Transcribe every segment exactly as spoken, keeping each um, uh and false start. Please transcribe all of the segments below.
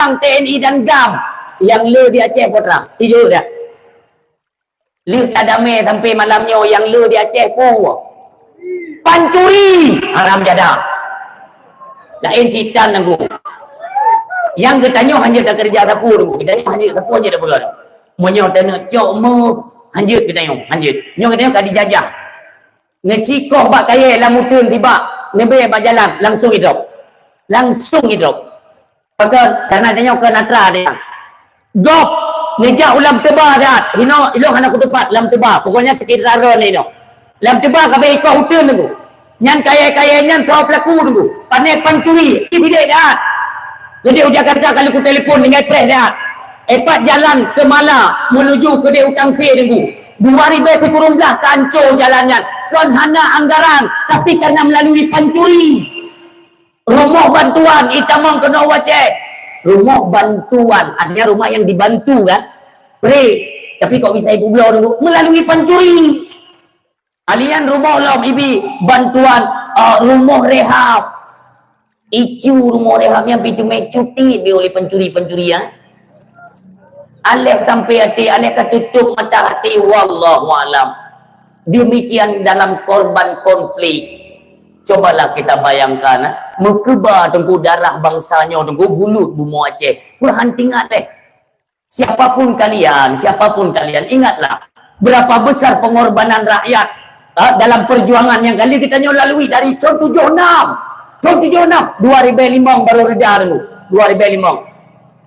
Perang T N I dan GAM. Nyang le di Aceh peue trang? Ci jeuet dak? Lheueh ka damé sampai malam nyoe nyang le di Aceh peue? Pancuri, haram jadah. Laén cit tan Teungku. Nyang geutanyoe hana takeureuja sapeue Teungku. Geutanyoe hana sapeue hana tapeugah. Meunyoe taneuk cok meuh, hanjeuet geutanyoe, hanjeuet. Nyoe geutanyoe ka dijajah. Neucikoh bak kayèe lam uteuen tibak, neubée bak jalan, langsung idrop. Langsung idrop. Pakon, karena tanyoe kon atra dia. Gob, neujak u Lam Teuba siat. Hino, ilong hana kutupat Lam Teuba. Pokoknya sekitar ron ino. Lam Teuba ka bée ikoh uteuen Teungku. Nyan kayèe-kayèe nyan soe pelaku Teungku. Pané pancuri, di bidek siat. Jadi u Jakarta kali kutelepon tinggai preh siat. Epat jalan ke Mala menuju ke Dek Utang Se Teungku. Dua ribèe sikureueng blah ka ancô jalan nyan. Kon hana anggaran, tapi karena melalui pancuri. Rumoh bantuan itamong keunoe u Aceh. Rumoh bantuan, artinya rumah yang dibantu kan? Free. Tapi kok bisa ibu bloe Teungku? Melalui pancuri. Alian rumoh lom ibi bantuan, eh, rumoh rehab. Icu rumoh rehab nyan pi teumé cuti bi oleh pencuri-pencuri, ya. Aléh sampai até, aléh ka tutup mata hati, wallahu alam. Demikian dalam korban konflik. Cobalah kita bayangkan, eh, meukeubah Teungku darah bangsa nyoe Teungku bulut bumoe Aceh. Peuhantingat deh. Siapapun kalian, siapapun kalian, ingatlah berapa besar pengorbanan rakyat, eh, dalam perjuangan yang kali kita nyoe lalui dari tahun tujuh enam. Tahun tujuh enam, dua ribèe limong baru reda Teungku. Dua ribèe limong.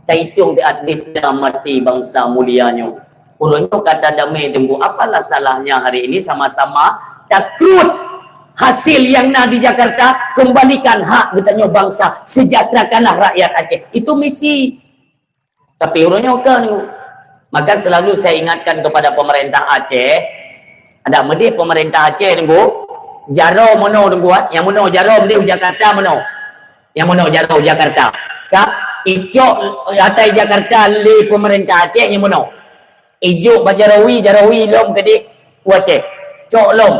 Taitong teuat beda mati bangsa mulia nyoe. Ulôn nyoe kata damé Teungku, apalah salahnya hari ini sama-sama takrut hasil yang na di Jakarta, kembalikan hak geutanyoe bangsa, sejahterakanlah rakyat Aceh. Itu misi. Tapi ureueng nyoe kon Teungku. Maka selalu saya ingatkan kepada pemerintah Aceh, ada meudeh pemerintah Aceh Teungku, jaroe meunoe Teungku, ah, nyang meunoe jaroe meudeh u Jakarta meunoe. Nyang meunoe jaroe u Jakarta. Ka icok atai Jakarta lé pemerintah Aceh nyang meunoe. Ijok bak jaroe wie, jaroe wie lom keudeh u Aceh. Cok lom.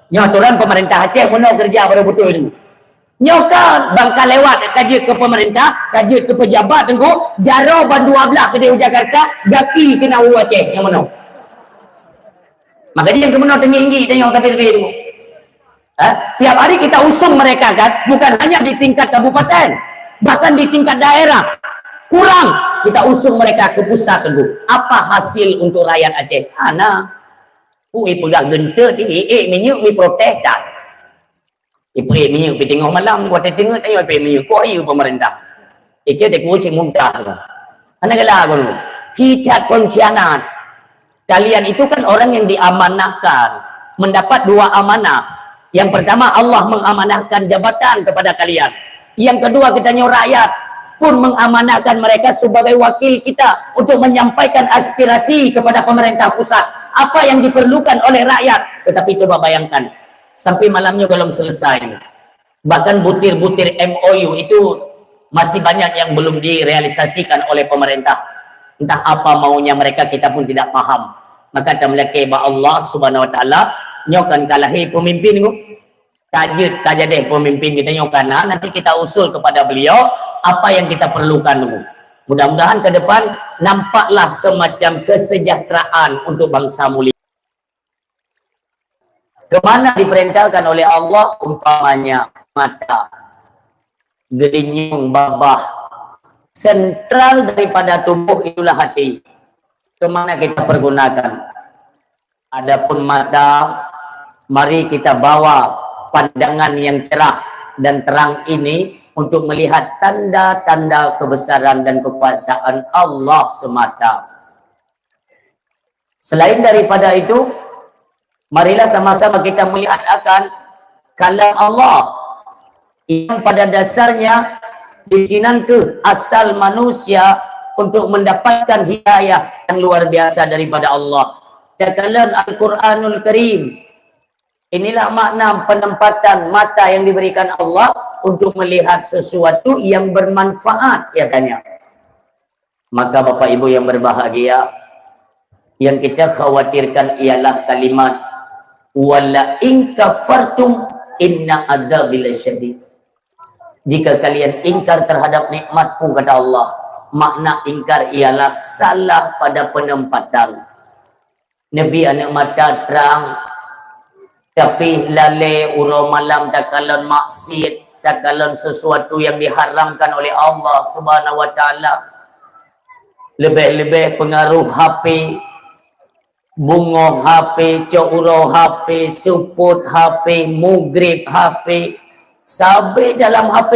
Nyoe aturan pemerintah Aceh meunoe keureuja baru beutôi Teungku. Nyoe kan bang ka lewat ka jeuet keu pemerintah, ka jeuet keu pejabat Teungku, jaroe ban dua blah keudeh u Jakarta, gaki keunan u Aceh nyang meunoe. Maka jih nyang keu meunoe teungieng-ngieng tanyoe tapi-tapi Teungku. Ha? Tiap hari kita usung mereka kan, bukan hanya di tingkat kabupaten, bahkan di tingkat daerah. Kurang kita usung mereka ke pusat Teungku. Apa hasil untuk rakyat Aceh? Hana. Ui peugah geunteuk di ék minyeuk mi protes dah. Ipeurek minyeuk pi teungoh malam, watèe teungeut ayo ipeurek minyeuk, kok ieu pemerintah. Ikeu teuku cit mudah tu. Hana galak pun. Kita pengkhianat. Kalian itu kan orang yang diamanahkan, mendapat dua amanah. Yang pertama, Allah mengamanahkan jabatan kepada kalian. Yang kedua, kita nyoe rakyat pun mengamanahkan mereka sebagai wakil kita untuk menyampaikan aspirasi kepada pemerintah pusat, apa yang diperlukan oleh rakyat. Tetapi coba bayangkan, sampai malam nyoe belum selesai. Bahkan butir-butir M O U itu masih banyak yang belum direalisasikan oleh pemerintah. Entah apa maunya mereka, kita pun tidak paham. Maka tameulakèe bak Allah Subhanahu Wa Taala, nyoe kan ka lahé pemimpin tu. Ka jeuet, ka jadeh pemimpin kita nyoe ka na, nanti kita usul kepada beliau apa yang kita perlukan tu. Mudah-mudahan ke depan nampaklah semacam kesejahteraan untuk bangsa mulia. Kemana diperintahkan oleh Allah, umpamanya mata, geulinyueng, babah, sentral daripada tubuh itulah hati. Kemana kita pergunakan? Adapun mata, mari kita bawa pandangan yang cerah dan terang ini untuk melihat tanda-tanda kebesaran dan kekuasaan Allah semata. Selain daripada itu, marilah sama-sama kita melihat akan kalam Allah yang pada dasarnya di sinan keuh asal manusia untuk mendapatkan hidayah yang luar biasa daripada Allah. Takalon Al-Quranul Karim. Inilah makna penempatan mata yang diberikan Allah untuk melihat sesuatu yang bermanfaat, katanya. Maka Bapak Ibu yang berbahagia, yang kita khawatirkan ialah kalimat, "Wala in kafartum inna adzabi lasyadid." Jika kalian ingkar terhadap nikmatku, kata Allah, Makna ingkar ialah salah pada penempatan. Neubi aneuëk mata trang, tapi lalée uroe malam takalon maksiat, takalon sesuatu yang diharamkan oleh Allah Subhanahu wa Taala. Leubeh-leubeh pengaruh H P, bungoh H P, cok uroe H P, seupôt H P, mugrib H P, sabe dalam H P.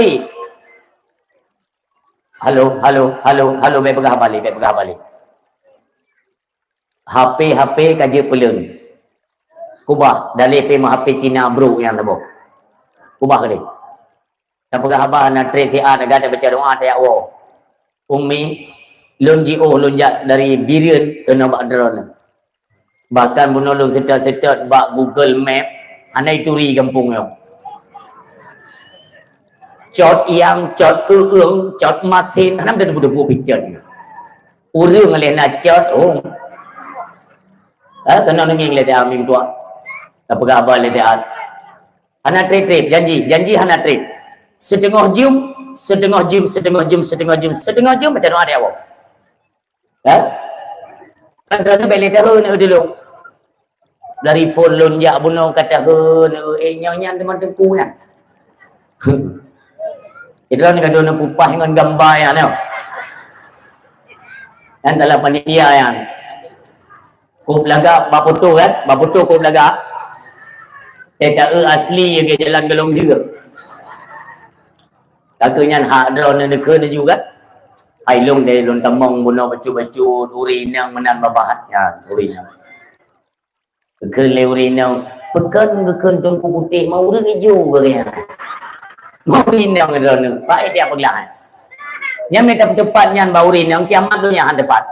Halo, halo, halo, halo, bèk peugah haba lé, bèk peugah haba lé. H P, H P ka jeuet peuleueng. Kubah, daleh pih meuh H P Cina brôk nyang saboh. Kubah keudeh. Tapeugah haba na trép siat, taga tabaca doa, tajak woe. Ummi, lôn jiôh lôn jak dari Bireuen keunoe bak droeneuh. Bahkan bunoe lôn seutôt-seutôt bak Google Map, hana jituri gampông nyoe. Cot Iang, Cot Keueung, Cot Masin, hana meuteupeu-teupeu pih cot nyoe. Ureueng lé na cot, oh. Ha, keunoe neungieng lé siat mim tuah. Tapeugah haba lé siat. Hana trép-trép, janji, janji hana trép. Siteungoh jeuem, siteungoh jeuem, siteungoh jeuem, siteungoh jeuem, siteungoh jeuem, baca doa di awak. Ha? Kan droeneuh bèk lé tahun dulu. Dari phon lôn jak bunoe ka tahun, eh, nyoe nyan teuma teungku nyan. Droeneuh ka droeneuh pupah ngon gamba nyan, nyoe. Kan dalam panitia nyan. Kôb lagak bak foto kan? Bak foto kôb lagak. Teuka asli ke jalan golom jeuet. Kata nyan hak droeneuh neukheun laju kan? Hai lôn deh, lôn tamong bunoe bacut-bacut, ureueng inong meunan babah nyan, ureueng inong. Geukheun lé ureueng inong, peukon geukheun teungku putéh, ma ureueng ijo geuh nyan. Ma ureueng inong droeneuh, baik dia peugah. Nyan mita peuteupat nyan bak ureueng inong, kiamat donya han teupat.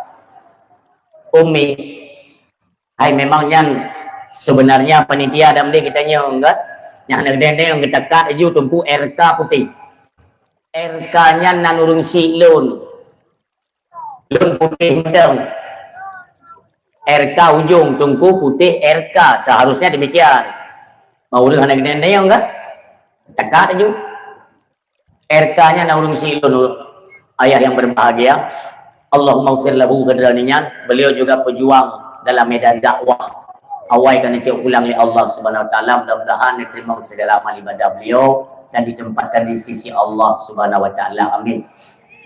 Ummi, hai memang nyan sebenarnya panitia dan deh kita nyong kan? Nyan hana geudeung-deung geuta kat laju teungku R K putéh. R K nyan nan ureueng syik lôn. Lôn putéh mantong. R K ujong, teungku putéh R K. Seharusnya demikian. Ma ureueng hana geudeung-deung kan? Teuka laju. R K nyan na ureueng syik lôn, ayah yang berbahagia. Allahumma ghfir lahu, keu droeneuh nyan, beliau juga pejuang dalam medan dakwah. Awai ka neucok pulang lé Allah Subhanahu wa Taala, mudah-mudahan diterima segala amal ibadah beliau dan ditempatkan di sisi Allah Subhanahu wa Taala. Amin.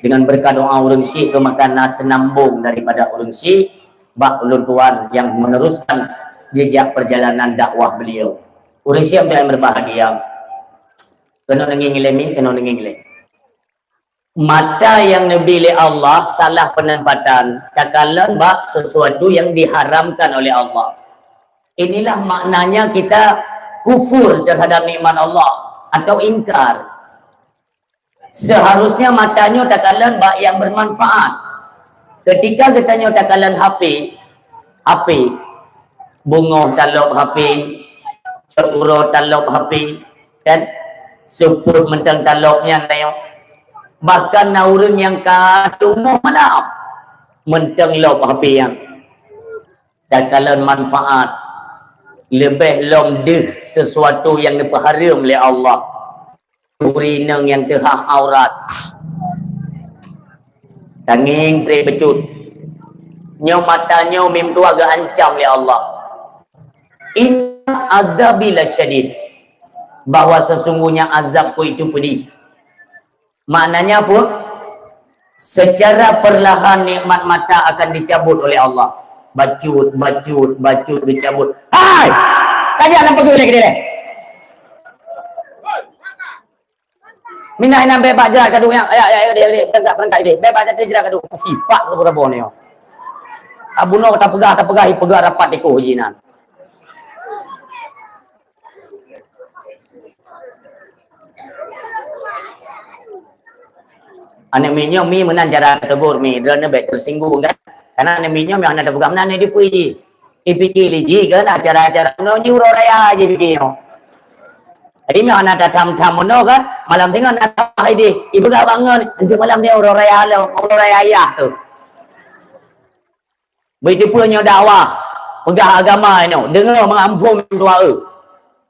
Dengan berkat doa ureueng syik, keu maka na seunambong daripada ureueng syik, bak ulôn tuan yang meneruskan jejak perjalanan dakwah beliau. Ureueng syik yang berbahagia, keunoe neungieng lé mi, keunoe neungieng lé. Mata nyang neubi lé Allah salah penempatan, takalon bak sesuatu yang diharamkan oleh Allah. Inilah maknanya kita kufur terhadap nikmat Allah atau ingkar. Seharusnya mata nyoe takalon bak nyang bermanfaat. Ketika geutanyoe takalon H P, H P, bungoh talop H P, cot uroe talop H P, kan? Seupôt mantong talop nyan tanyoe. Bahkan na ureueng nyang ka tumoh malam, mantong lop H P nyan. Takalon manfaat, leubeh lom deuh sesuatu nyang neupeuhareuem lé Allah. Ureueng inong nyang teuhah aurat. Tangieng trép bacut. Nyoe mata nyoe mim tuah geuancam lé Allah. Inna adzabi lasyadid. Bahwa sesungguhnya azabku itu pedih. Maknanya apa? Secara perlahan nikmat mata akan dicabut oleh Allah. Bacut, bacut, bacut, dicabut. Hai! Tajak lam pageue lé keudeh. Minah inan bèk bak jerat kadu nyang, ya, ya, ya, ya, ya, berangkat, berangkat, ya, bèk bak jerat kadu. Sipak saboh-saboh ni. Abu Noh tapeugah, tapeugah, ipeugah rapat dikoh jinan. Aneuk miet nyoe mi meunan cara teugor mi, droeneuh bèk teusinggung kan. Karena aneuk miet nyoe mi hana tapeugah meunan, aneuk dipeue jih. Ipike lé jih kan acara-acara nyoe uroe raya jih pike nyoe. Jadi mi hana tatham-tham meunoe kan, malam singoh na tamah ideh, ipeugah bangon, enteuk malam nyoe uroe raya lom, uroe raya ayah tu. Beuteupeue nyoe dakwah, peugah agama inoe, deungoe meuamphon dua e.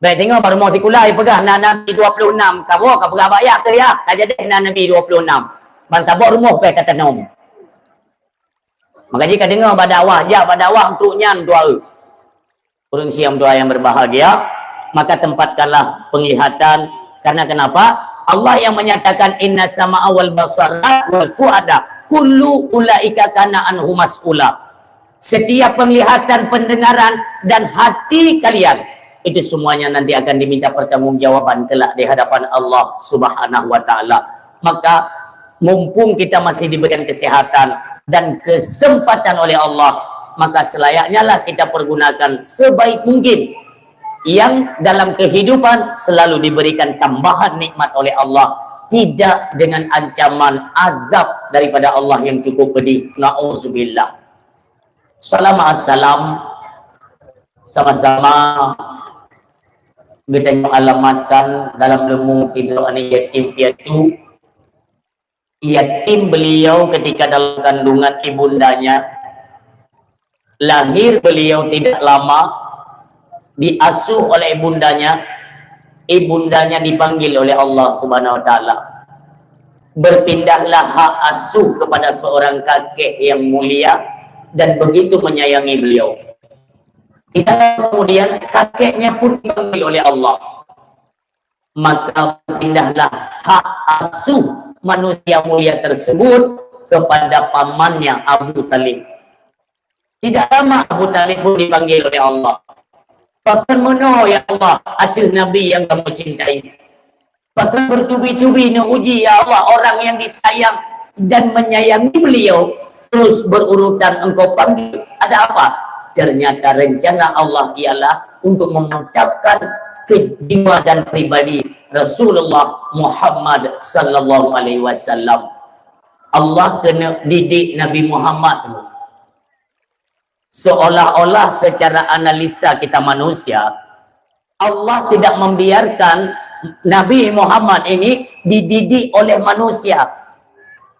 Bèk deungoe bak rumoh sikula ipeugah na nabi dua puluh enam, kawoe kapeugah bak yah keu yah, ka jadeh na nabi dua puluh enam. Ban saboh rumoh pih tatanom. Maka jika deungoe bak dakwah, jak bak dakwah untuk nyan dua. Ureuëng siang dua yang berbahagia, maka tempatkanlah penglihatan. Karena kenapa? Allah yang menyatakan, "Inna sama'a wal basara wal fuada kullu ulaika kana anhu mas'ula." Setiap penglihatan, pendengaran, dan hati kalian, itu semuanya nanti akan diminta pertanggungjawaban kelak di hadapan Allah Subhanahu wa Ta'ala. Maka, mumpung kita masih diberikan kesehatan dan kesempatan oleh Allah, maka selayaknyalah kita pergunakan sebaik mungkin yang dalam kehidupan selalu diberikan tambahan nikmat oleh Allah, tidak dengan ancaman azab daripada Allah yang cukup pedih. Nauzubillah. Salam assalam sama-sama geutanyoe alamatkan dalam leumong sidroe aneuk yatim piatu. Yatim beliau ketika dalam kandungan ibundanya, lahir beliau tidak lama, diasuh oleh ibundanya, ibundanya dipanggil oleh Allah Subhanahu wa Ta'ala. Berpindahlah hak asuh kepada seorang kakek yang mulia dan begitu menyayangi beliau. Tidak lama kemudian, kakeknya pun dipanggil oleh Allah. Maka berpindahlah hak asuh manusia mulia tersebut kepada pamannya Abu Talib. Tidak lama Abu Talib pun dipanggil oleh Allah. Pakon meunoe, ya Allah, ateueh Nabi yang kamu cintai? Pakon bertubi-tubi neuuji, ya Allah, orang yang disayang dan menyayangi beliau, terus berurutan engkau panggil? Ada apa? Ternyata rencana Allah ialah untuk memantapkan ke jiwa dan pribadi Rasulullah Muhammad sallallahu alaihi wasallam. Allah keuneuk didik Nabi Muhammad tu. Seolah-olah secara analisa kita manusia, Allah tidak membiarkan Nabi Muhammad ini dididik oleh manusia.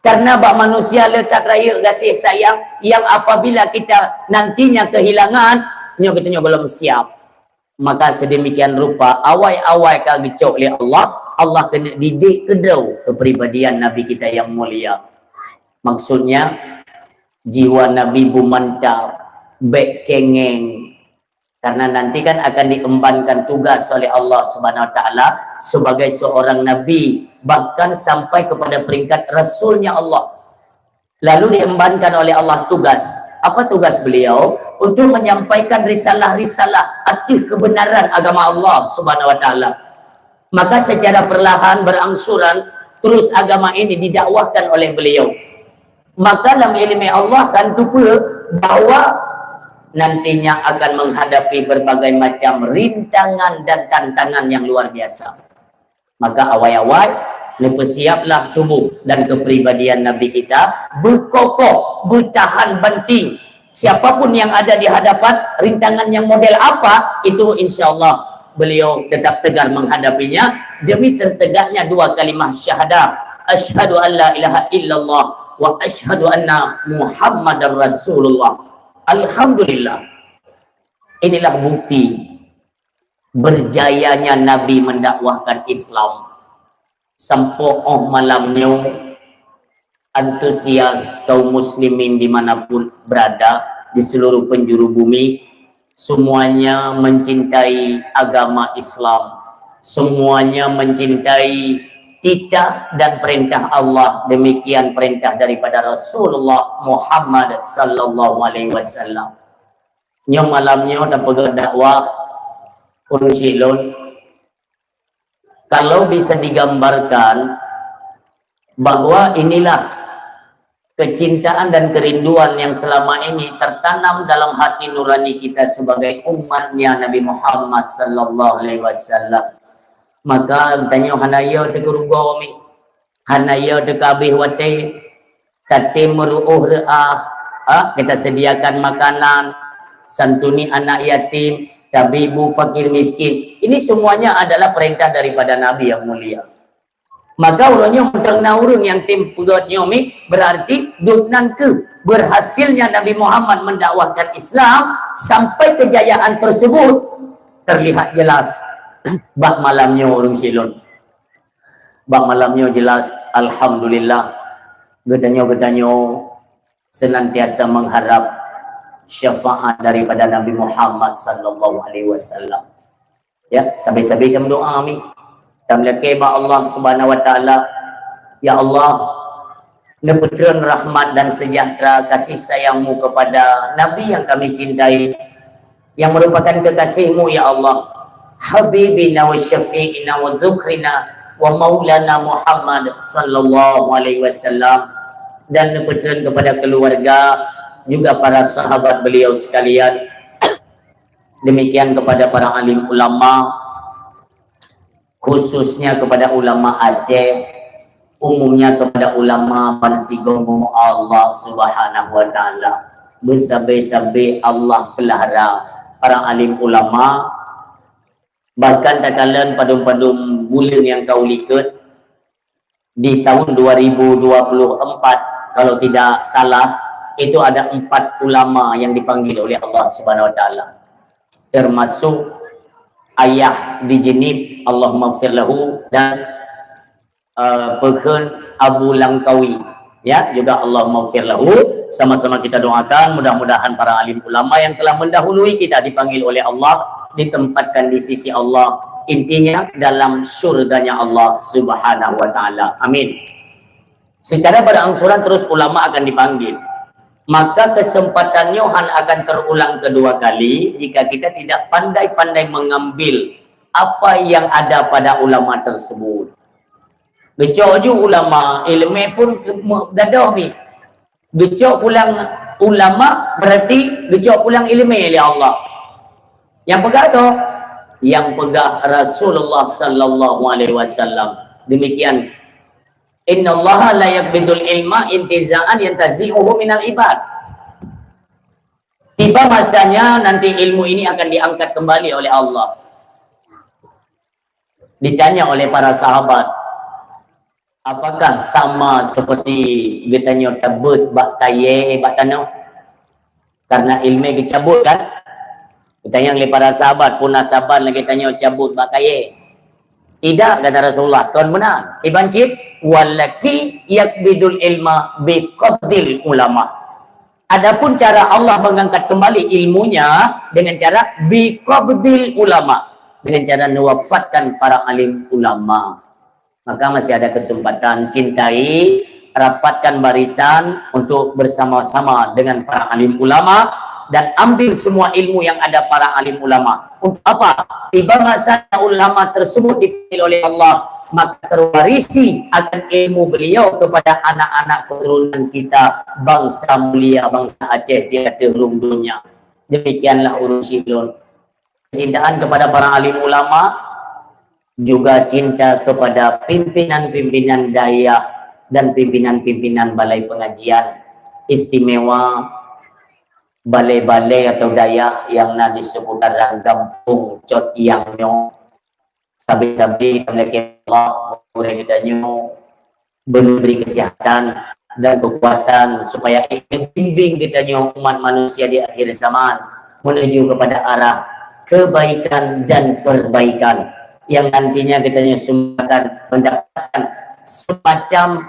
Karena bak manusia le that rayeuk gaséh sayang yang apabila kita nantinya kehilangan, nyoe geutanyoe gohlom siap. Maka sedemikian rupa awai-awai ka geucok lé Allah, Allah keuneuk didik keudroe kepribadian Nabi kita yang mulia. Maksudnya, jiwa Nabi beumantap, bék cengeng. Karena nanti kan akan diembankan tugas oleh Allah Subhanahu wa Ta'ala sebagai seorang nabi, bahkan sampai kepada peringkat rasulnya Allah. Lalu diembankan oleh Allah tugas. Apa tugas beliau? Untuk menyampaikan risalah-risalah ateueh kebenaran agama Allah Subhanahu wa Ta'ala. Maka secara perlahan, berangsuran, terus agama ini didakwahkan oleh beliau. Maka lam iéleumé Allah kan teupeue bahwa nantinya akan menghadapi berbagai macam rintangan dan tantangan yang luar biasa. Maka awai-awai, neupeusiaplah tubuh dan kepribadian Nabi kita, beukokoh, beutahan banting. Siapapun yang ada di hadapan, rintangan yang model apa, itu insya Allah beliau tetap tegar menghadapinya demi tertegaknya dua kalimah syahadah, "Asyhadu an la ilaha illallah wa asyhadu anna Muhammadar Rasulullah." Alhamdulillah. Inilah bukti berjayanya Nabi mendakwahkan Islam. Sampoe óh malam nyoe, antusias kaum muslimin di mana pun berada di seluruh penjuru bumi, semuanya mencintai agama Islam, semuanya mencintai titah dan perintah Allah, demikian perintah daripada Rasulullah Muhammad sallallahu alaihi wasallam. Nyoe malam nyoe tapeugah dakwah ureuëng syik lôn. Kalau bisa digambarkan bahwa inilah kecintaan dan kerinduan yang selama ini tertanam dalam hati nurani kita sebagai umatnya Nabi Muhammad sallallahu alaihi wasallam, maka tanyoe hana yo teukeureugoe mi. Hana yo teuka abéh watée, tatem meuruôh reuah, ha, kita sediakan makanan, santuni anak yatim, tabibu fakir miskin. Ini semuanya adalah perintah daripada Nabi yang mulia. Maka uroe nyoe mantong na ureuëng nyang tem peugét nyoe mi, berarti dubnan keuh berhasilnya Nabi Muhammad mendakwahkan Islam sampai kejayaan tersebut terlihat jelas bak malam nyoe ureuëng syik lôn. Bak malam nyoe jelas, alhamdulillah, Geutanyoe-geutanyoe senantiasa mengharap syafaat daripada Nabi Muhammad sallallahu alaihi wasallam. Ya, sabe-sabe tameudoa, amin. Tameulakée bak Allah Subhanahu wa Taala, "Ya Allah, neupeutreun rahmat dan sejahtera kasih sayang-Mu kepada Nabi yang kami cintai, yang merupakan kekasih-Mu, ya Allah, habibina wa syafi'ina wa dzukhrina wa maulana Muhammad sallallahu alaihi wasallam, dan neupeutreun kepada keluarga, juga para sahabat beliau sekalian. Demikian kepada para alim ulama, khususnya kepada ulama Aceh, umumnya kepada ulama bansigom Allah Subhanahu wa Taala. Beusabe-sabe Allah peulara para alim ulama, bahkan takalon padum-padum buleuen nyang ka u likot, di tahun dua ribu dua puluh empat, kalau tidak salah, itu ada empat ulama yang dipanggil oleh Allah Subhanahu wa Taala, termasuk ayah di Jenib, Allahumma lahu, dan, eh, peukheun Abu Langkawi, ya, juga Allahumma lahu. Sama-sama kita doakan, mudah-mudahan para alim ulama yang telah mendahului kita dipanggil oleh Allah, ditempatkan di sisi Allah, intinya dalam syurganya Allah Subhanahu wa Taala. Amin. Secara berangsuran terus ulama akan dipanggil. Maka kesempatan nyoe han akan terulang kedua kali jika kita tidak pandai-pandai mengambil apa yang ada pada ulama tersebut. Geucok ju ulama, ileumé pun me-, gadôh mi. Geucok pulang ulama berarti geucok pulang ileumé lé Allah. Nyang peugah toh, nyang peugah Rasulullah sallallahu alaihi wasallam. Demikian, "Innallaha la yaqbidul ilma intiza'an yantazi'uhu minal ibad." Tiba masanya nanti ilmu ini akan diangkat kembali oleh Allah. Ditanya oleh para sahabat, "Apakah sama seperti geutanyoe tabeuet bak kayée bak tanoh?" Karena ileumé geucabut kan? Geutanyong lé para sahabat, "Peue na saban lagée tanyoe cabut bak kayée?" "Tidak," kata Rasulullah, "kon meunan. Kiban cit, wallaki yaqbidul ilma biqabdil ulama." Adapun cara Allah mengangkat kembali ilmunya dengan cara biqabdil ulama, dengan cara mewafatkan para alim ulama. Maka masih ada kesempatan, cintai, rapatkan barisan untuk bersama-sama dengan para alim ulama dan ambil semua ilmu yang ada para alim ulama. Untuk apa? Tiba masa ulama tersebut dipanggil oleh Allah, maka terwarisi akan ilmu beliau kepada anak-anak keturunan kita, bangsa mulia, bangsa Aceh di ateueh rhueng donya. Demikianlah ureuëng sidroe. Kecintaan kepada para alim ulama, juga cinta kepada pimpinan-pimpinan dayah dan pimpinan-pimpinan balai pengajian, istimewa balai-balai atau dayah yang na di seputaran gampông Cot Iang nyoe. Sabe-sabe tameulakée Allah, gurée geutanyoe, beri kesehatan dan kekuatan supaya bimbing geutanyoe umat manusia di akhir zaman menuju kepada arah kebaikan dan perbaikan yang nantinya geutanyoe semoga akan mendapatkan semacam,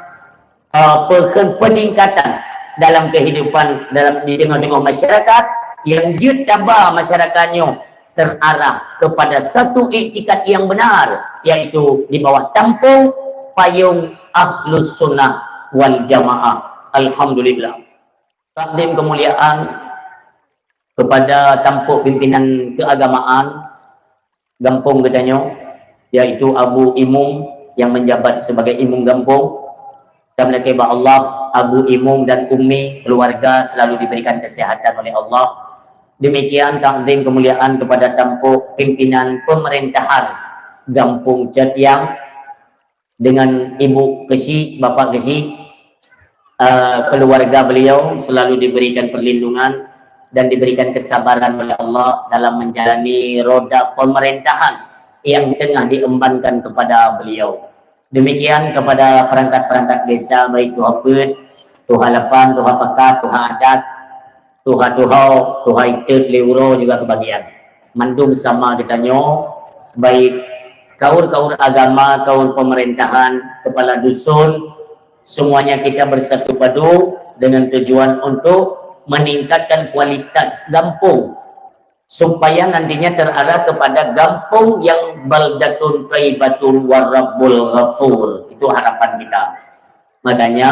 eh, pe-, peningkatan dalam kehidupan dalam, di tengah-tengah masyarakat yang jeuet taba masyarakat nyoe terarah kepada satu iktikad yang benar, yaitu di bawah tampung payung Ahlus Sunnah wal Jamaah. Alhamdulillah. Takdim kemuliaan kepada tampok pimpinan keagamaan gampông geutanyoe, yaitu Abu Imum yang menjabat sebagai imum gampông. Dan meulakée bak Allah, Abu Imum dan Ummi keluarga selalu diberikan kesehatan oleh Allah. Demikian takdim kemuliaan kepada tampok pimpinan pemerintahan Gampông Cot Iang dengan Ibu Keuchik, Bapak Keuchik, eh, keluarga beliau selalu diberikan perlindungan dan diberikan kesabaran oleh Allah dalam menjalani roda pemerintahan yang tengah diembankan kepada beliau. Demikian kepada perangkat-perangkat desa, baik Tuha Peuet, Tuha Lapan, Tuha Pakat, Tuha Adat, Tuha Tuhau, Tuha Itet, Lé Uroe juga kebagian. Mandum sama geutanyoe, baik kaur-kaur agama, kaur pemerintahan, kepala dusun, Semuanya kita bersatu padu dengan tujuan untuk meningkatkan kualitas gampong supaya nantinya terarah kepada gampong yang baldatun thaibatun wa rabbul ghafur. Itu harapan kita. Makanya,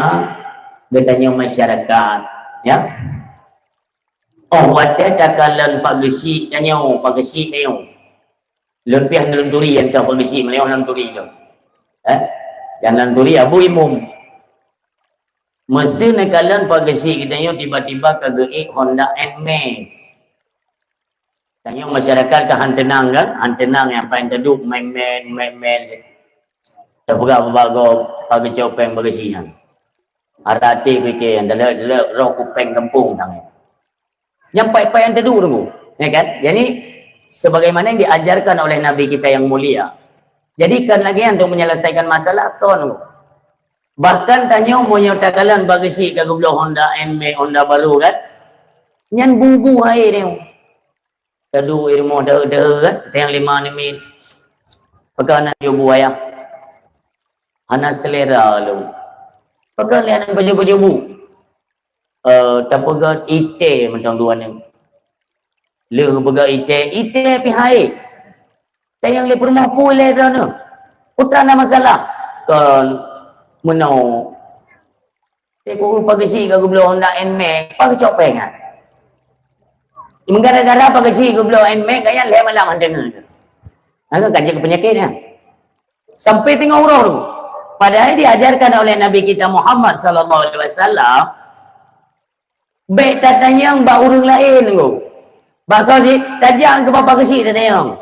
geutanyoe masyarakat, ya. Oh, watèe takalon Pak Geuchik tanyoe, Pak Geuchik tanyoe. Lôn piah lôn turi, nyang ka Pak Geuchik meunyoe lôn turi lôn. Eh? Dan lôn turi Abu Imum. Meuseu neukalon Pak Geuchik geutanyoe tiba-tiba ka geuék Honda Nmax. Tanyoe masyarakat ka han teunang kan? Han teunang nyang paléng teuduek main-main, main-main. Tapeugah bak gob, ka geucok péng Pak Geuchik nyan. Arati pike nyang dalek-dalek roh kupeng gampông tangai. Nyang pai-pai nyang teuduek tunggu. Ya kan? Jadi, sebagaimana yang diajarkan oleh Nabi kita yang mulia. Jadi, kan lagi untuk menyelesaikan masalah, kon. Bahkan tanyoe meunyoe takalon Pak Geuchik ka geubloe Honda Nmax, Honda baru kan? Nyan bu-bu hai tanyoe. Tadu i rumoh deuh-deuh kan? Tayang lima nyoe miet. Pakon na bu ayah. Hana selera lom. Pakon lé aneuk pajoh-pajoh bu. Eh, tapeugah ité mantong dua nyoe. Lheueh peugah ité, ité pih hai. Tayang lé peurumoh pui lé droeneuh. Peue na masalah? Kon meunoe. Teungku Pak Geuchik ka geubloe Honda Nmax, Pak geucok péng nyan. Gara-gara Pak Geuchik geubloe Nmax, gaya lhèe malam han deungoe. Nyan ka jeuet keu peunyakét nyan. Sampai teungoh uroe tu. Padahai diajarkan oleh Nabi kita Muhammad sallallahu alaihi wasallam, bèk tatanyong bak ureueng laén, Teungku. Bak soe cit, tajak keu Pak Geuchik tatanyong.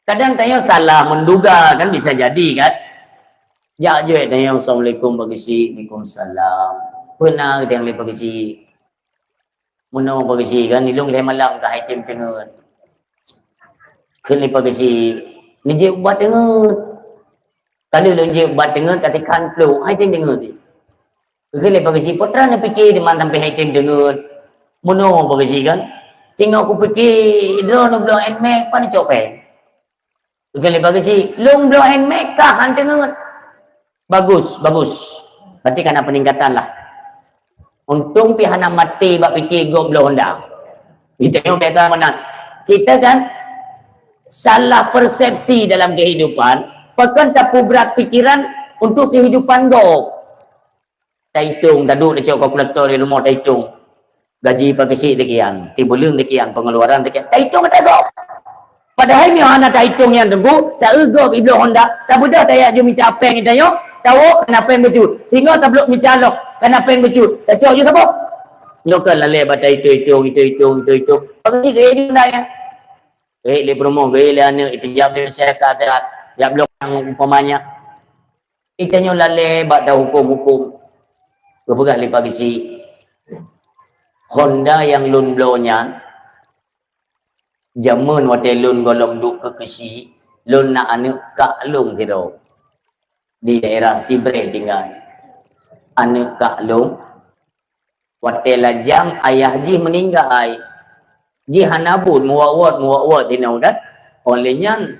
Kadang tanyoe salah menduga kan, bisa jadi kan. Jak jeuet tanyong, "Assalamualaikum Pak Geuchik." "Waalaikumsalam." "Peue na geutanyong lé Pak Geuchik?" "Meunoe Pak Geuchik kan, ilôn lhèe malam ka hai tem teungeut." Kheun lé Pak Geuchik, "Neujeuet ubat teungeut." Ka lheueh lôn jeuet ubat teungeut, ka tikhan plôk, hai tem teungeut. Kheun lé Pak Geuchik, "Peue teuma neupike teuma sampai hai tem teungeut?" "Meunoe Pak Geuchik kan. Teungoh kupike, droeneuh bloe Nmax, pan neucok péng." Kheun lé Pak Geuchik, "Lôn bloe Nmax kah han teungeut." "Bagus, bagus. Berarti ka na peningkatan lah." Untông pih hana maté bak pike gob bloe Honda. Kita nyoe biasa meunan. Kita kan salah persepsi dalam kehidupan, pakon tapeubrat pikiran untuk kehidupan gob. Taitong, taduek tacok kalkulator di rumoh taitong. Gaji Pak Geuchik sekian, tiep buleuen sekian, pengeluaran sekian. Taitong ata gob. Padahai meunyoe hana taitong nyan Teungku, taeu gob ibloe Honda, tabeudôh tajak jumita péng tanyoe, tawoe kana péng bacut. Singoh tablok mita lom, kana péng bacut. Tacok ju saboh. Nyoe kan lalée bak taitong-itong, itong-itong, itong-itong. Pak Geuchik gaya ju Honda nyan. Gaya lé peurumoh, gaya lé aneuk, ipinjam lé masyarakat, jak bloe nyang umpamanya. Itanyoe lalée bak tahuköm-huköm. Geupeugah lé Pak Geuchik, Honda nyang lôn bloe nyan, jameun watée lôn gohlom duek keu Geuchik, lôn na aneuk kak lôn sidroe di daerah Sibreh tinggai. Aneuk kak lôn, watée lajang ayah jih meuninggai, jih hana buet, meuwot-wot, meuwot-wot inoe kan. Óh lheueh nyan,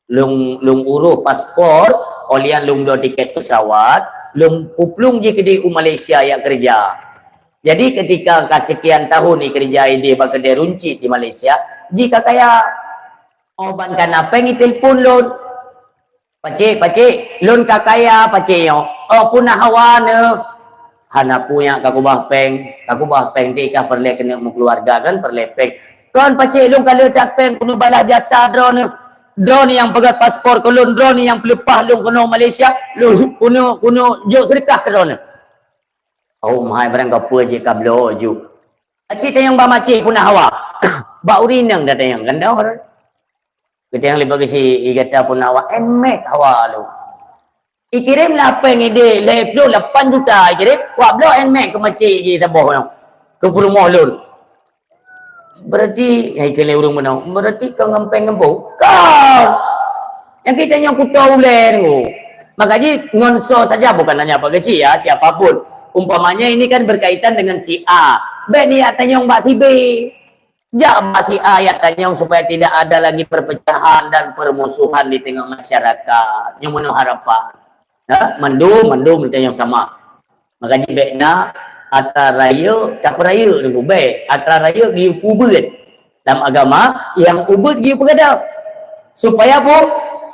lôn, lôn urôh paspor, óh lheueh nyan lôn bloe tiket pesawat, lôn puplueng jih keudeh u Malaysia jak keureuja. Jadi, ketika ka sekian tahun ikeureuja ideh bak keudée runcit di Malaysia, jih ka kaya. Óh ban kana péng itelepon lôn. "Pakcik, pakcik, lôn ka kaya pakcik nyoe." "Oh, peue na hawa neuh?" "Hana peue nyak, ka kubah péng, ka kubah péng, di kah peureulée keuneuk meukeuluwarga kan, peureulée péng." "Kon pakcik, lôn ka leutak péng keuneuk balas jasa droeneuh. Droeneuh nyang peugét paspor keu lôn, droeneuh nyang peuleupah lôn keunoe Malaysia, lôn keuneuk, keuneuk jok seudeukah keu droeneuh." "Oh, meuhai barang ka peue jih ka bloe ju." "Pakcik tanyong bak makcik peue na hawa." "Bak ureueng inong tatanyong kan dah." Geutanyong lé Pak Geuchik, "I gata peue na hawa?" "Nmax hawa lôn." Ikirém lah péng ideh lhée ploh lapan juta ikirém, wak bloe Nmax keu makcik jih saboh nyoe, keu peurumoh lôn. Berarti, hai keu lé ureueng meunoe, berarti ka ngon péng gampông? Kon! Nyang kita nyoe kuto ulée nunggu. Maka jih ngon soe saja, bukan hanya Pak Geuchik ya, siapa pun. Umpamanya ini kan berkaitan dengan si A. Bék niat tanyong bak si B. Jak bak si A jak tanyong supaya tidak ada lagi perpecahan dan permusuhan di tengah masyarakat. Nyoe meunoe harapan. Ha? Mandum, mandum tanyong sama. Maka jih bèk na atra rayeuk tapeurayeuk, Teungku, bèk. Atra rayeuk geuyue peubuet. Lam agama, nyang ubit geuyue peugadôh. Supaya apa?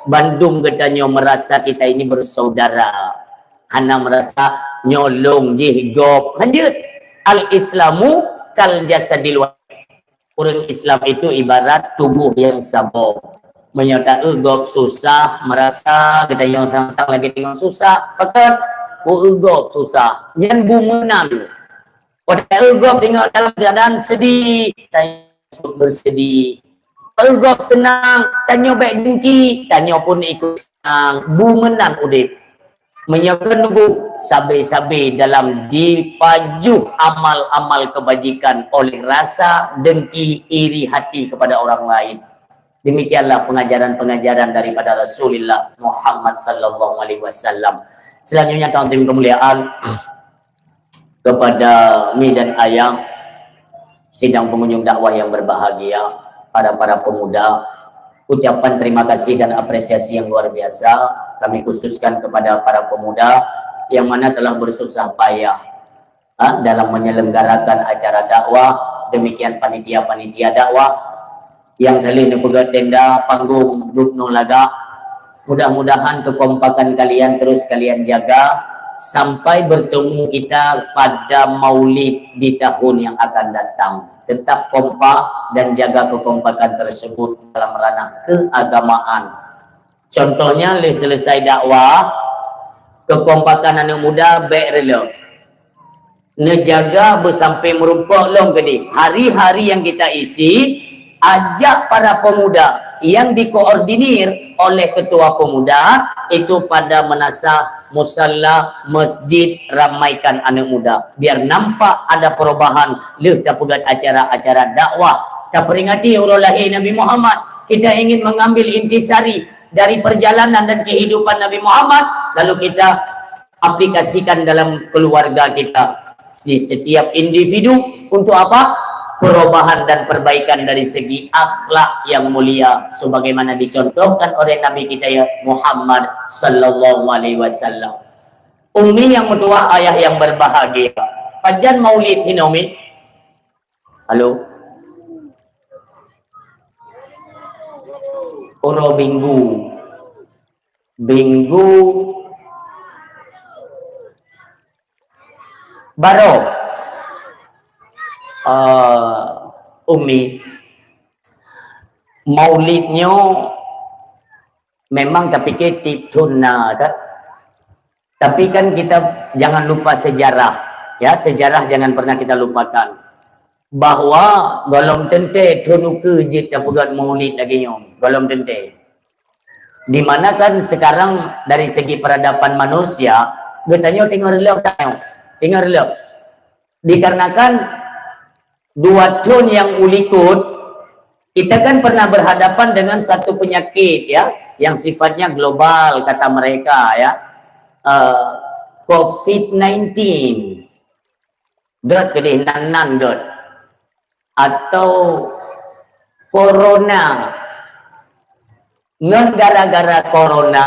Bandum geutanyoe meurasa kita ini bersaudara. Hana meurasa nyoe lôn jih gob. Hanjeuet. Al-Islamu kal jasadil wahid. Ureueng Islam itu ibarat tuboh nyang saboh. Meunyoe ta-eu gob susah, meurasa geutanyoe sang-sang lagèe teungoh susah, pakon? Peu-eu gob susah. Nyan bu meunan. Watèe ta-eu gob teungoh dalam keuadaan seudih, tanyoe beuseudeih. Ta-eu gob seunang, tanyoe bèk dengki, tanyoe pun ikut seunang. Bu meunan udép. Meunyoe keuneuk sabe-sabe dalam jipajoh amal-amal keubajikan oleh rasa dengki, iri hati kepada orang lain. Demikianlah pengajaran-pengajaran daripada Rasulullah Muhammad sallallahu alaihi wasallam. Selanjutnya, tamu kemuliaan, kepada mi dan ayah sidang pengunjung dakwah yang berbahagia, para-para pemuda, ucapan terima kasih dan apresiasi yang luar biasa kami khususkan kepada para pemuda yang mana telah bersusah payah, ha, dalam menyelenggarakan acara dakwah, demikian panitia-panitia dakwah, nyang ka lheueh neupeugöt tenda, panggong, dubnoe lagak. Mudah-mudahan kekompakan kalian terus kalian jaga sampai bertemu kita pada Maulid di tahun yang akan datang. Tetap kompak dan jaga kekompakan tersebut dalam ranah keagamaan. Contohnya, lheueh selesai dakwah, kekompakan aneuk muda bèk reuloh. Neujaga beusampoe meurumpok lom keudéh. Hari-hari yang kita isi, ajak para pemuda yang dikoordinir oleh ketua pemuda itu pada meunasah musala, masjid, ramaikan aneuk muda. Biar nampak ada perubahan lheueh tapeugöt acara-acara dakwah. Taperingati uroe lahé Nabi Muhammad. Kita ingin mengambil intisari dari perjalanan dan kehidupan Nabi Muhammad, lalu kita aplikasikan dalam keluarga kita, di setiap individu. Untuk apa? Perubahan dan perbaikan dari segi akhlak yang mulia, sebagaimana dicontohkan oleh Nabi kita ya Muhammad sallallahu alaihi wasallam. Ummi yang meutuwah, ayah yang berbahagia. Pajan Maulid hinoe, Ummi? Halo? Uroe Minggu. Minggu baroe. Eh, Ummi, Maulid nyoe memang tapike tiep thon na, kan? Tapi kan kita jangan lupa sejarah, ya, sejarah jangan pernah kita lupakan. Bahwa gohlom teuntèe thon ukeue jeuet tapeugöt Maulid lagèe nyoe, gohlom teuntèe. Di mana kan sekarang dari segi peradaban manusia, geutanyoe teungoh reuloh tanyoe, teungoh reuloh. Dikarenakan dua thon nyang u likot, kita kan pernah berhadapan dengan satu penyakit, ya, yang sifatnya global, kata mereka, ya. Eh, covid nineteen. Göt keudéh nan-nan göt. Atau corona. Ngon gara-gara corona,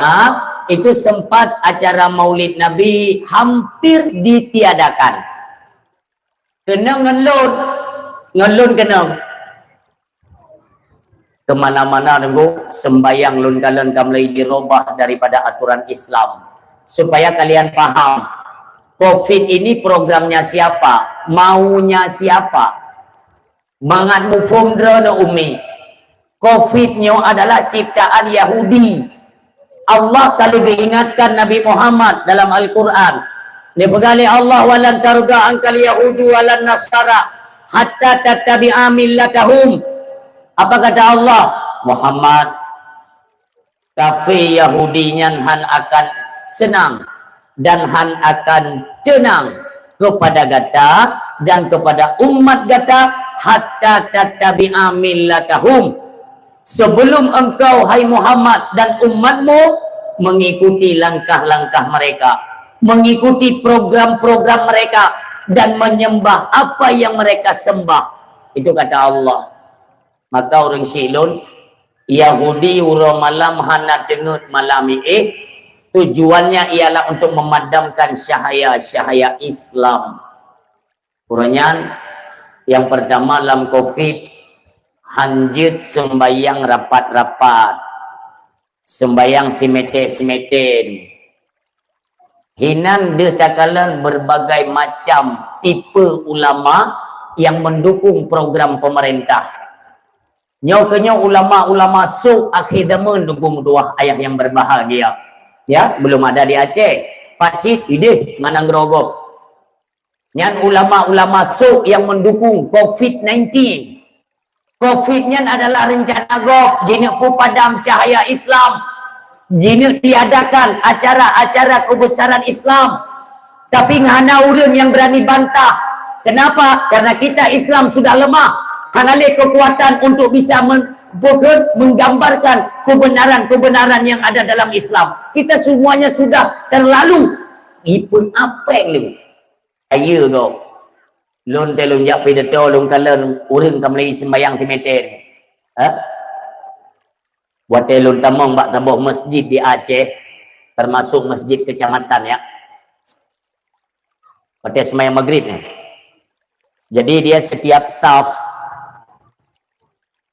itu sempat acara Maulid Nabi hampir ditiadakan. Keunong ngon lôn, ngon lôn keunong. Kemana-mana nunggu sembayang lôn kalon ka mulai dirubah daripada aturan Islam. Supaya kalian paham, covid ini programnya siapa? Maunya siapa? Mangat muphom droeneuh, Ummi. Covid nyoe adalah ciptaan Yahudi. Allah ka lheueh geuingatkan Nabi Muhammad dalam Al-Quran. Neupeugah lé Allah, "Walan tarda angkal yahudu walan nasara hatta tattabi'a millatahum." Apa kata Allah? Muhammad, kafé Yahudi nyan hán akan seunang dan hán akan teunang keupada gata dan keupada umat gata, hatta tattabi'a millatahum, sebelum engkau, hai Muhammad, dan umatmu mengikuti langkah-langkah mereka, mengikuti program-program mereka, dan menyembah apa yang mereka sembah. Itu kata Allah. Maka ureuëng syiek lôn, Yahudi uroe malam hana teungeut malam iéh, Tujuannya ialah untuk memadamkan cahaya-cahaya Islam. Uroe nyan, yang pertama lam covid, hanjeuet sembahyang rapat-rapat, sembahyang simete-simete. Hinan deuh takalon berbagai macam tipe ulama yang mendukung program pemerintah. Nyoe keunyoe ulama-ulama sôk akhé zaman, Teungku meutuah, ayah yang berbahagia. Ya, belum ada di Aceh. Pacit idéh manang grogop. Nyan ulama-ulama sôk yang mendukung covid sembilan belas. covid nyan adalah rencana gob, jineuk peupadam cahaya Islam, jineuk tiadakan acara-acara kebesaran Islam. Tapi hana ureuëng yang berani bantah. Kenapa? Karena kita Islam sudah lemah. Hana lé kekuatan untuk bisa men-, bukan menggambarkan kebenaran-kebenaran yang ada dalam Islam. Kita semuanya sudah terlalu dipeapeng dulu. Ayo kau. Lôn teuh lôn jak pidato, lôn kalon ureuëng ka mulai sembahyang simete. Ha? Watée lôn tamong bak saboh masjid di Aceh, termasuk masjid kecamatan, ya. Watée sembahyang maghrib ni. Jadi dia setiap saf,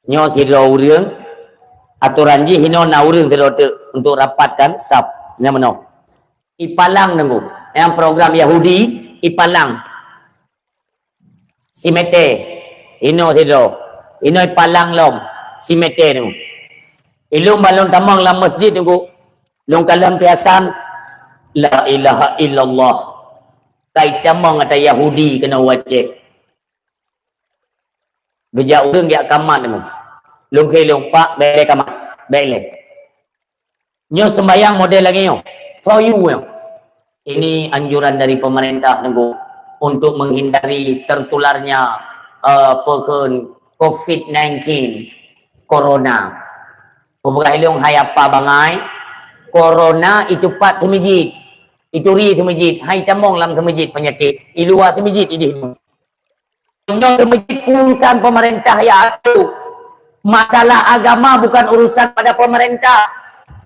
nyoe sidroe ureuëng, atoran jih hinoe na ureuëng sidroe teuk untuk rapatkan saf. Nyan meunoe. Ipalang nunggu. Yang program Yahudi, ipalang. Simete. Inoe sidroe. Inoe ipalang lom. Simete nunggu. Ilôn balon tamong lam masjid nunggu. Lôn kalon piasan. La ilaha illallah. Kai tamong ata Yahudi keunoe u Aceh. Geujak ureuëng jak kamat nyoe. Lôn kheun lôn, "Pak, bèk lé kamat. Bèk lé." Nyoe sembahyang model lagée nyoe. For you nyoe. Ini anjuran dari pemerintah, Teungku, untuk menghindari tertularnya, eh, peukheun covid sembilan belas, corona. Peugah ilôn hai apa bangai, corona itu pat seumeujid. Itu ri seumeujid, hai tamong lam seumeujid penyakit. I luwa seumeujid idéh. Nyoe seumeujid urusan pemerintah ya aku. Masalah agama bukan urusan pada pemerintah.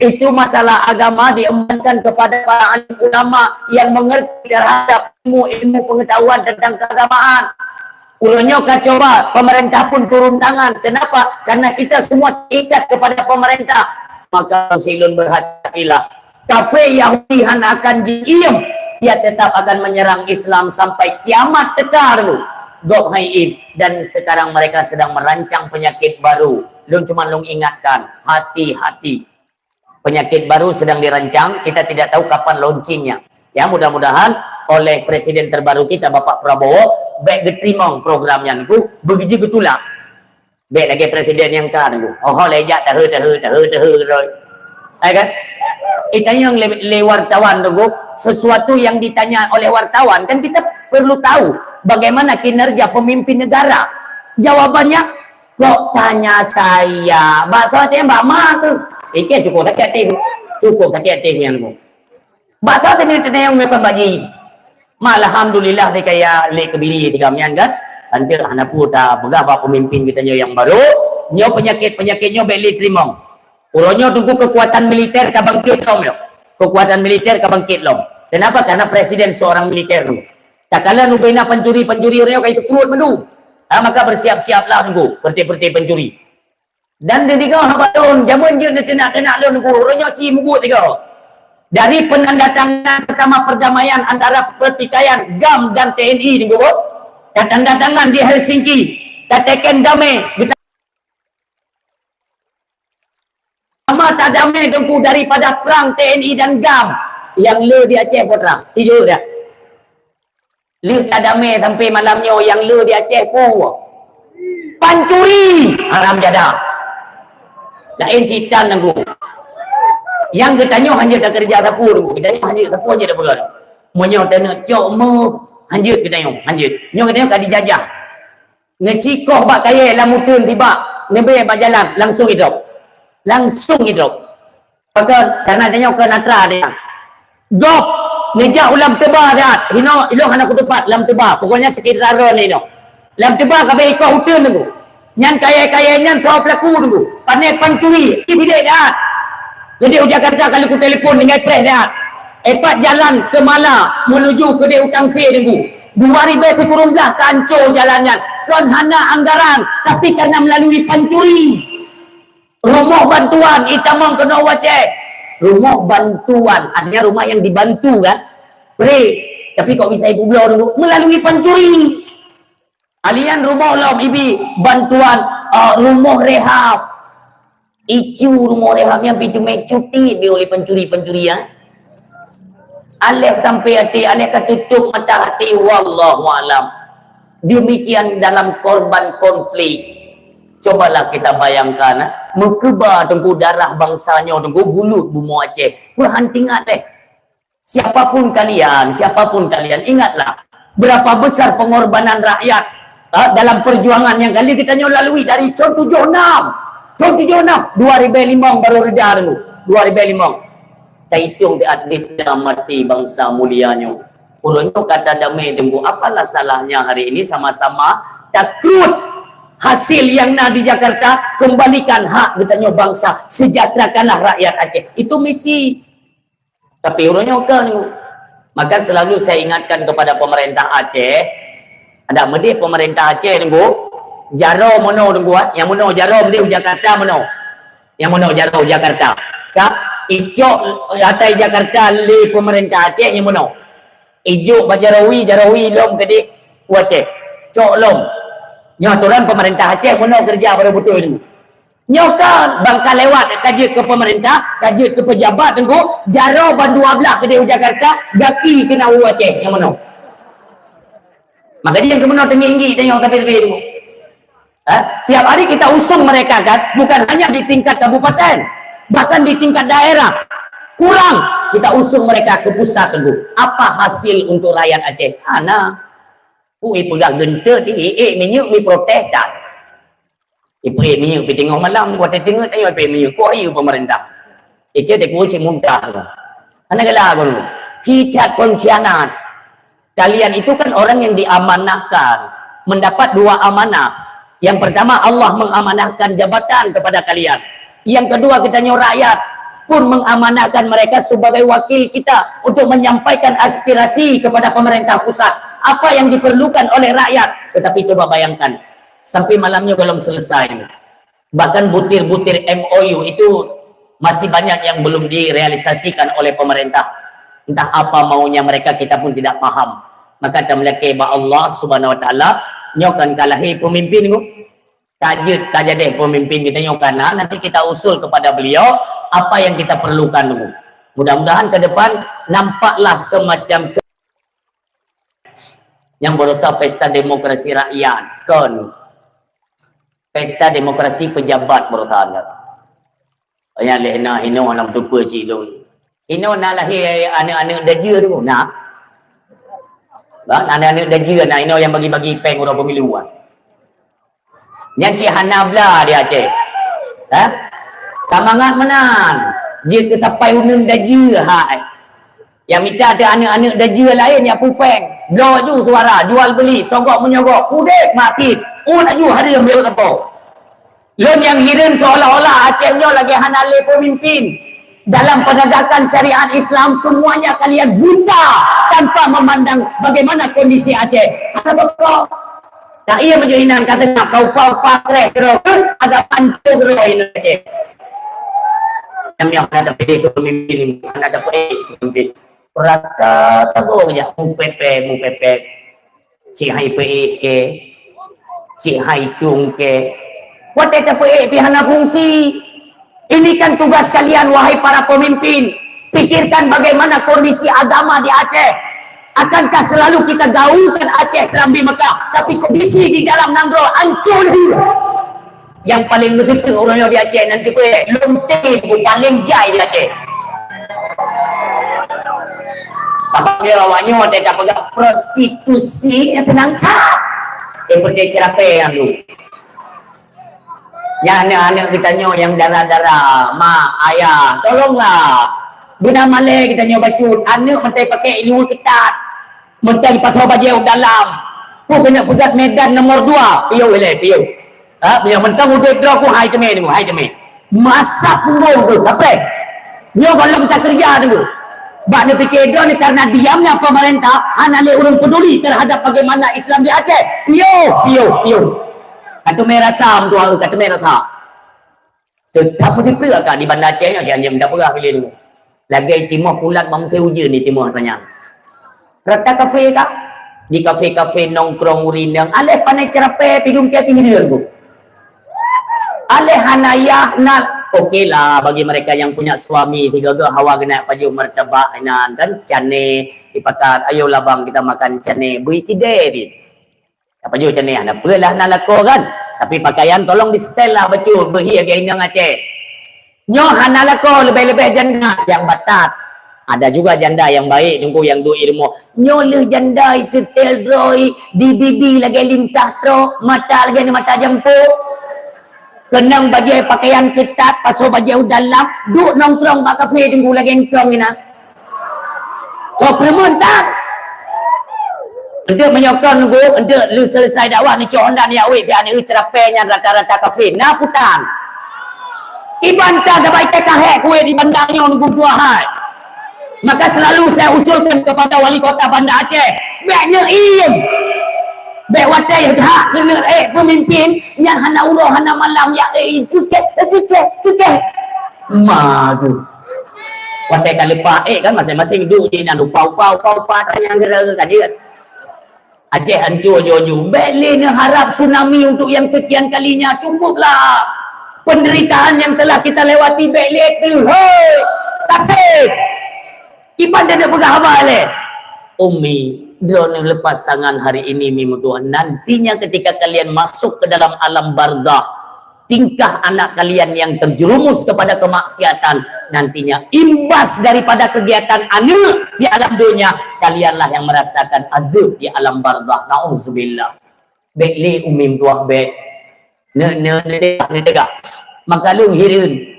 Itu masalah agama diembankan kepada para alim ulama yang mengerti terhadap ilmu-ilmu pengetahuan tentang keagamaan. Uroe nyoe ka coba pemerintah pun turun tangan. Kenapa? Karena kita semua terikat kepada pemerintah. Maka silôn berhati-hatilah. Kafé Yahudi hana akan jiem, dia tetap akan menyerang Islam sampai kiamat teuka dulu. Gob hai im, dan sekarang mereka sedang merancang penyakit baru. Lôn cuma lôn ingatkan, hati-hati. Penyakit baru sedang dirancang, kita tidak tahu kapan launchingnya. Ya, mudah-mudahan oleh presiden terbaru kita, Bapak Prabowo, bèk geuteurimong program nyan, ku beugiji geutulak. Bèk lagée presiden nyang ka nunggu. Oh, lé jak tahe, tahe, tahe, tahe terus. Ya kan? Ditanyong lé, lé wartawan nunggu, sesuatu yang ditanya oleh wartawan, kan kita perlu tahu bagaimana kinerja pemimpin negara. Jawabannya, "Kok tanya saya? Bak soe teuh bak ma tu?" Ikeu cukup sakét hati. Cukup sakét hati nyan nunggu. Bak soe teuh ni teunayong meupan bagi. Ma alhamdulillah di kaya lé keubiri di gam nyan kan. Anteuk hana peue tapeugah bak pemimpin geutanyoe nyang barô, nyoe penyakit-penyakit nyoe bèk lé teurimong. Uroe nyoe teungku kekuatan militer ka bangkit lom nyoe. Kekuatan militer ka bangkit lom. Kenapa? Karena presiden seorang militer tu. Takalon ubé na pancuri-pancuri uroe nyoe ka jiteukurot mandum. Ha, maka bersiap-siaplah teungku, peureuté-peureuté pancuri. Dan di tiga haba lôn, jameun jeuet neuteunak-teunak lôn guru, uroe nyoe ci mubuet tiga. Dari penandatanganan pertama perdamaian antara pertikaian gam dan T N I di Gubuk, ka tanda tangan di Helsinki, ka teken damai. Sama tak damai teungku daripada perang T N I dan gam yang le di Aceh Putra. Sijur dah. Lheueh ka damai sampai malam nyoe nyang le di Aceh peue? Pancuri! Haram jadah. Laén sitan nanggu. Nyang geutanyoe hanjeuet ka keureuja sapeue nanggu. Geutanyoe hanjeuet sapeue hanjeuet tapeugah. Meunyoe taneuk cok meuh, hanjeuet geutanyoe, hanjeuet. Nyoe geutanyoe ka dijajah. Neucikoh bak kayèe lam uteuen tibak, neubée bak jalan, langsung idrop. Langsung idrop. Pakon, karena tanyoe keu natra dia. Gob, neujak u Lam Teuba siat. Hinoe, ilong hana kutupat Lam Teuba. Pokoknya sekitar ron inoe. Lam Teuba ka bèk ikoh uteuen teungku. Nyan kayèe-kayèe nyan soe pelaku teungku. Pané pancuri, sidék siat. Keudeh u Jakarta ka lheueh kutelepon tinggai preh that. Epat jalan Kemala menuju keudeh u Tangse Teungku. Dua ribèe sikureueng blah ka ancô jalan nyan. Kon hana anggaran, tapi karena melalui pancuri. Rumoh bantuan itamong keunoe u Aceh. Rumoh bantuan, artinya rumah yang dibantu kan? Free. Tapi kok bisa ipubloe Teungku? Melalui pancuri. Alian rumoh lom ibi bantuan, eh, rumoh rehab. Icu rumoh rehab nyan pi teumé cuti bi oleh pencuri-pencuri, ya. Aléh sampai até, aléh ka tutup mata hati, wallahu alam. Demikian dalam korban konflik. Cobalah kita bayangkan, eh, meukeubah Teungku darah bansa nyoe Teungku, bulut bumoe Aceh. Peuhan tingat deh. Siapapun kalian, siapapun kalian, ingatlah berapa besar pengorbanan rakyat, ha, dalam perjuangan yang kali kita nyoe lalui dari tahun tujuh enam. Tahun tujuh enam, dua ribèe limong baru reda dulu. Dua ribèe limong. Taitong di atlet dan mati bangsa mulia nyoe. Ulôn nyoe kata damai Teungku, apalah salahnya hari ini sama-sama takrut hasil yang na di Jakarta, kembalikan hak geutanyoe bangsa, sejahterakanlah rakyat Aceh. Itu misi. Tapi uroe nyoe kon. Maka selalu saya ingatkan kepada pemerintah Aceh, ada meudeh pemerintah Aceh Teungku, jaroe meunoe Teungku, ah, nyang meunoe jaroe meudeh u Jakarta meunoe. Nyang meunoe jaroe u Jakarta. Ka icok atai Jakarta lé pemerintah Aceh nyang meunoe. Ijok bak jaroe wie, jaroe wie lom keudeh u Aceh. Cok lom. Nyoe aturan pemerintah Aceh meunoe keureuja baru beutôi Teungku. Nyoe kan bangka lewat ka jeuet keu pemerintah, ka jeuet keu pejabat Teungku, jaroe ban dua blah keudeh u Jakarta, gaki keunan u Aceh nyang meunoe. Maka jih nyang keu meunoe teungi-inggi tanyoe tapi-tapi Teungku. Ha? Tiap hari kita usung mereka kan, bukan hanya di tingkat kabupaten, bahkan di tingkat daerah. Kurang kita usung mereka ke pusat Teungku. Apa hasil untuk rakyat Aceh? Hana. Ui peugah geunteuk di ék minyeuk mi protes tan. Ipeuék minyeuk pi teungoh malam, watèe teungeut ayo ipeuék minyeuk. Kok ayo pemerintah? Ikeu dek cik muntah. Hana galak kon. Kita pengkhianat. Kalian itu kan orang yang diamanahkan, mendapat dua amanah. Yang pertama, Allah mengamanahkan jabatan kepada kalian. Yang kedua, kita nyoe rakyat pun mengamanahkan mereka sebagai wakil kita untuk menyampaikan aspirasi kepada pemerintah pusat. Apa yang diperlukan oleh rakyat. Tetapi coba bayangkan, sampai malam nyoe belum selesai. Bahkan butir-butir M O U itu masih banyak yang belum direalisasikan oleh pemerintah. Entah apa maunya mereka, kita pun tidak paham. Maka tameulakèe bak Allah Subhanahu Wa Taala, nyoe kan ka lahé pemimpin tu. Ka jeuet ka jadeh pemimpin kita nyoe kana, nanti kita usul kepada beliau apa yang kita perlukan tu. Mudah-mudahan ke depan nampaklah semacam ke-, yang berusaha pesta demokrasi rakyat. Kon. Pesta demokrasi pejabat baroesa nyan. Nyan lé na hinoe lam tupeue cit lôn. Hinoe na lahé aneuk-aneuk dajeu tu, na. Ba, na aneuk-aneuk dajeu na hinoe nyang bagi-bagi péng uroe pemilu, ah. Nyan cit hana bla di Aceh. Ha? Ka mangat meunan. Jeuet keu sapai uneun dajeu hai. Nyang mita teuh aneuk-aneuk dajeu laén nyang pupeng. Bloe ju suara, jual beli, sogok menyogok, pudek masin. Uh, laju hareuem lewat gapo. Lôn nyang hireuen seolah-olah Aceh nyoe lagèe hana lé pemimpin. Dalam penegakan syariat Islam, semuanya kalian buta tanpa memandang bagaimana kondisi Aceh. Hana sogok. Tak iya meunyoe inan ka seungap ka upa-upa kreh keudroe, agak pancôh keudroe inan Aceh. Nyang nyoe hana tapeuék keu pemimpin, hana tapeuék keu pemimpin. Rata sagoe jak mupepet, mupepet. Cit hai peuék kèe, cit hai tueng kèe. Watèe tapeuék pih hana fungsi. Ini kan tugas kalian, wahai para pemimpin. Pikirkan bagaimana kondisi agama di Aceh. Akankah selalu kita gaulkan Aceh serambi Mekah, tapi kondisi di dalam nanggroe ancô laju? Nyang paleng meuseuteuh ureueng nyoe di Aceh nan teupeue, lonte pun paleng jai di Aceh. Sabab lé awak nyoe watèe tapeugah prostitusi nyang seunang that. Seperti cerapé nyang dulu. Nyan aneuk-aneuk geutanyoe nyang dara-dara, mak, ayah, tolonglah. Beuna malèe geutanyoe bacut, aneuk meutai pakai ileue keutat. Meutai pasoe bajèe u dalam. Peue keuneuk peugöt Medan nomor dua, piôh ilèe, piôh. Ha, meunyoe mantong udép droe ku hai teumé, hai teumé. Masa punggong tu, kapreh. Nyoe gohlom takeureuja dulu. Bak neupike droe ni karena diamnya pemerintah hana lé ureuëng peduli terhadap bagaimana Islam di Aceh. Piôh, piôh, piôh. Ka teumé rasa meutuah, ka teumé rasa. Teutap meusipeue ka di Banda Aceh nyoe, si anjeum tapeugah bilé nyoe. Lagée timoh kulat bak musée ujeuen di timoh tanyan. Rata kafe ka? Di kafe-kafe nongkrong urineueng, aléh pané ceurapée pidum kée pih hireuen ku. Aléh hana yah na, oke lah bagi mereka yang punya suami tiga-tiga hawa keunak pajoh martabak inan kan, cane dipakat, ayolah bang kita makan cane, bui kidée pih. Apa jeuet macam ni, hana peue lah na lakoe kan? Tapi pakaian tolong di-setel lah bacut, beuhi lagée inong Aceh. Nyoe hana lakoe, leubeh-leubeh janda nyang batat. Ada juga janda yang baik, teungku yang duek i rumoh. Nyoe lheueh janda i setel droe, di bibi lagée lintah trok, mata lagée mata jampok. Keunong bajée pakaian keutat, pasoe bajée u dalam, duek nongkrong bak kafe teungku lagée eungkong inan. Soe peureumeun tan? Enteuk meunyoe kon nunggu, enteuk lheueh selesai dakwah neucok honda neujak wék, tiak neueu ceurapée nyan rata-rata kafe. Na putan. Iban tan sabai teuka hék kuwéh di Banda nyoe nunggu dua hai. Maka selalu saya usulkan kepada wali kota Banda Aceh, bék neuiem. Bék watée that keuneuk ék peumimpin nyan hana uroe hana malam ya ék keukéh, keukéh, keukéh. Madu. Watée ka leupah ék kan maséng-maséng duek di nan upa-upa, upa-upa tanyang geura ka jeuet. Aceh hancur juju. Bék lé neuharap tsunami untuk yang sekian kalinya. Cukuplah penderitaan yang telah kita lewati. Bék lé teuhôi. Tasib. Iban dan peugah haba lé. Umi, droeneuh lepas tangan hari ini, mi meutuah. Nantinya ketika kalian masuk ke dalam alam barzakh, tingkah anak kalian yang terjerumus kepada kemaksiatan, nantinya imbas daripada kegiatan aneuk di alam dunia, kalianlah yang merasakan azab di alam barzakh. Nauzubillah. Bék lé umi meutuah bék. Ne, ne, ne tegah, ne tegah. Maka lôn hireuen.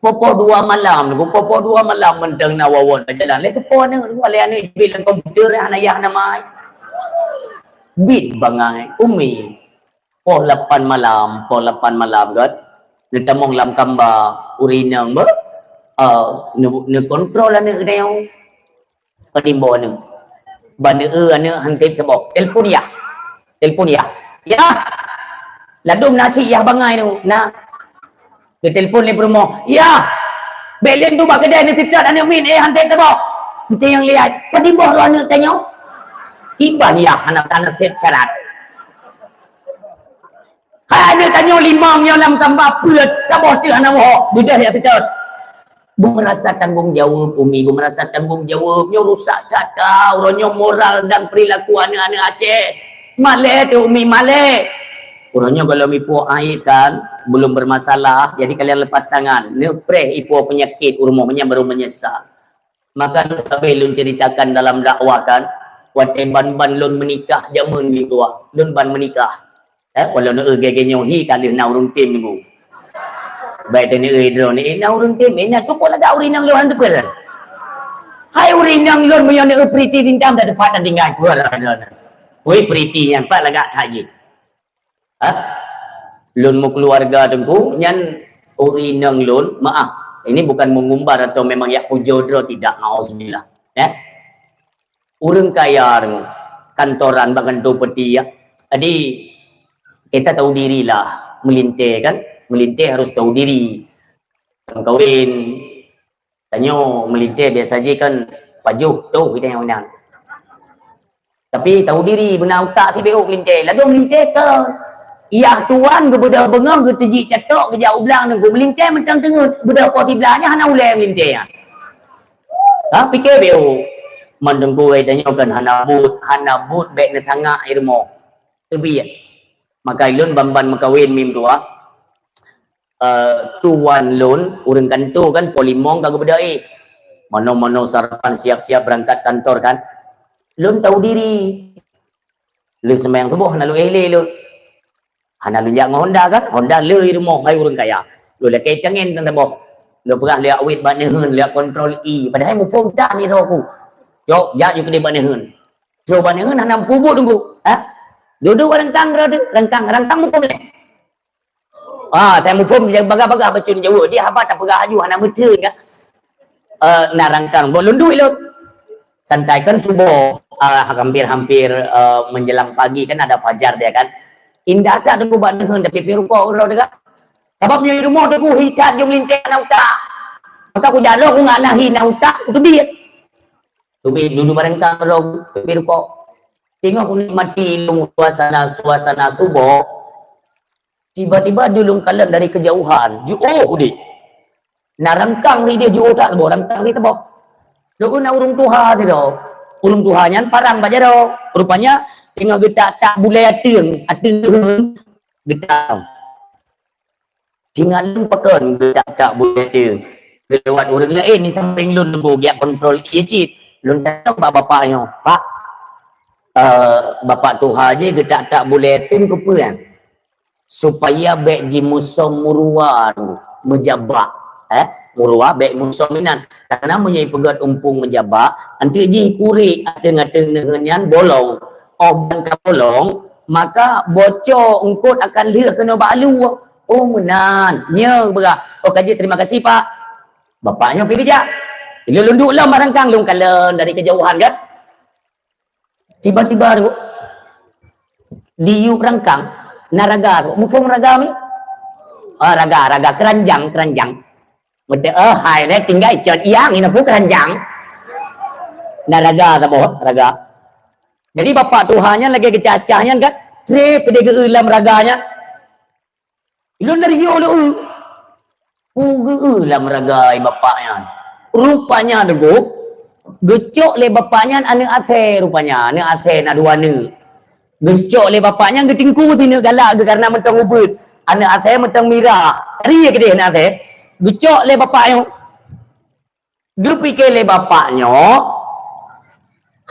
Poh-poh dua malam, poh-poh dua malam mantong na wawan bak jalan. Lé teupo aneuk, lé aneuk jibil lam komputer, hana yah hana mai. Bit bangai, umi. Poh lapan malam, poh lapan malam kan. Neutamong lam kamba, ureueng inong beuh. Ah, neu-, neukontrol aneuk geutanyoe. Padum boh aneuk. Ban eu aneuk han teb saboh. Telpon yah. Telpon yah. Yah. Ladôm na cit yah bangai tu. Na. Geutelpon lé peurumoh. Yah. Bék lé tu bak keudè neuseutôt aneuk miet, eh, han teb saboh. Ente nyang lihat. Padum boh droe aneuk tanyoe. Iban yah hana, hana sép syarat. Hai aneuk tanyoe limong nyoe lam kamba peuet, saboh teuh hana moh, beudôh ya seutôt. Beumerasa tanggung jaweueb, Umi, beumerasa tanggung jaweueb. Nyoe rusak that ka, uroe nyoe moral dan perilaku aneuk-aneuk Aceh. Malèe teuh, Umi, malèe. Uroe nyoe kalau mipue aib kan, belum bermasalah, jadi kalian lepas tangan. Neupreh ipue penyakit u rumoh nyan baru menyesal. Maka lôn sabé lôn ceritakan dalam dakwah kan, watèe ban-ban lôn meunikah jameun minggu, lôn ban meunikah. Eh, walau neueu gèt-gèt nyoe hi ka lheueh na ureueng tem nunggu. Bèk teuh neueu droeneuh, eh, na ureueng tem, eh, na cukôp lagak ureueng inong lôn han teupeue. Hai ureueng inong lôn meunyoe neueu Priti Zinta dak teupat dan tinggai keluar droeneuh. Woi Priti nyan pat lagak that jih. Ha? Lôn meukeuluwarga teungku nyan ureueng inong lôn, maaf. Ini bukan mengumbar atau memang yak pujoe droe, tidak, nauzubillah. Eh? Ureueng kaya deungoe, kantoran bak kantô peuti, ya. Jadi, kita tahu dirilah, meulintèe kan? Meulintèe harus tahu diri. Meukawen, tanyoe meulintèe biasa jih kan pajoh toh kita nyang meunan. Tapi tahu diri, beuna utak sibeuh meulintèe. Ladôm meulintèe keu yah tuan geubeudôh beungoh geuteujik catok geujak u blang teungku meulintèe mantong teungeut beudôh poh siblah nyan hana ulèe meulintèe nyan. Ha, pike beu. Man teungku ai tanyoe kan hana buet, hana buet bèk neusangak i rumoh. Teubiet. Maka lôn ban-ban meukawen mim dua. Eh, tuan lôn, ureueng kantô kan, poh limong ka geubeudôh éh. Manoe-manoe sarapan siap-siap beurangkat kantor kan. Lôn tahu diri. Lôn seumayang suboh hana lôn éh lé lôn. Hana lôn jak ngon honda kan, honda le i rumoh hai ureueng kaya. Lôn lakèe tangen tan saboh. Lôn peugah lôn jak wét bak neuheun, lôn jak kontrol i. Padahai muphom tan i droe ku. Cok, jak ju keudeh bak neuheun. Cok bak neuheun hana meupubuet teungku. Ha? Dudoe rangkang droe tu, rangkang, rangkang muphom lé. Ah, tai muphom bagah-bagah bacut jaweueb. Di haba tapeugah aju hana meuteun kan. eh, na rangkang. Boh lôn duek lôn. Santai kan suboh, eh, hampir-hampir, eh, menjelang pagi kan ada fajar dia kan. Indah that teungku bak neuheun tapi pi rukok uroe teuka. Sabab nyoe rumoh teungku hi that jong linteh na utak. Maka kujak lôn ku ngat na hi na utak, kuteubiet. Teubiet dudu barangkang uroe, teubiet rukok. Teungoh kunikmati lôn suasana-suasana suboh, tiba-tiba dulung kalon dari kejauhan, jiôh udeh. Na rangkang ri dia jiôh that teuboh, rangkang ri teuboh. Lôn na ureueng tuha sidroe. Ureueng tuha nyan parang bak jaroe. Rupanya teungoh geutak-tak bulèe ateueng, ateueng geutak. Ingat lôn pakon geutak-tak bulèe ateueng. Geulewat ureueng laén di sampéng lôn teungku geujak kontrol ié cit. Lôn tanyong bak bapak nyoe, "Pak, eh, bapak tuha jih geutak-tak bulèe ateueng keupeue?" "Supaya bèk jimusom meuruwa tu, meujabak." Eh, meuruwa bèk musom inan. Karena meunyoe ipeugöt umpung meujabak, anteuk jih ikurek ateueng-ateueng neuheun nyan bolong. Óh ban ka bolong, maka boco eungkôt akan lheueh keunoe bak alue. Oh, meunan. Nyoe peugah. Oh, ka jeuet, terima kasih, Pak. Bapak nyoe pi geujak. Lôn duek lom barangkang lôn kalon dari kejauhan kan. Tiba-tiba tu, di yup rangkang, na raga tu. Muphom raga mi? Ah, raga, raga, keranjang, keranjang. Meude, eh, hai deh, tinggai cot iang, ina pun keranjang. Na raga saboh, raga. Jadi bapak tuha nyan lagèe geucacah nyan kan, trép deh geu lam raga nyan. Lôn dari nyoe lôn eu. Peue geu eu lam raga bapak nyan. Rupanya teungku, geucok lé bapak nyan aneuk asèe rupanya. Aneuk asèe na dua aneuk. Geucok lé bapak nyan geutingku sineuk galak geuh karena mantong ubeut. Aneuk asèe mantong mirah. Tari keudeh aneuk asèe. Geucok lé bapak nyan. Geupike lé bapak nyoe,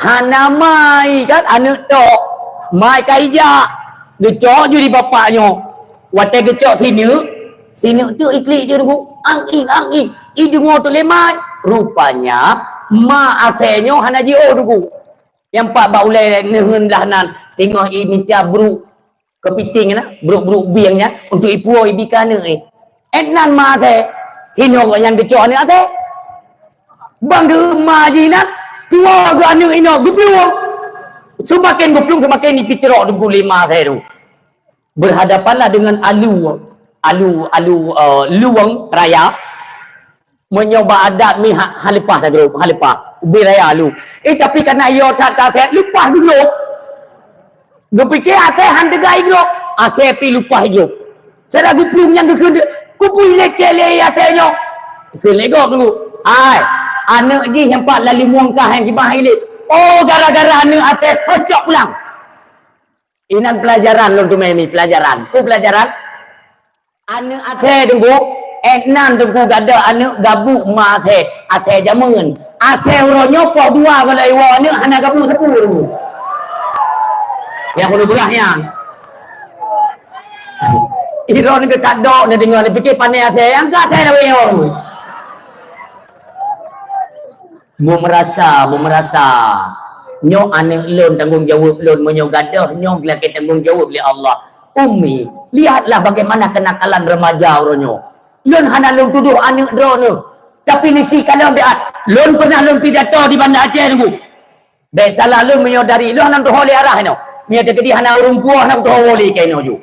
hana mai kan aneuk tok, mai ka ijak, geucok ju di bapak nyoe. Watèe geucok sineuk, sineuk tu iklik ju teungku, ang ing, ang ing, ideungoe tu lé mai. Rupanya, ma asèe nyoe hana jiôh teungku. Nyang pat bak ulèe neuheun blah nan, teungoh imita brôk. Keupiting na, brôk-brôk bieng nyan, untuk ipuwoe ibi keu aneuk nyan. Éh nan ma asèe, hinoe gobnyan geucok aneuk asèe. Bang geu ma jih nan, tuwoe geu aneuk inoe geuplueng. Seumaken geuplueng, seumaken ipicrok teungku lé ma asèe tu. Berhadapanlah dengan alu, alu, alu, eh, lueng raya. Meunyoe bak adat mi ha, ha leupah tagrôp, ha leupah. Ubé raya lu. Eh, tapi kana yo that ka asèe leupah geugrôp. Geupike asèe han teuga igrôp, asèe pi leupah igrôp. Cara geuplueng nyang geukheun, "Kupeue lecet lé asèe nyoe?" Kheun lé gob teungku. Hai, aneuk jih nyang pat lalu muangkah nyang jibah ilé. Oh, gara-gara aneuk asèe, hocok pulang. Inan pelajaran lôn teumé mi, pelajaran. Peue pelajaran? Aneuk asèe teungku, éh nan teungku gadoh aneuk gabuk ma asèe, asèe jameun. Asèe uroe nyoe poh dua gohlom iwoe aneuk hana gabuk sapeue teungku. Nyang keuneuk beurah nyan. Iroe nyoe ka dok neudeungoe, neupike pané asèe, nyang ka asèe lawét nyoe. Beumeurasa, beumeurasa. Nyoe aneuk lôn, tanggông jaweueb lôn. Meunyoe gadôh, nyoe geulakèe tanggông jaweueb lé Allah. Ummi, lihatlah bagaimana kenakalan remaja uroe nyoe. Lôn hana lôn tudoh aneuk droeneuh. Tapi nisi kalon siat, lôn pernah lôn pidato di Banda Aceh teungku. Bèk salah lôn meunyoe dari lôn hana tuho lé arah inoe. Meunyoe teukeudi hana ureueng puwoe, hana tuho woe lé keunoe ju.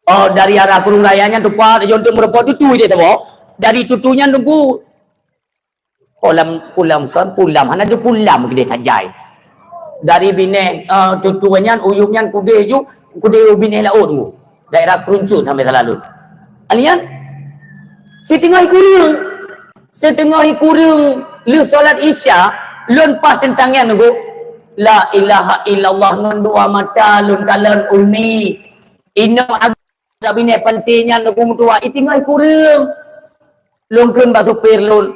Oh, dari arah Krueng Raya nyan teumpat, lôn teuk meurumpok tutui deh saboh. Dari tutui nyan teungku, Pulam, pulam kan, pulam, hana ada pulam keudeh tajai. Dari binéh, eh, tutui nyan, u yup nyan keudeh ju, keudeh u binéh laôt teungku. Daerah Krueng Cut sampai salah lôn. Alian, siteungoh kureueng, siteungoh kureueng lheueh solat Isya, lôn paih teuntang nyan teungku. La ilaha illallah ngon dua mata lôn kalon Ummi. Inoe Dak binéh panté nyan lôn meutuah, iteungoh kureueng. Lôn kheun bak supir lôn,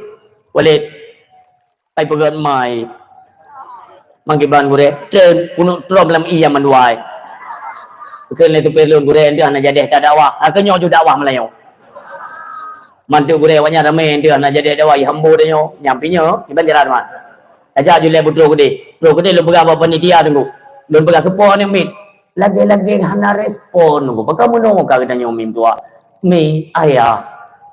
"Walid, ai peugöt mai." Mangkeuban gurèe, "Treun, keuneuk trom lam ié mandua ai." Kheun lé supir lôn, "Gurèe, deuh hana jadeh that dakwah." Ka nyoe ju dakwah meulayeue. Mantöng gurèe awak nyan ramé, deuh hana jadeh dakwah, i hamba tanyoe, nyang pinyöt, iban jalan wan. Saja ju lé beutroh keudeh. Troh keudeh lôn peugah bak panitia teungku. Lôn peugah, "Soe po aneuk miet?" Lagèe-lagèe hana respon teungku. Pakon meunoe ka geutanyoe mim tuha? Mi, ayah.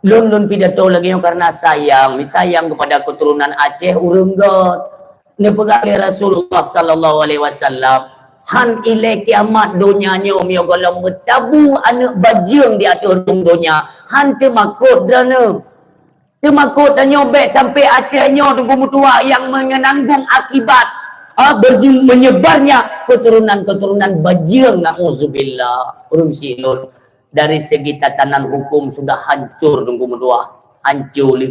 Lôn, lôn pidato lagèe nyoe karena sayang, sayang kepada keturunan Aceh ureueng göt. Neupeugah lé Rasulullah sallallahu alaihi wasallam, "Han ilèe kiamat donya nyoe meunyoe gohlom meutabu aneuk bajeueng di ateueh rhueng donya, han teumakot droeneuh." Teumakot tanyoe bèk sampai Aceh nyoe Teungku meutuah nyang menanggung akibat, ah, berju-, menyebarnya keturunan-keturunan bajeueng, na'udzubillah. Ureueng syiek lôn, dari segi tatanan hukum sudah hancur Teungku meutuah, hancur lé.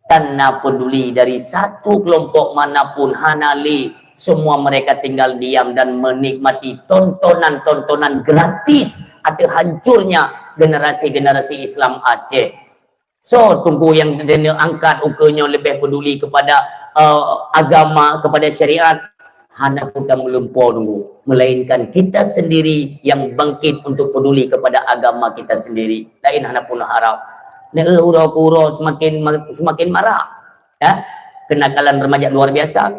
Tan na peduli dari satu kelompok manapun, hana lé. Semua mereka tinggal diam dan menikmati tontonan-tontonan gratis ateueh hancurnya generasi-generasi Islam Aceh. Soe Teungku nyang droeneuh angkat ukeue nyoe leubeh peduli kepada, eh, agama, kepada syariat? Hana peue tameulumpo Teungku, melainkan kita sendiri yang bangkit untuk peduli kepada agama kita sendiri. Laén hana peue neuharap. Neueu uroe keu uroe semakin ma-, semakin marak. Ya? Kenakalan remaja luar biasa.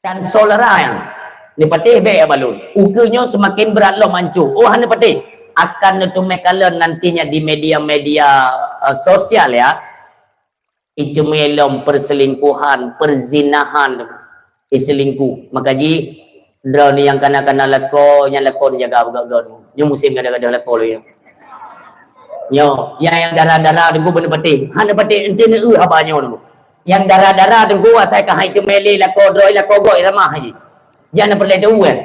Dan saudara nyang neupatéh bèk ya balon. Ukeue nyoe semakin berat lom hancô. Oh, hana patéh. Akan neuteumé kalon nantinya di media-media, eh, sosial ya. Iteumé lom perselingkuhan, perzinahan, iselingkuh. Maka jih, droeneuh nyang kana-kana lakoe, nyang lakoe neujaga beugöt-göt. Nyoe musim gadoh-gadoh lakoe lé nyoe. Nyoe, nyang, nyang dara-dara Teungku beuneupatéh. Hana patéh, enti neueu haba nyoe Teungku. Nyang dara-dara Teungku asai ka hai teumé lé lakoe droe, lakoe göt ramah jih. Jan na peureulèe teu kan.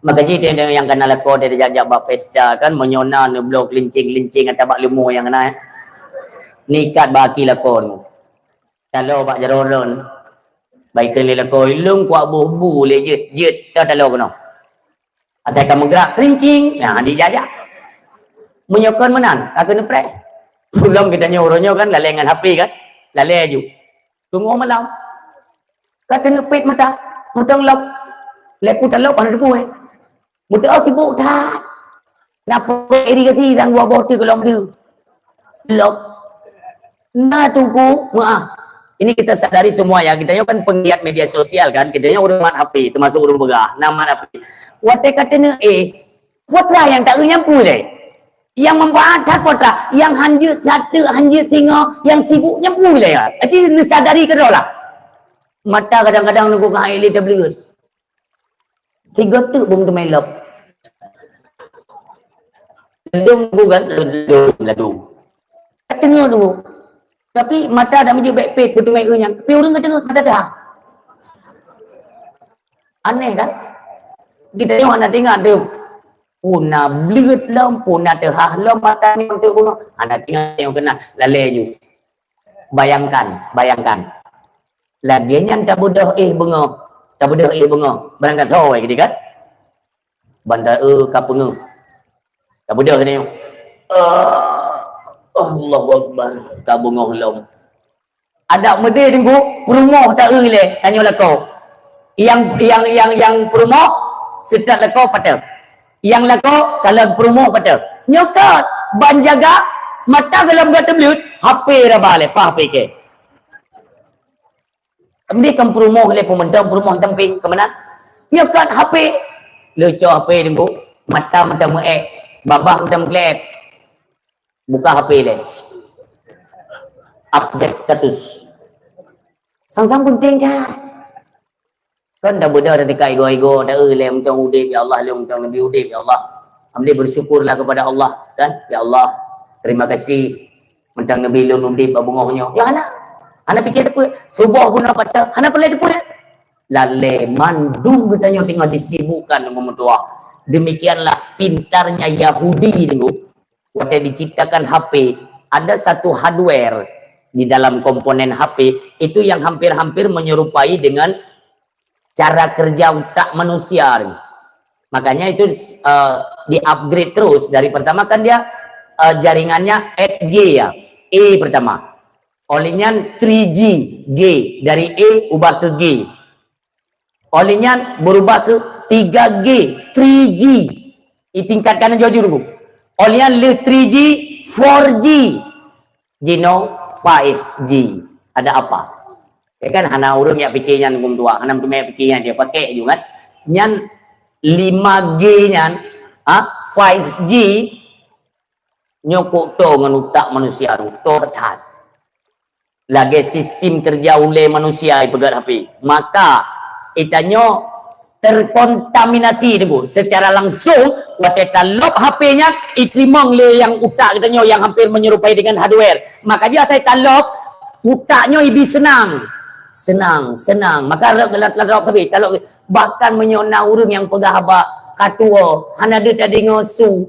Maka jih teuh nyang kana lakoe teuh jak-jak bak pesta kan, meunyoe na neubloe keulinceng-keulinceng ata bak leumô nyang na, eh. Neuikat bak aki lakoe Teungku. Taloe bak jaroe droen. Bak ikheun lé lakoe, "Lôn kuat boh bu lé jeuet, jeuet ta taloe keunoe." Asai ka meugrak, keulinceng, nah, dijak-jak. Meunyoe kon meunan, ka keuneuk preh. Peulom geutanyoe uroe nyoe kan lalè ngon H P kan? Lalè aju. Teungoh malam. Ka keuneuk pet mata, mantong lop. Lhèe peuet lop hana teupeue. Meuteuk sibuk that. Na proyek irigasi dan dua boh teuk lom tu. Lop. Na Teungku, meuah. Ini kita sadari semua ya, kita nyoe kan penggiat media sosial kan, kita nyoe ureueng mat H P, termasuk ureueng peugah, na mat H P. Watèe ka teuneuh eh, putra nyang taeu nyang peue lé. Nyang manfaat that putra, nyang hanjeuet sateuk, hanjeuet singoh, nyang sibuk nyang peue lé ya. Aci neusadari keudroe lah. Mata kadang-kadang Teungku ka hai lé tableuet. Sigoe teuk bông teumé lop. Ladôm Teungku kan, ladôm, ladôm. Ka teungoh Teungku. Tapi mata dak meujeuet bèk pet bông teumé eu nyan. Tapi ureueng ka teungoh mata teuhah. Aneh kan? Geutanyoe hana teuingat teuh. Peue na bleuet lom, peue na teuhah lom mata nyoe teuk beungoh. Hana teuingat nyoe keunan. Lalè ju. Bayangkan, bayangkan. Lagèe nyan tabeudôh éh beungoh, tabeudôh éh beungoh, barangkasoe keudéh kan? Ban taeu ka peungeuh. Tabeudôh nyoe. Ah, Allahu Akbar, ka beungoh lom. Adak meudeh Teungku, peurumoh taeu lé, tanyoe lakoe. Nyang, nyang, nyang, nyang peurumoh, seutôt lakoe patéh. Nyang lakoe, kalon peurumoh patéh. Nyoe ka ban jaga mata golom gata bleuet, H P raba lé, pah H P kèe. Kemudian kan peurumoh lé peumeuntong, peurumoh tamping, keumanan? Nyoe kan H P. Leucok H P Teungku, mata mantong meuék, babah mantong meuklép. Buka H P lé. Update status. Sang-sang peunteng that. Kan dak beudôh dak tingkat igoe-igoe, dak, "Eh, lé mantong udép, ya Allah, lé mantong neubi udép, ya Allah." Alhamdulillah, bersyukurlah kepada Allah, kan? "Ya Allah, terima kasih, mantong neubi lôn udép bak beungoh nyoe." Ya, hana. Hana pike teupeu. Suboh pun hana patah, hana peureulèe teupeu. Lalè mandum geutanyoe teungoh disibukkan ngon meutuah. Demikianlah pintarnya Yahudi dulu. Watèe diciptakan H P, ada satu hardware di dalam komponen H P itu yang hampir-hampir menyerupai dengan cara kerja utak manusia. Makanya itu, eh, di-upgrade terus. Dari pertama kan dia, eh, jaringannya eight G ya, A pertama. Oleh nyan three G, G, dari A ubah ke G. Oleh nyan berubah ke tiga G, three G. Ditingkatkan laju-laju Teungku. Oleh nyan lheueh three G, four G. Jinoe five G. Ada apa? Ya kan, hana ureueng jak pike nyan Teungku meutuah, hana meuteumé jak pike nyan, dia pakai ju kan. Nyan lima G nyan, ha, five G, Nyoe kok to ngon utak manusia tu, to that. Lagèe sistem kerja ulèe manusia ipeugèt H P. Maka, itanyoe terkontaminasi, Teungku. Secara langsung, watèe talop H P nyan, iteurimong lé nyang utak geutanyoe nyang hampir menyerupai dengan hardware. Maka jih asai talop, utak nyoe ibi seunang. Seunang, seunang. Maka rot, rot, rot, rot, tapi talop, bahkan meunyoe na ureueng nyang peugah haba ka tuwoe, hana deuh tadeungoe su,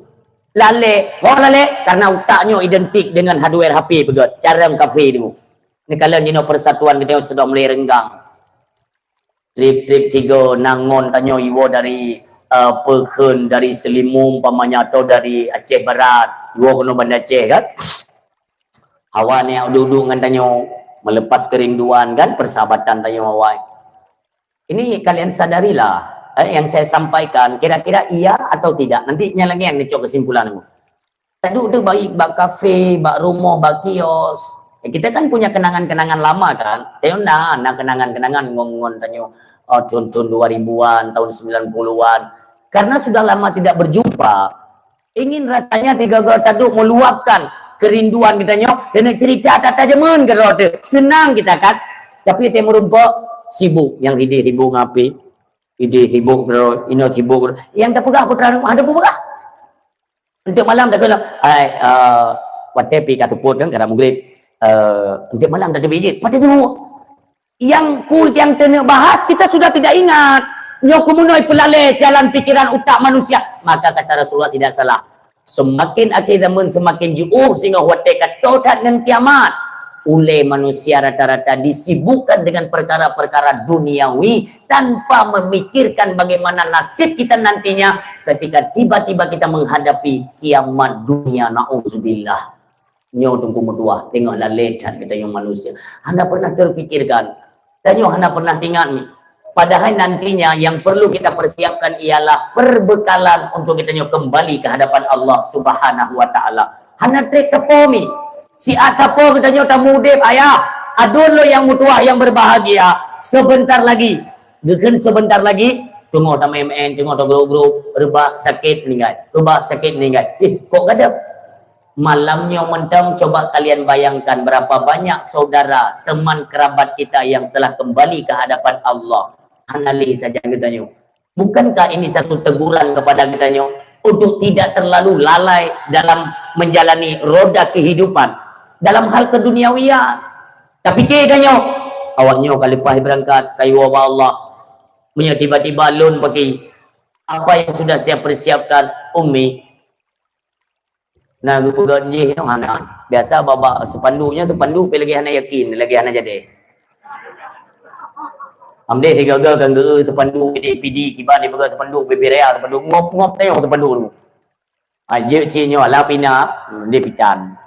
lalè, ho lalè, karena utak nyoe identik dengan hardware H P peugèt, carông kafe tu. Neukalon jinoe persatuan geutanyoe seudang mulai renggang. Trip-trip tiga na ngon tanyoe iwoe dari, eh, peukheun, dari Seulimu umpamanya atau dari Aceh Barat, iwoe keunoe Banda Aceh kan. Awak ni duek-duek ngon tanyoe, melepas kerinduan kan, persahabatan tanyoe awai. Ini kalian sadarilah, eh, yang saya sampaikan, kira-kira iya atau tidak. Nanti nyang lagèe nyan neucok kesimpulan. Taduek tu baik bak kafe, bak rumoh, bak kios. Eh, kita kan punya kenangan-kenangan lama kan. Tanyoe na, na kenangan-kenangan ngon-ngon tanyoe, eh, thon-thon dua ribuan, tahun sembilan puluhan. Karena sudah lama tidak berjumpa, ingin rasanya tiga-tiga taduek meluapkan kerinduan geutanyoe, keuneuk cerita tata jameun keudroe teuh. Seunang kita kan, tapi watèe meurumpok, sibuk. Nyang idéh sibuk ngon H P, idéh sibuk keudroe, inoe sibuk keudroe. Nyang tapeugah putra rumoh, hana peugah. Eunteuk malam takheun lom, "Hai, eh, watèe pih ka seupôt kan, ka maghrib, eh, eunteuk malam tateubiet jeuet." Padahai dulu, nyang peue nyang taneuk bahas, kita sudah tidak ingat. Nyoe keumeunoi peulalè jalan pikiran utak manusia. Maka kata Rasulullah tidak salah. Seumaken akhé zaman seumaken jiôh, singoh watèe ka tô that ngon kiamat. Ulèe manusia rata-rata disibukkan dengan perkara-perkara duniawi tanpa memikirkan bagaimana nasib kita nantinya ketika tiba-tiba kita menghadapi kiamat dunia. Nauzubillah. Nyoe Teungku meutuah, teungoh lalè that geutanyoe manusia. Hana pernah terpikirkan. Tanyoe hana pernah ingat ni. Padahai nantinya yang perlu kita persiapkan ialah perbekalan untuk geutanyoe kembali ke hadapan Allah Subhanahu wa Ta'ala. Hana trép sapo mi. Siat sapo geutanyoe tamuudép, ayah. Aduen lôn nyang meutuah nyang berbahagia. Sebentar lagi. Geukheun sebentar lagi, teungoh tameu'en-meu'en, teungoh tagrôp-grôp, reubah sakét meuninggai. Reubah sakét meuninggai. Eh, kok gadôh? Malam nyoe mantong, coba kalian bayangkan berapa banyak saudara, teman kerabat kita yang telah kembali ke hadapan Allah. Hana lé sajan geutanyoe. Bukankah ini satu teguran kepada geutanyoe untuk tidak terlalu lalai dalam menjalani roda kehidupan dalam hal keduniawian? Tapike geutanyoe, awak nyoe ka leupah beurangkat, ka iwoe bak Allah. Meunyoe tiba-tiba lôn paki, apa yang sudah saya persiapkan, Ummi? Na geupeugah jih nyoe hana. Biasa bak-bak spanduk nyoe, spanduk pih lagèe hana yakin, lagèe hana jadi. Am deh tiga-tiga kan geu spanduk, pidi-pidi kiban dipeugah spanduk, bibir raya spanduk, ngop-ngop tayong spanduk tu. Ah, jeuet cit nyoe, alah pina, hmm, dia pitan.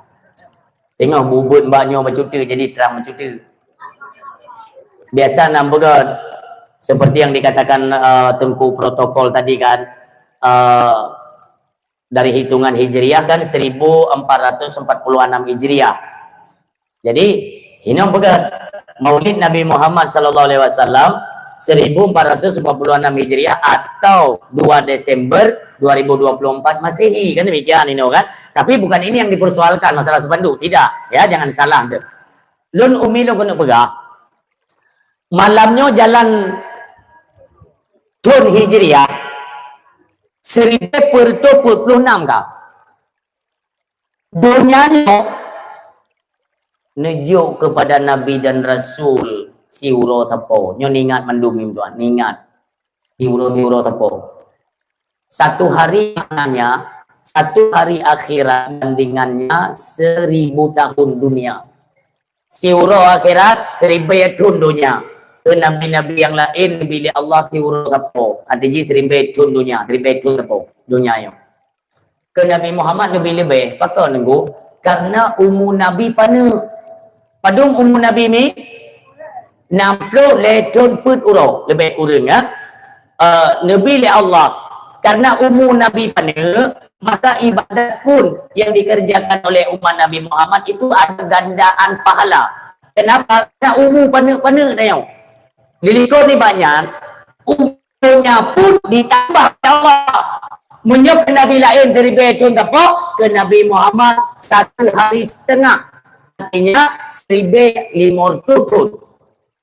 Tengok bubut bak nyoe bacut teuk, jadi trang bacut teuk. Biasa na peugah, seperti yang dikatakan, eh, Teungku protokol tadi kan, eh, dari hitungan Hijriah kan seribu empat ratus empat puluh enam Hijriah. Jadi, inong peugah Maulid Nabi Muhammad sallallahu alaihi wasallam seribu empat ratus empat puluh enam Hijriah atau dua Desember dua ribu dua puluh empat Masehi, kan demikian inong kan? Tapi bukan ini yang dipersoalkan masalah spanduk, tidak. Ya, jangan salah tu. Lôn Ummi lôn keuneuk peugah, malam nyoe jalan thon Hijriah seribu empat ratus empat puluh enam ka. Donya nyoe neujok keupada Nabi dan Rasul siuroe sapo. Nyoe ingat mandum, Ibu Tuan, ingat. Siuroe-siuroe sapo. Satu hari maknanya, satu hari akhirat bandingannya seribu tahun dunia. Siuroe akhirat, siribèe thon donya. Keu nabi-nabi nyang laén neubi lé Allah siuroe sapo. Arti jih siribèe thon donya, siribèe thon sapo donya nyoe. Keu Nabi Muhammad neubi leubeh, pakon Teungku? Karena umu Nabi paneuk. Padum umu Nabi mi? Nam ploh lhèe thon peuet uroe, leubeh kureueng, ya. Eh, neubi lé Allah. Karena umu Nabi paneuk, maka ibadat pun yang dikerjakan oleh umat Nabi Muhammad itu ada gandaan pahala. Kenapa? Karena umu paneuk-paneuk tayong. Dilikot ni banyak, umu Donya pun ditambah lé Allah. Meunyoe keu nabi laén siribèe thon sapo, keu Nabi Muhammad satu hari setengah. Artinya, seribèe limong reutôh thôn.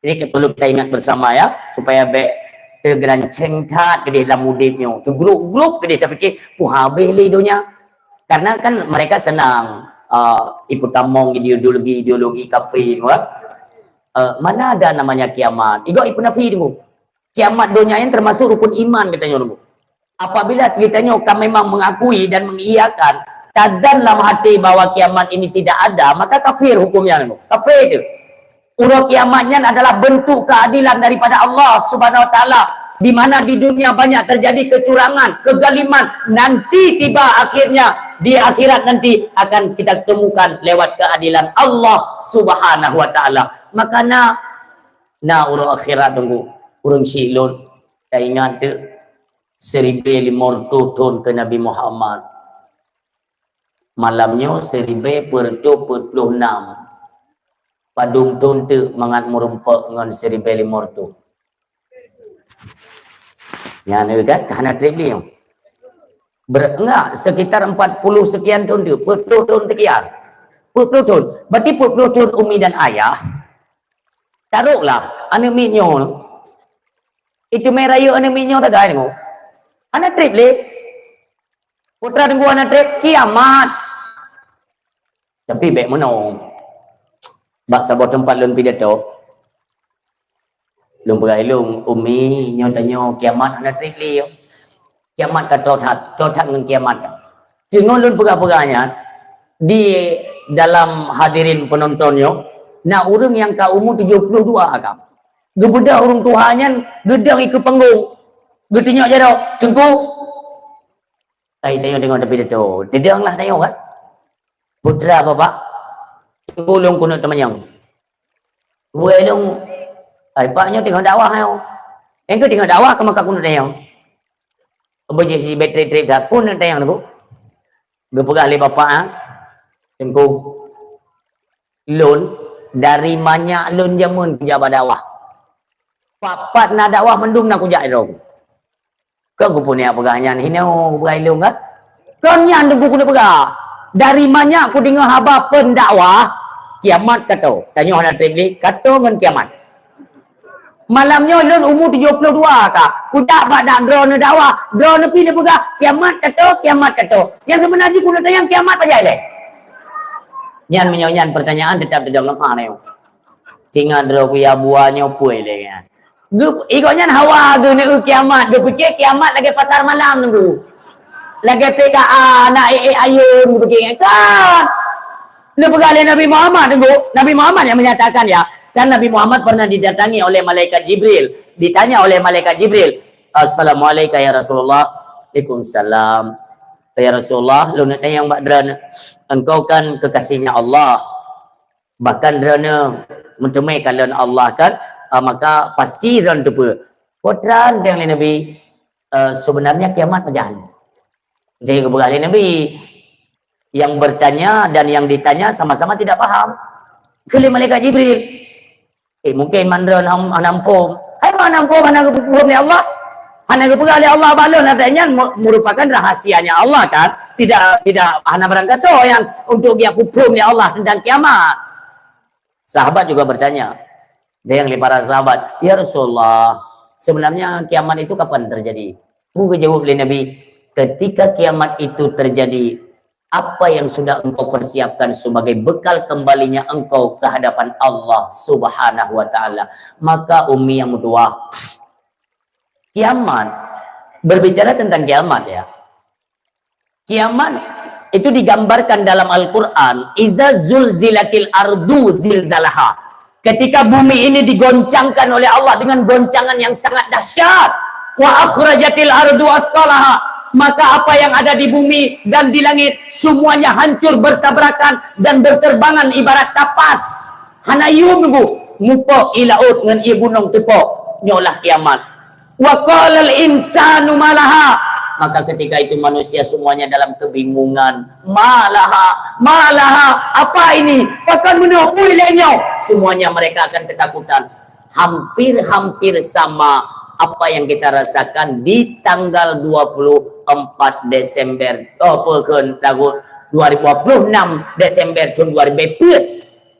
Ini perlu kita ingat bersama ya, supaya bèk teugeranceng that keudéh lam udép nyoe. Teugrup-grup keudéh tapikir, "Peue habéh lé donya." Karena kan mereka senang, uh, ipeutamong ideologi-ideologi kafé nyoe. Uh, mana ada namanya kiamat? Igoe ipeunafi dulu. Kiamat donya nyan termasuk rukun iman geutanyoe dulu. Apabila geutanyoe ka memang mengakui dan mengiyakan, tadzan lam hati bahwa kiamat ini tidak ada, maka kafir hukumnya nyoe. Kafir tu. Uroe kiamat nyan adalah bentuk keadilan daripada Allah Subhanahu wa Taala, di mana di dunia banyak terjadi kecurangan, kezaliman, nanti tiba akhirnya di akhirat nanti akan kita temukan lewat keadilan Allah Subhanahu wa Taala. Makana, na uroe akhirat tunggu, ureueng syiek lôn, taingat teuk, seribèe limong reutôh thôn keu Nabi Muhammad. Malam nyoe seribèe peuet reutôh peuet ploh nam. Padum thôn teuk mangat meurumpok ngon seribèe limong reutôh. Nyan kan, ka hana trép lé nyoe. Ber-, enggak, sekitar empat puluh sekian thôn teuk, peuet ploh thôn sekian. Peuet ploh thôn. Berarti peuet ploh thôn umi dan ayah. Taruhlah, aneuk miet nyoe. Itu mè rayeuk aneuk miet nyoe sagai nyoe. Hana trép lé. Putra teungku hana trép, kiamat. Tapi bèk meunoe. Bak saboh teumpat lôn pidato. Lôn peugah ilôn, "Umi, nyoe tanyoe kiamat hana trép lé." Kiamat ka toe that, toe that ngon kiamat. Teungoh lôn peugah-peugah nyan, di dalam hadirin penonton nyoe, na ureueng nyang ka umu tujoh ploh dua ka. Geubeudôh ureueng tuha nyan, geudong ikeue panggong. Geutunyok jaroe, "Teungku." Ai, tanyoe deungoe tapi teutô. Teudong lah tanyoe kan. Putra bapak, "Teungku, lôn keuneuk teumanyong." Wéh lôn, "Ai, pak nyoe teungoh dakwah nyoe." "Engkau teungoh dakwah, keumakah keuneuk tanyong?" Beujih si bèk trép-trép that, "Peue neuk tanyong, Teungku?" Geupeugah lé bapak, ha, "Teungku, lôn dari manyak lôn jameun kujak bak dakwah. Pat-pat na dakwah mandum na kujak droe." Kon geupeugah peugah nyan hinoe, geupeugah ilôn kan? Kon nyan Teungku keuneuk peugah. Dari manyak kudeungoe haba phon dakwah, kiamat ka toe. Tanyoe hana trép lé, ka toe ngon kiamat. Malam nyoe lôn umu tujoh ploh dua ka. Kujak bak dak droeneuh dakwah, droeneuh pih neupeugah, "Kiamat ka toe, kiamat ka toe." Nyang seubeuna jih keuneuk tanyong kiamat pajan ilèe. Nyan meunyoe nyan pertanyaan teutap teudong leupah nyoe. Singoh droe kuya buwa nyoe peue ilèe nyan. Geu-, igoe nyan hawa geuneuk kiamat, geupike kiamat lagèe pasar malam Teungku. Lagèe P K A, na ék-ék ayôn geupike nyan. Kan! Neupeugah lé Nabi Muhammad Teungku. Nabi Muhammad yang menyatakan ya. Kan Nabi Muhammad pernah didatangi oleh malaikat Jibril. Ditanya oleh malaikat Jibril, "Assalamualaikum ya Rasulullah." "Waalaikumsalam." "Ya Rasulullah, lôn neuk tanyong bak droeneuh. Engkau kan kekasihnya Allah. Bahkan droeneuh meuteumé kalon Allah kan, ah, maka pasti droeneuh teupeue." "Peue treuk," tanyong lé Nabi, "eh, sebenarnya kiamat pajan?" Jadi geupeugah lé Nabi, yang bertanya dan yang ditanya sama-sama tidak paham. Kheun lé malaikat Jibril, "Eh, mungkin mandum hana, hana muphom." Hai hana muphom, hana geupeuphom lé Allah. Hana geupeugah lé Allah bak lôn, artinya me-, merupakan rahasianya Allah kan. Tidak, tidak hana barang kasoe yang untuk dia peuphom lé Allah tentang kiamat. Sahabat juga bertanya, dan yang lé para sahabat, "Ya Rasulullah, sebenarnya kiamat itu kapan terjadi?" Peue geujaweueb lé Nabi, "Ketika kiamat itu terjadi, apa yang sudah engkau persiapkan sebagai bekal kembalinya engkau ke hadapan Allah Subhanahu wa Ta'ala?" Maka umi yang meutuah, kiamat, berbicara tentang kiamat ya, kiamat itu digambarkan dalam Al-Quran, "Idza zulzilatil ardu zilzalaha." Ketika bumi ini digoncangkan oleh Allah dengan goncangan yang sangat dahsyat, "Wa akhrajatil ardu asqalaha," maka apa yang ada di bumi dan di langit semuanya hancur bertabrakan dan berterbangan ibarat kapas. Hana yum Teungku, mupok ié laôt ngon ié gunong teupok. Nyoe lah kiamat. "Wa qalal insanu ma laha." Maka ketika itu manusia semuanya dalam kebingungan. "Ma laha, ma laha, apa ini? Pakon meunoe peue lé nyoe?" Semuanya mereka akan ketakutan. Hampir-hampir sama apa yang kita rasakan di tanggal dua puluh empat Desember, oh, peue kheun lagu, Dua ribu dua puluh enam Desember tahun dua ribu empat,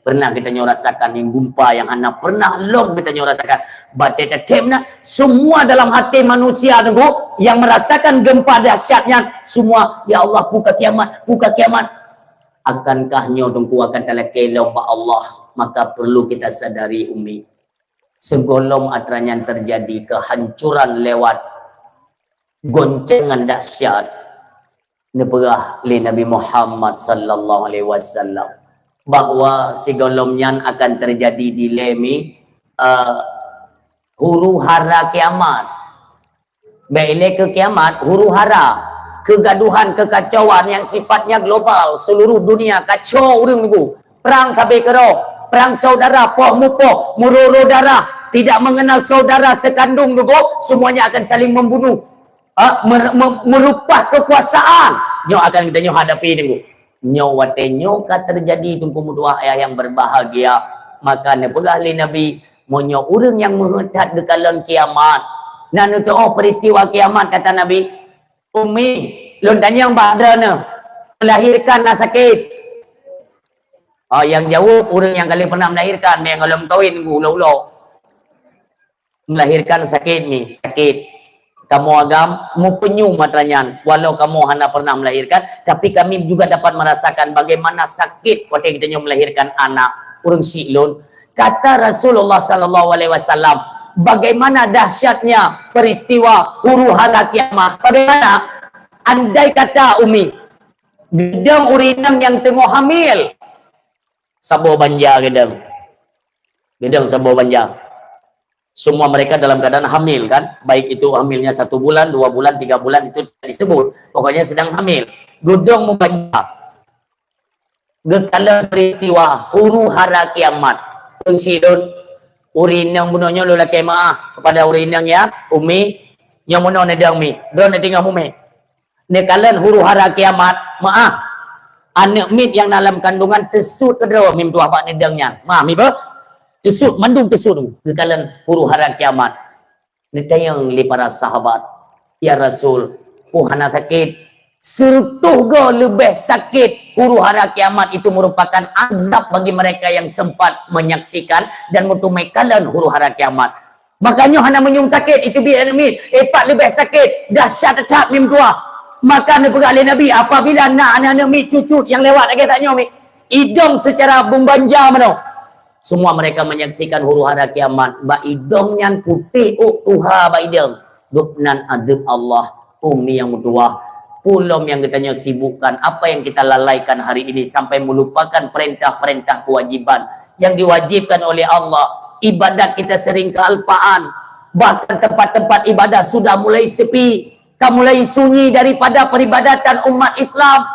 pernah geutanyoe rasakan nyang gempa nyang hana pernah lom geutanyoe rasakan. Batée tatem na, semua dalam hati manusia Teungku yang merasakan gempa dahsyat nyan, semua, "Ya Allah, peue ka kiamat, peue ka kiamat." Akankah nyoe Teungku akan talakée lom bak Allah? Maka perlu kita sadari, Umi. Sigohlom atra nyan terjadi kehancuran lewat goncangan dahsyat, neupeugah lé Nabi Muhammad sallallahu alaihi wasallam bahwa sigohlom nyan akan terjadi di lé mi, eh, huru hara kiamat. Bék ilée keu kiamat, huru hara, kegaduhan, kekacauan yang sifatnya global, seluruh dunia kacau ureuëng Teungku. Perang sabe keudroe, perang saudara, poh mupoh, meuroro darah, tidak mengenal saudara sekandung Teungku, semuanya akan saling membunuh. Ha, mer- me- merupah kekuasaan. Nyoe akan geutanyoe hadapi Teungku. Nyoe watée nyoe ka teujadi Teungku meutuah ayah nyang berbahagia, maka neupeugah lé Nabi, meunyoe ureuëng nyang meuheuét that geukalon kiamat, na neutuoh peristiwa kiamat, kata Nabi, "Umi, lôn tanyong bak droeneuh, melahirkan na sakét?" Oh, nyang jaweueb ureuëng nyang ka lheueh pernah melahirkan, nyang gohlom kawin ulo-ulo. Melahirkan sakét ni, sakét. Kamoe agam mupeunyum atra nyan, walau kamoe hana pernah melahirkan, tapi kami juga dapat merasakan bagaimana sakét watée geutanyoe melahirkan anak. Ureuëng syiek lôn, kata Rasulullah sallallahu alaihi wasallam, bagaimana dahsyatnya peristiwa huru hara kiamat. Bagaimana? Andai kata, Umi, geudong ureuëng inong nyang teungoh hamil, saboh banja geudong. Geudong saboh banja. Semua mereka dalam keadaan hamil kan, baik itu hamilnya satu bulan, dua bulan, tiga bulan, itu tidak disebut. Pokoknya sedang hamil. Geudong mubanja. Geukalon peristiwa huru hara kiamat. Ureuëng syiek lôn, ureuëng inong bunoe nyoe lôn lakée meuáh kepada ureuëng inong ya, Umi, nyoe bunoe neudong Mi, droeneuh teungoh mume. Neukalon huru hara kiamat, meuáh. Aneuëk miet nyang na lam kandungan teusut keudroe Mi meutuah bak neudong nyan. Meuáh Mi beuh. Teusut, mandum teusut geukalon huru hara kiamat. Neutanyong lé para sahabat, "Ya Rasul, peue hana sakét?" Seureutôh goe leubeh sakét huru hara kiamat itu merupakan azab bagi mereka yang sempat menyaksikan dan meuteumé kalon huru hara kiamat. Maka nyoe hana meunyum sakét, itu biet aneuëk miet, eh, pat leubeh sakét, dahsyat that Mi meutuah. Maka neupeugah lé Nabi, apabila na aneuëk miet cucut nyang lewat lagée tanyoe Mi, idong secara bumbanja meunoe. Semua mereka menyaksikan huru hara kiamat, bak idong nyan putéh ôk tuha bak idong. Gobnyan adeueb Allah, Umi nyang meutuah. Peue lom nyang geutanyoe sibukkan, apa yang kita lalaikan hari ini sampai melupakan perintah-perintah kewajiban yang diwajibkan oleh Allah. Ibadat kita sering kealpaan. Bahkan tempat-tempat ibadah sudah mulai sepi. Ka mulai sunyi daripada peribadatan umat Islam.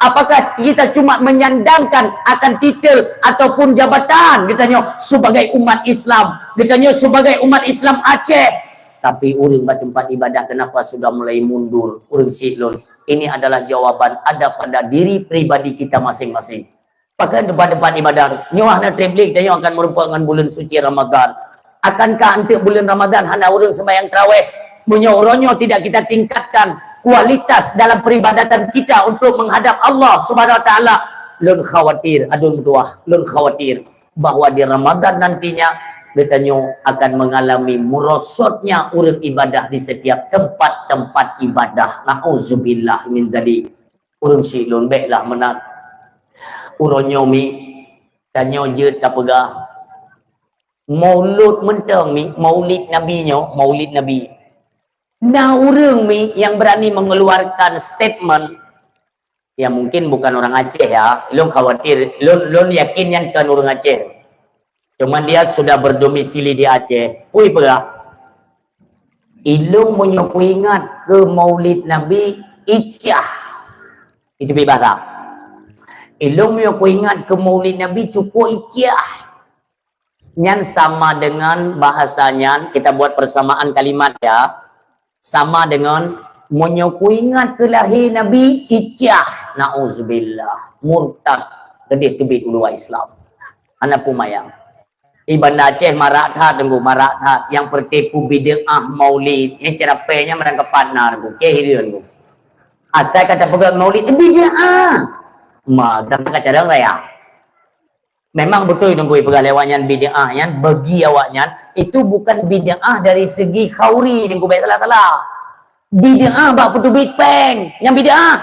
Apakah kita cuma menyandangkan akan titel ataupun jabatan geutanyoe sebagai umat Islam? Geutanyoe sebagai umat Islam Aceh. Tapi ureuëng bak tempat ibadah kenapa sudah mulai mundur? Ureuëng syiek lôn, ini adalah jawaban ada pada diri pribadi kita masing-masing. Pakon teumpat-teumpat ibadah nyoe hana treb lé tanyoe akan meurumpok ngon buleuen suci Ramadhan. Akankah eunteuk buleuen Ramadhan hana ureuëng seumayang taraweh? Meunyoe uroe nyoe tidak kita tingkatkan kualitas dalam peribadatan kita untuk menghadap Allah Subhanahu Wa Taala, lôn khawatir, aduen meutuah, lôn khawatir bahwa di Ramadhan nantinya geutanyoe akan mengalami merosotnya ureuëng ibadah di setiap tempat-tempat ibadah. Nauzubillah min dzalik. Ureuëng syiek lôn, bék lah meunan. Uroe nyoe Mi, tanyoe jeuet tapeugah Maulud mantong Mi, Maulid Nabi nyoe, Maulid Nabi. Na ureuëng Mi yang berani mengeluarkan statement, ya mungkin bukan orang Aceh ya, lôn khawatir, lôn, lôn yakin nyan kon ureuëng Aceh. Cuman dia sudah berdomisili di Aceh. Peue ipeugah, "Ilôn meunyoe kuingat keu Maulid Nabi, icah." Itu bit bahasa. "Ilôn meunyoe kuingat keu Maulid Nabi, cukup icah." Nyan sama dengan bahasa nyan, kita buat persamaan kalimat ya. Sama dengan, "Meunyoe kuingat keu lahé Nabi, icah." Nauzubillah. Murtad. Geudeh teubiet u luwa Islam. Hana peue manyang. Di Banda Aceh marak that, Teungku, marak that. Nyang peureuté peue bid'ah maulid. Nyang ceurapée nyan meurangkapat na, Teungku. Keu hireuen, Teungku. Asai ka tapeugah maulid, bid'ah. Ma, gata ka carông raya. Memang beutôi Teungku peugah lé awaknyan bid'ah nyan, bagi awaknyan, itu bukan bid'ah dari segi khauri Teungku, bèk salah-salah. Bid'ah bak peuteubiet péng, nyang bid'ah.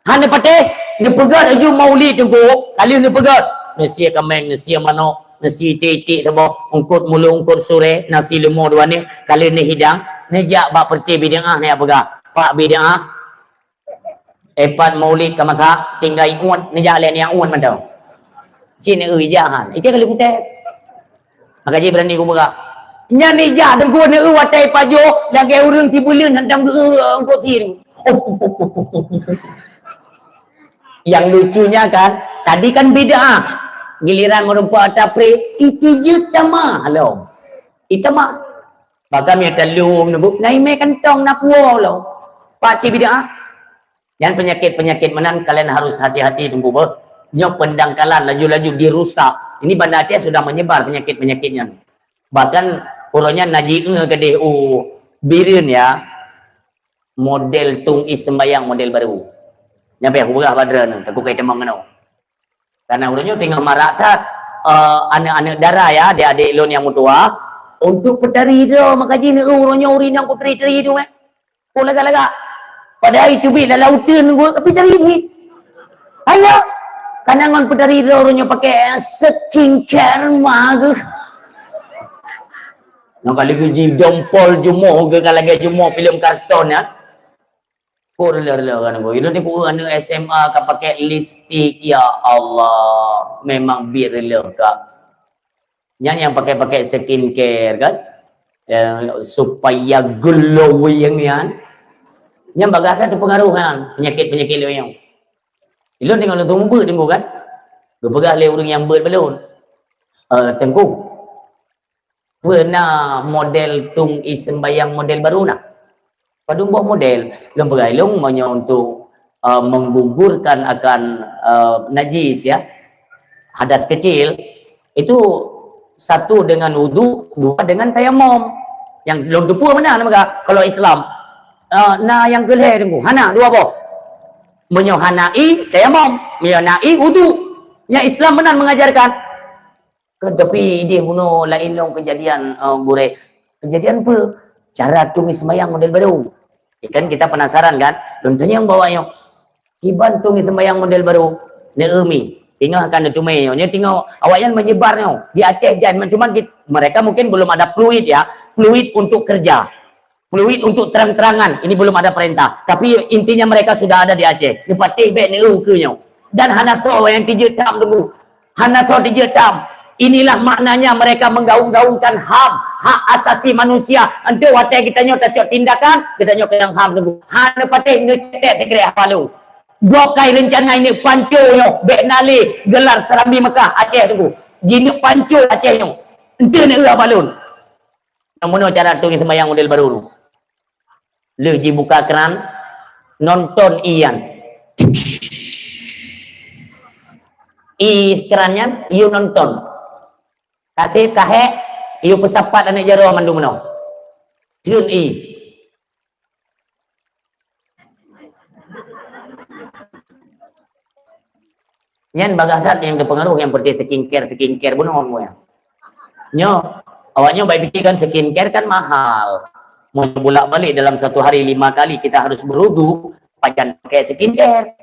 Hana patéh, neupeugöt laju maulid Teungku, ka lheueh neupeugöt. Neusie kaméng, neusie manok, neusie iték-iték saboh, eungkôt mulod eungkôt surée, nasi leumo dua neh, ka lheueh neuhidang, neujak bak peureté bid'ah, neupeugah, "Pak bid'ah, eh, pat maulid ka masak, tinggai uet, neujak lé neujak uet mantong." Cit neueu ijak han. Itu ka lheueh kutes. Maka jih beurani kupeugah. Nyan ijak Teungku neueu watèe pajoh lagèe ureueng sibuleuen hantom geu-eu eungkôt sireueng. Yang lucunya kan, tadi kan bid'ah. Giliran meurumpok ata pré, itu jeuet tamah lom. Itamah. Bahkan mita lom neubu, na imè kantong na puwoe lom. Pak cit bid'ah. Nyan peunyakét-peunyakét meunan kalian harus hati-hati Teungku beuh. Nyoe peundangkalan laju-laju dirusak. Ini Banda Aceh sudah menyebar penyakit-penyakit nyan. Bahkan uroe nyan na jieu keudeh u Bireuen ya, model tueng ie seumbayang model baru. Nyan payah kupeugah bak droeneuh, takot kai tamong keunoe. Karena uroe nyoe teungoh marak that, eh, aneuk-aneuk dara ya, adék-adék lôn nyang meutuah, untuk peutari droe maka jih neueu uroe nyoe ureueng nyang peutari-tari tu meh. Peue lagak-lagak. Padahai teubiet lam lauteuen Teungku, tapi tari jih. Ayo. Kana ngon peutari droe uroe nyoe pakai skincare mah geuh. Nyang ka lagèe jidompol jumoh geuh ka lagèe jumoh filem karton nyan. Kok reuloh-reuloh kan Teungku. Ilôn ni ku aneuk S M A ka pakai lipstik, ya Allah, memang biet reuloh ka. Nyan nyang pakai-pakai skincare kan, yang supaya glowing nyan. Nyan bagah that teupeungaruh nyan penyakit-penyakit lé nyoe. Ilôn teungoh lôn teumeubeuet Teungku kan. Geupeugah lé ureueng nyang beuet bak lôn, "Eh, Teungku, peue na model tueng ie seumbayang model baru na?" Padum boh model, lôn peugah ilôn meunyoe untuk, eh, menggugurkan akan, eh, najis ya, hadas kecil, itu satu dengan wudu, dua dengan tayamum. Nyang lôn teupeue meunan meuga kalau Islam. Eh, na nyang keu lhèe Teungku, hana dua boh. Meunyoe hana ie, tayamum. Meunyoe na ie, wudu. Nyang Islam meunan mengajarkan. Kan, tapi idéh bunoe laén lom kejadian, eh, gurèe. Kejadian peue? Cara tueng ie seumbayang model baru. Ya kan, kita penasaran kan? Lôn tanyong bak awaknyoe, "Kiban tueng ie seumbayang model baru?" Neueu mi. Teungoh akan neuteumé nyoe. Nyoe teungoh awaknyan menyebar nyoe. Di Aceh jan, cuman kit-, mereka mungkin belum ada pluit ya. Pluit untuk kerja. Pluit untuk terang-terangan, ini belum ada perintah. Tapi intinya mereka sudah ada di Aceh. Neupatéh bèk neueu keu nyoe. Dan hana soe nyang tijeuet tham Teungku. Hana soe tijeuet tham. Inilah maknanya mereka menggaung-gaungkan ham, hak asasi manusia. Enteuk watèe geutanyoe tacok tindakan, geutanyoe keunong ham Teungku. Hana patéh neucetek sikrek haba lôn. Gob kai reuncana ineuk panco nyoe, bèk na lé geular Serambi Mekah Aceh Teungku. Jineuk panco Aceh nyoe. Enteuk neueu haba lôn. Nyang meunoe cara tueng ie seumbayang model baru tu. Lheueh jibuka kran, nonton ie nyan. Ie kran nyan, yue nonton. Ka sép ka hék, yue peusapat aneuk jaroe mandum meunoe. Treun ie. Nyan bagah that nyang teupeungaruh nyang peureté skincare, skincare bunoe nyan. Nyoe, awaknyoe bak piké kan skincare kan mahal. Mau bolak-balik dalam satu hari lima kali kita harus berwudu, pajan pakai skincare.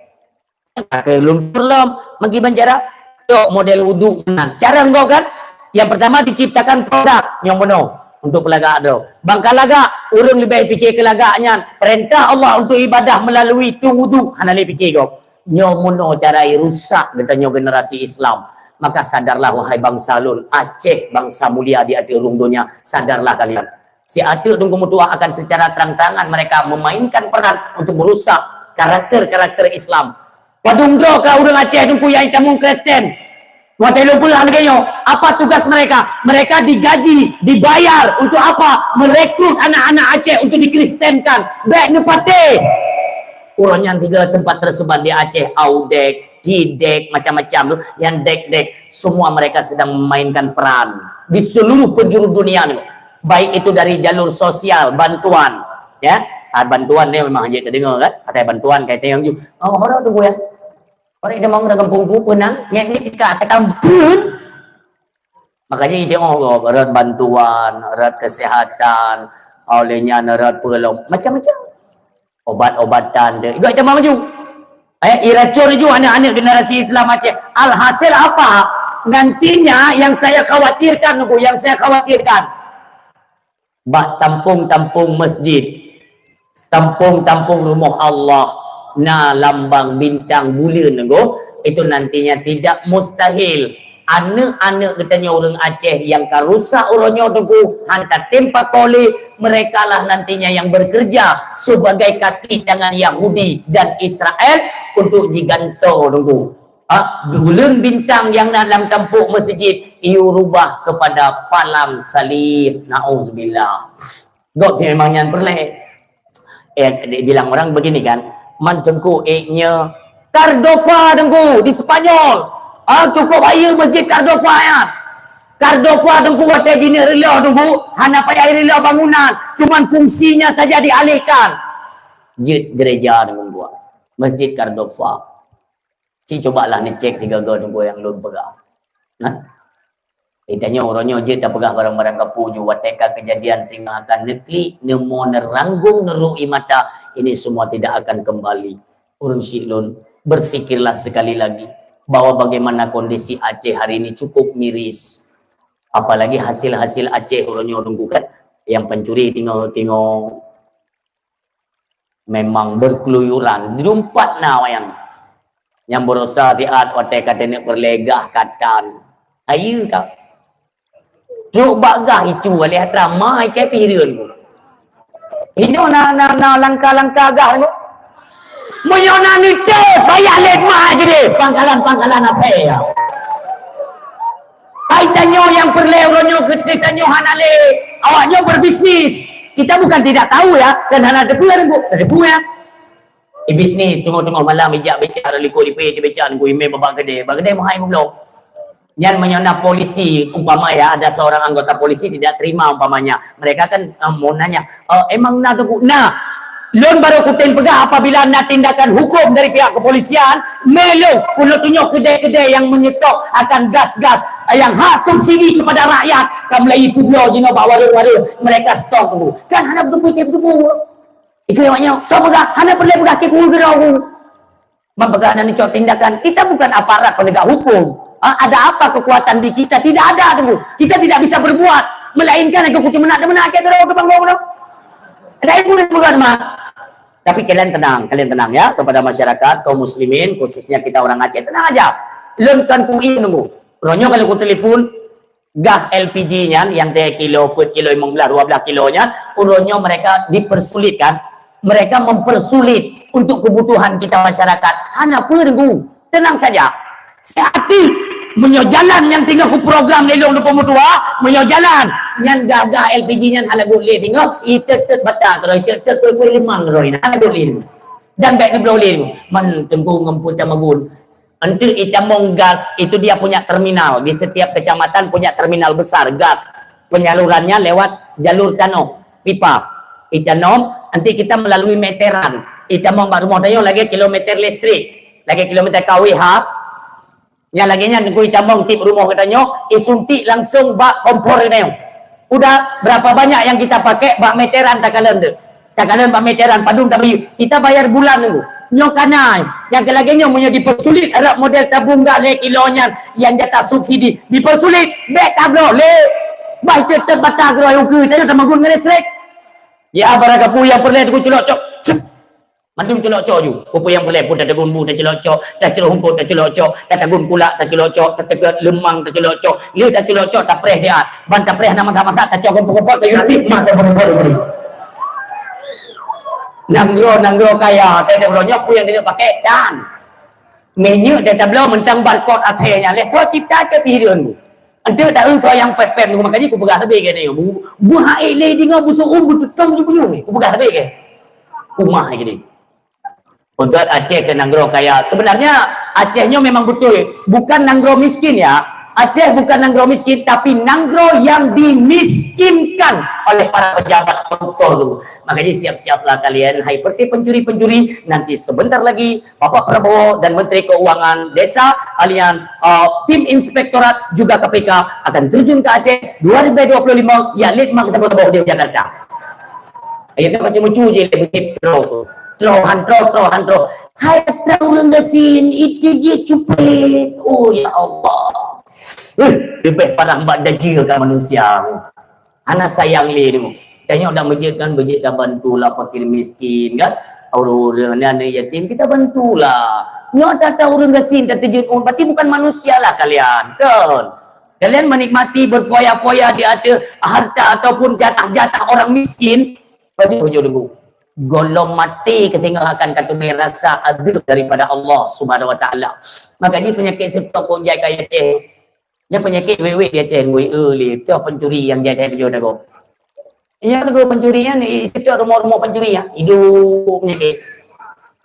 Pakai lom, lom, meugiban cara tok model wudu meunan. Cara enggau kan? Yang pertama diciptakan produk nyang bunoe untuk peulagak droe. Bang ka lagak, ureueng leubeh piké keu lagak nyan. Perintah Allah untuk ibadah melalui tueng wudu hana lé piké gob. Nyoe meunoe cara rusak geutanyoe generasi Islam. Maka sadarlah wahai bangsa lôn, Aceh bangsa mulia di ateueh rhueng donya, sadarlah kalian. Si ateueh Teungku meutuah akan secara terang-terangan mereka memainkan peran untuk merusak karakter-karakter Islam. Padum droe ka ureueng Aceh Teungku nyang itamong Kristen. Watèe lôn peugah lagèe nyoe, apa tugas mereka? Mereka digaji, dibayar untuk apa? Merekrut anak-anak Aceh untuk dikristenkan. Bèk neupatéh. Uroe nyan juga sempat tersebar di Aceh, Audek, Jidek, macam-macam tu. Yang dek-dek, semua mereka sedang memainkan peran di seluruh penjuru dunia ni. Baik itu dari jalur sosial, bantuan, ya. Ah, bantuan ni memang hanya terdengar kan? Kata bantuan, kata yang ju. Oh, horor tu ya. Orang yang mau gampông ku peunang, nyan ni ka kata pun. Makanya itu, oh, rot bantuan, rot kesehatan, oleh nyan rot peulom, macam-macam. Obat-obatan deh. Ikut kita maju. Eh, iracun ju anak-anak generasi Islam Aceh. Alhasil apa? Nantinya yang saya khawatirkan, Bu, yang saya khawatirkan. Bak tampung-tampung masjid, tampung-tampung rumoh Allah, na lambang bintang buleuen, Teungku, itu nantinya tidak mustahil. Aneuk-aneuk geutanyoe ureuëng Aceh nyang ka rusak uroe nyoe, Teungku, han tatem pakoe lé, merekalah nantinya yang bekerja sebagai kaki tangan Yahudi dan Israel untuk jigantoe, Teungku. Ha, buleuen bintang nyang na lam tampok masjid, iyue rubah kepada palang salib. Nauzubillah. Gob memang nyan peureulée. Eh, dibilang orang begini kan, man Teungku ék nyoe Cardova, Teungku, di Spanyol. Ah, cukup bayeue masjid Cardova nyan. Cardova, Teungku, watée jineuk reuloh, Teungku, hana payah reuloh bangunan, cuman fungsinya saja dialihkan. Jeuet gereja, Teungku, buat Masjid Cardova. Ci cubalah neucék tiga-tiga, Teungku, nyang lôn peugah. Nah, tanyoe uroe nyoe jeuet tapeugah barang-barang kapeue ju, watée ka keujadian singoh akan neuklik, neumo, neuranggung, neurui mata, ini semua tidak akan kembali. Ureuëng syiek lôn, berpikirlah sekali lagi bahwa bagaimana kondisi Aceh hari ini cukup miris. Apalagi hasil-hasil Aceh uroe nyoe, Teungku, kan, nyang pancuri tingoh-tingoh memang berkeluyuran, di lumpat na wayang. Nyang berusaha siat watée ka teuneuk peureulée gah katan. Ayu ka. Trok bak gah itu, aleh atra mai ke pireuen. Inoe na, na, na langkah-langkah gah tu. Meunyoe na neuteuet, payah lét mai keudeh, pangkalan-pangkalan até ya. Hai tanyoe nyang peureulée uroe nyoe keu tanyoe hana lé, awak nyoe berbisnis. Kita bukan tidak tahu ya, kan hana teupeue, Bu, teupeue ya. Di bisnis teungoh-teungoh malam ijak beca, lalu ikut ipe, ipe beca, nunggu email babak gede, babak gede meuhai meubloe. Nyan meunyoe na polisi, umpama ya, ada seorang anggota polisi tidak terima umpamanya. Mereka kan, eh, mau nanya, "Eh, emang na teungku?" Nah, lôn baru kutem peugah apabila na tindakan hukum dari pihak kepolisian, melo pun tunyok kedai-kedai yang menyetok akan gas-gas, eh, yang hak subsidi kepada rakyat, ka mulai publoe jinoe bak warung-warung, mereka stok tu. Kan hana beuteupeue, beuteupeue. Ikeu awak nyoe, soe peugah, hana peureulée peugah keu guru keudroe. Man peugah na neucok tindakan, kita bukan aparat penegak hukum. Ha, ada apa kekuatan di kita? Tidak ada, Teungku. Kita tidak bisa berbuat. Melainkan aku kutu meunak, meunak, keu keudroe, keu banggong, keudroe. Ada ilmu dan bukan, mah. Tapi kalian tenang, kalian tenang ya, kepada masyarakat, kaum muslimin, khususnya kita orang Aceh, tenang aja. Lôn kan kui nunggu. Ronyo kalau ku telepon, Gas L P G nyan, nyang tiga kilo, peuet kilo, limong belas, dua belas kilo nyan, uroe nyoe mereka dipersulitkan. Mereka mempersulit untuk kebutuhan kita masyarakat. Hana peue, Teungku. Tenang saja. Seuati, meunyoe jalan nyang teungoh kuprogram lé lôn dua puluh dua, meunyoe jalan, nyan gah-gah L P G nyan hana gét lé teungoh, itet-tet bata keudroe, itet-tet kueh-kueh limang keudroe, hana gét lé. Dan bék neubloe lé, man Teungku ngon Pu Tamagun. Untuk itamong gas itu dia punya terminal. Di setiap kecamatan punya terminal besar gas. Penyalurannya lewat jalur tanong, pipa. Itamong, nanti kita melalui meteran. Itamong bak rumoh tanyoe lagée kilometer listrik. Lagée kilometer K W H. Nyang lagée nyan Teungku itamong tiep rumoh geutanyoe, isuntik langsung bak kompor geutanyoe. Udah, berapa banyak yang kita pakai bak meteran takalon tu. Takalon bak meteran, padum tabi. Kita bayar bulan tu. Nyoe kana, nyang keu lagée nyoe meunyoe dipersulit, arab model tabung gas lhée kilo nyan, nyang jatah subsidi. Dipersulit, bék tabloe lé. Bah teuteup bata keudroe ukeue, tanyoe tamagun ngon listrik. Ya, barang kapeue nyang peureulée Teungku culok cok. Cep. Mandum culok cok ju. Peue-peue nyang peureulée pun tatagun bu taculok cok, taculok hungkot taculok cok, tatagun kulak taculok cok, tatagun leumang taculok cok, lheueh taculok cok tapreh siat. Ban tapreh na masak-masak tacok kompor-kompor tayue tip mak kompor-kompor. Nanggroe, nanggroe kaya, teuh uroe nyoe peue nyang dipakai tan. Minyeuk dan tabloe mantong barcode asai nyan lé soe cipta keu pireuen. Enteuk taeu soe nyang pép-pép nyoe, makajih kupeugah sabe keu nyoe. Bu, bu hai lé deungoe bu su'um bu tutong ju bunyueng. Kupeugah sabe keu. Umah lagi ni. Peugah Aceh keu nanggroe kaya. Sebenarnya Aceh nyoe memang betul bukan nanggroe miskin ya. Aceh bukan nanggroe miskin tapi nanggroe yang dimiskinkan oleh para pejabat koruptor. Makanya siap-siaplah kalian, hai seperti pencuri-pencuri, nanti sebentar lagi Bapak Prabowo dan Menteri Keuangan, Desa, alian, uh, tim Inspektorat juga K P K akan terjun ke Aceh dua ribu dua puluh lima, ya, lét mak kita di Jakarta. Ayat macam lucu je, lé, begitu. Tro, han tro, tro, han tro. Hai, atra ureueng gasien, itu je cupet. Oh, ya Allah. Eh, lebih parah bak dajil ka manusia. Hana sayang lé tu. Tanyoe dak beujeuet kan, beujeuet ka bantulah fakir miskin kan. Ureueng aneuk yatim kita bantulah. Nyoe atra-atra ureueng gasien tateujeuet, oh, berarti bukan manusia lah kalian, kan? Kalian menikmati berfoya-foya di atas harta ataupun jatah-jatah orang miskin, Baca hujung deungon. Gohlom maté ka singoh akan ka teumé rasa adeueb daripada Allah Subhanahu Wa Taala. Maka jih peunyakét stroke kok jai ka Aceh. Nyan peunyakét wék-wék di Aceh, wék, eh, lé, toh pencuri nyang jai Aceh tujoh tagoe. Nyang tagoe pencuri nyan, i, sitoe rumoh-rumoh pencuri nyan. Iduek peunyakét.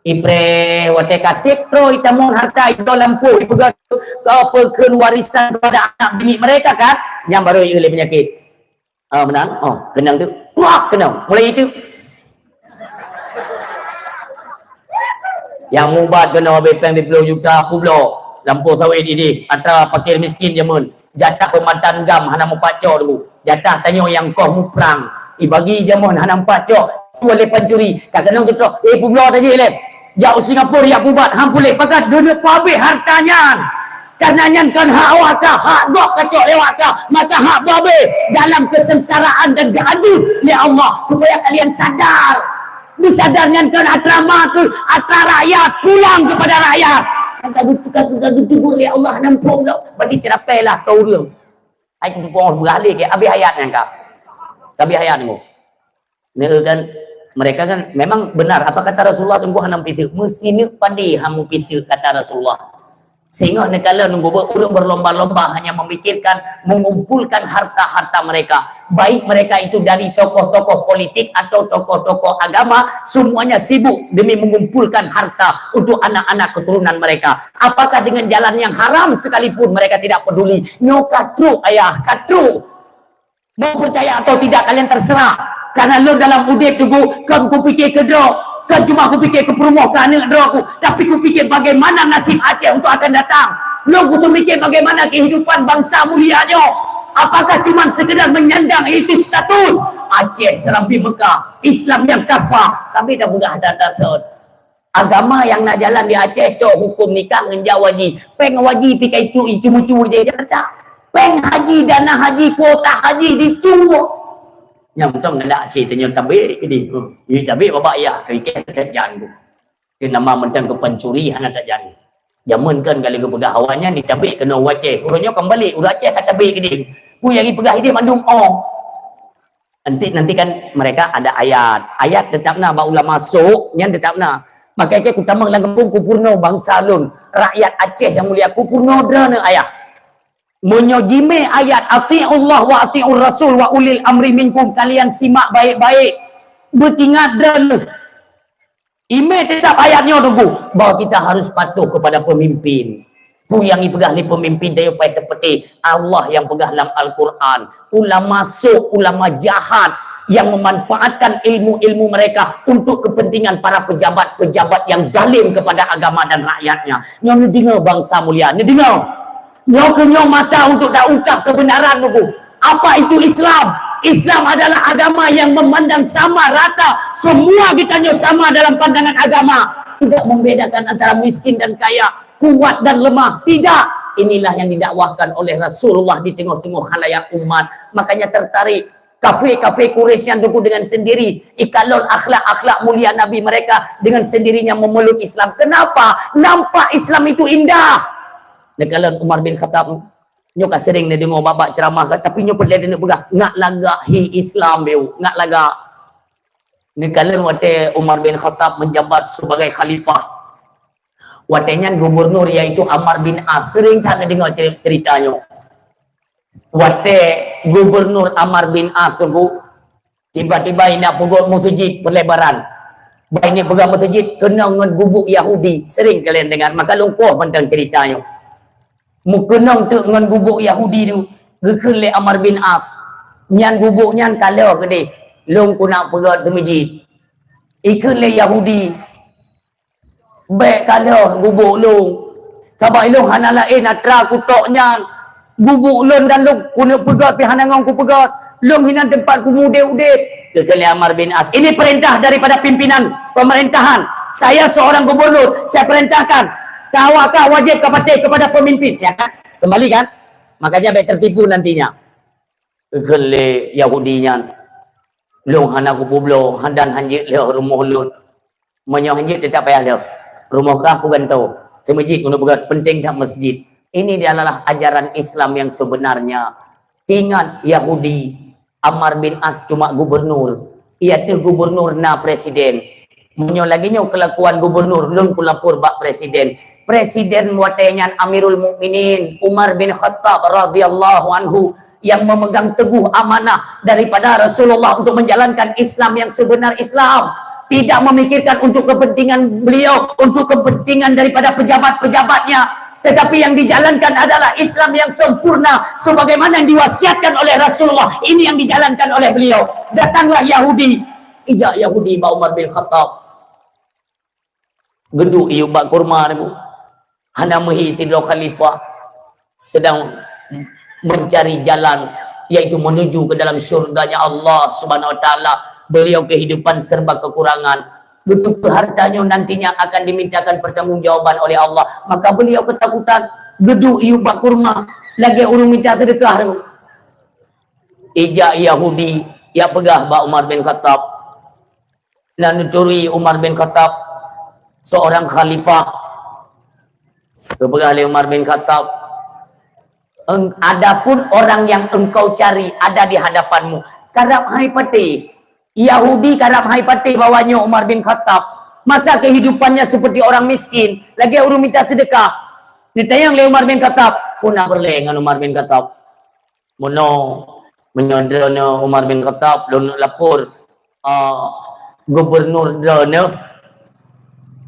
Ipreh, watèe ka sép troh, itamong harta, igoe lampôh, ipeugah, "Kau peukheun warisan kepada anak bini mereka, kan?" Nyan baru ieu lé peunyakét. Ah, meunan. Oh, keunong tu. Kuak keunong. Mulai itu. Nyang mubat keunong habéh péng dua ploh juta, publoe. Lampôh sawét idéh. Atra fakir miskin jameun. Jatah peumatan GAM hana mupacok dulu. Jatah tanyoe nyang koh muprang. Ibagi jameun hana mupacok. Cuba lé pancuri. Ka keunong geutrok. Eh, publoe tajih lé. Jak u Singapura, jak pubat. Han puléh pakat. Geuneup peuhabéh harta nyan. Karena nyan kon hak awak ka, hak gob kacok lewat ka, maka hak babé dalam kesengsaraan dan diadab lé Allah supaya kalian sadar. Disadar nyan kon atra ma keu atra rakyat, pulang kepada rakyat. Ka geutegur lé Allah, nampok lom, bagi ceurapailah keu ureueng. Ai kupeugah lé ke habéh ayat nyan ka. Habéh ayat nyoe. Nah, kan, mereka kan memang benar apa kata Rasulullah, teungku hana piseuk, meusineuk padé hana piseuk kata Rasulullah. Sehingga neukalon gubuk ureueng berlomba-lomba hanya memikirkan mengumpulkan harta-harta mereka. Baik mereka itu dari tokoh-tokoh politik atau tokoh-tokoh agama, semuanya sibuk demi mengumpulkan harta untuk anak-anak keturunan mereka. Apakah dengan jalan yang haram sekalipun mereka tidak peduli. Nyoe ka trok ayah, ka trok. Mau percaya atau tidak, kalian terserah. Karena lôn dalam udép tu, Bu, kon kupikir keu droe, kon cuma kupikir keu peurumoh keu aneuk droe ku, tapi kupikir bagaimana nasib Aceh untuk akan datang. Lôn kuteumiké bagaimana kehidupan bangsa mulia nyoe. Apakah cuma sekedar menyandang itu status? Aceh Serambi Mekah, Islam nyang kafah, tapi dah mudah datang. Agama nyang na jalan di Aceh, tok huköm nikah ngon jak haji. Péng haji pih ka icu-icu mucu di Jakarta. Péng haji, dana haji, kuota haji dicu. Nyang mantong ngon dak asie tanyoe tabek keudeh. Ih, tabek babah yah, keu ikan tajak jan. Keu nama mantong keu pancuri hana tajak. Jameun kan ka lheueh geupeugah awak nyan ditabek keunoe u Aceh. Uroe nyoe kan balek, ureueng Aceh ka tabek keudeh. Peue nyang jipeugah ideh mandum ong. Nanti, nanti kan mereka ada ayat. Ayat tetap na bak ulama sôk, nyan tetap na. Maka ke kutamong lam gampông kupeurunoe bangsa lôn, rakyat Aceh nyang mulia, kupeurunoe droeneuh ayah. Meunyoe jimé ayat, "Ati'ullah wa ati'ur rasul wa ulil amri minkum," kalian simak baik-baik. Beutingat droeneuh. Imé tetap ayat nyoe teungku, bahwa kita harus patuh kepada pemimpin. Peue nyang ipeugah lé pemimpin tanyoe payah teupeuteh, Allah nyang peugah lam Al-Quran. Ulama sôk, ulama jahat yang memanfaatkan ilmu-ilmu mereka untuk kepentingan para pejabat-pejabat yang zalim kepada agama dan rakyatnya. Nyoe neudeungoe bangsa mulia, neudeungoe. Nyoe keuh nyoe masa untuk taungkap kebenaran teungku. Apa itu Islam? Islam adalah agama yang memandang sama rata semua, geutanyoe sama dalam pandangan agama, tidak membedakan antara miskin dan kaya, kuat dan lemah. Tidak. Inilah yang didakwahkan oleh Rasulullah di tengah-tengah khalayak umat. Makanya tertarik kafé-kafé Quraisy nyan teungku dengan sendiri ikalon akhlak-akhlak mulia Nabi mereka, dengan sendirinya memeluk Islam. Kenapa? Nampak Islam itu indah. Neukalon Umar bin Khattab. Nyoe ka sering neudeungoe bak-bak ceramah kan, tapi nyoe peureulèe neupeugah, ngat lagak hi Islam, beu, ngat lagak. Neukalon watèe Umar bin Khattab menjabat sebagai khalifah. Watèe nyan gubernur, yaitu Amr bin As, sering that neudeungoe ceri-, cerita nyoe. Watèe gubernur Amr bin As teungku, tiba-tiba ineuk peugöt meuseujid peulebaran. Bah ineuk peugah meuseujid keunong ngon gubuk Yahudi, sering kalian dengar. Maka lôn poh mantong cerita nyoe. Meukeunong teuk ngon gubuk Yahudi tu, geukheun lé Amr bin As. Nyan gubuk nyan ka lheueh keudeh. Lôn keuneuk peugét teumijit. Ikheun lé Yahudi, "Bék ka lheueh gubuk lôn. Sabab ilôn hana laén atra kutok nyan. Gubuk lôn dan lôn keuneuk peugét pih hana ngon kupeugét. Lôn hinan teumpat kumudeb-udeb." Geukheun lé Ammar bin As, "Ini perintah daripada pimpinan pemerintahan. Saya seorang gubernur, saya perintahkan. Kau ka wajib ka patuh kepada pemimpin." Ya kan? Kembali kan? Makanya bék tertipu nantinya. Geukheun lé Yahudi nyan, "Lôn hana kupeubloe dan hanjeuet lheueh rumoh lôn. Meunyoe hanjeuet, teutab payah lheueh. Rumoh kah kugantoe. Teumijit keuneuk peugét, penting that masjid." Ini adalah ajaran Islam yang sebenarnya. Ingat, Yahudi, Ammar bin As cuma gubernur. Ia teuh gubernur na presiden. Meunyoe lagée nyoe kelakuan gubernur, lôn kulapor bak presiden. Presiden watée nyan Amirul Mukminin Umar bin Khattab radhiyallahu anhu yang memegang teguh amanah daripada Rasulullah untuk menjalankan Islam yang sebenar Islam. Tidak memikirkan untuk kepentingan beliau, untuk kepentingan daripada pejabat-pejabatnya. Tetapi yang dijalankan adalah Islam yang sempurna sebagaimana yang diwasiatkan oleh Rasulullah. Ini yang dijalankan oleh beliau. Datanglah Yahudi, ijak Yahudi bak Umar bin Khattab. Geuduek iyup bak kurma nyoe. Hana meuhi sidroe khalifah sedang mencari jalan, yaitu menuju ke dalam syurganya Allah Subhanahu wa Taala. Beliau kehidupan serba kekurangan. Betul ke harta nyoe nantinya akan dimintakan pertanggungjawaban oleh Allah? Maka beliau ketakutan, geuduek iyup bak kurma, lagée ureuëng mita seudeukah. Ijak Yahudi, ya peugah bak Umar bin Khattab. Na neuturi Umar bin Khattab, seorang khalifah. Geupeugah lé Umar bin Khattab, "Eng-, adapun orang yang engkau cari ada di hadapanmu." Karab hai patéh. Yahudi karab hai patéh bahwa nyoe Umar bin Khattab. Masa kehidupannya seperti orang miskin, lagée ureuëng mita seudeukah. Neutanyong lé Umar bin Khattab, "Peue na peureulée ngon Umar bin Khattab?" Meunoe, meunyoe droeneuh Umar bin Khattab, lôn neuk lapor, ah, gubernur droeneuh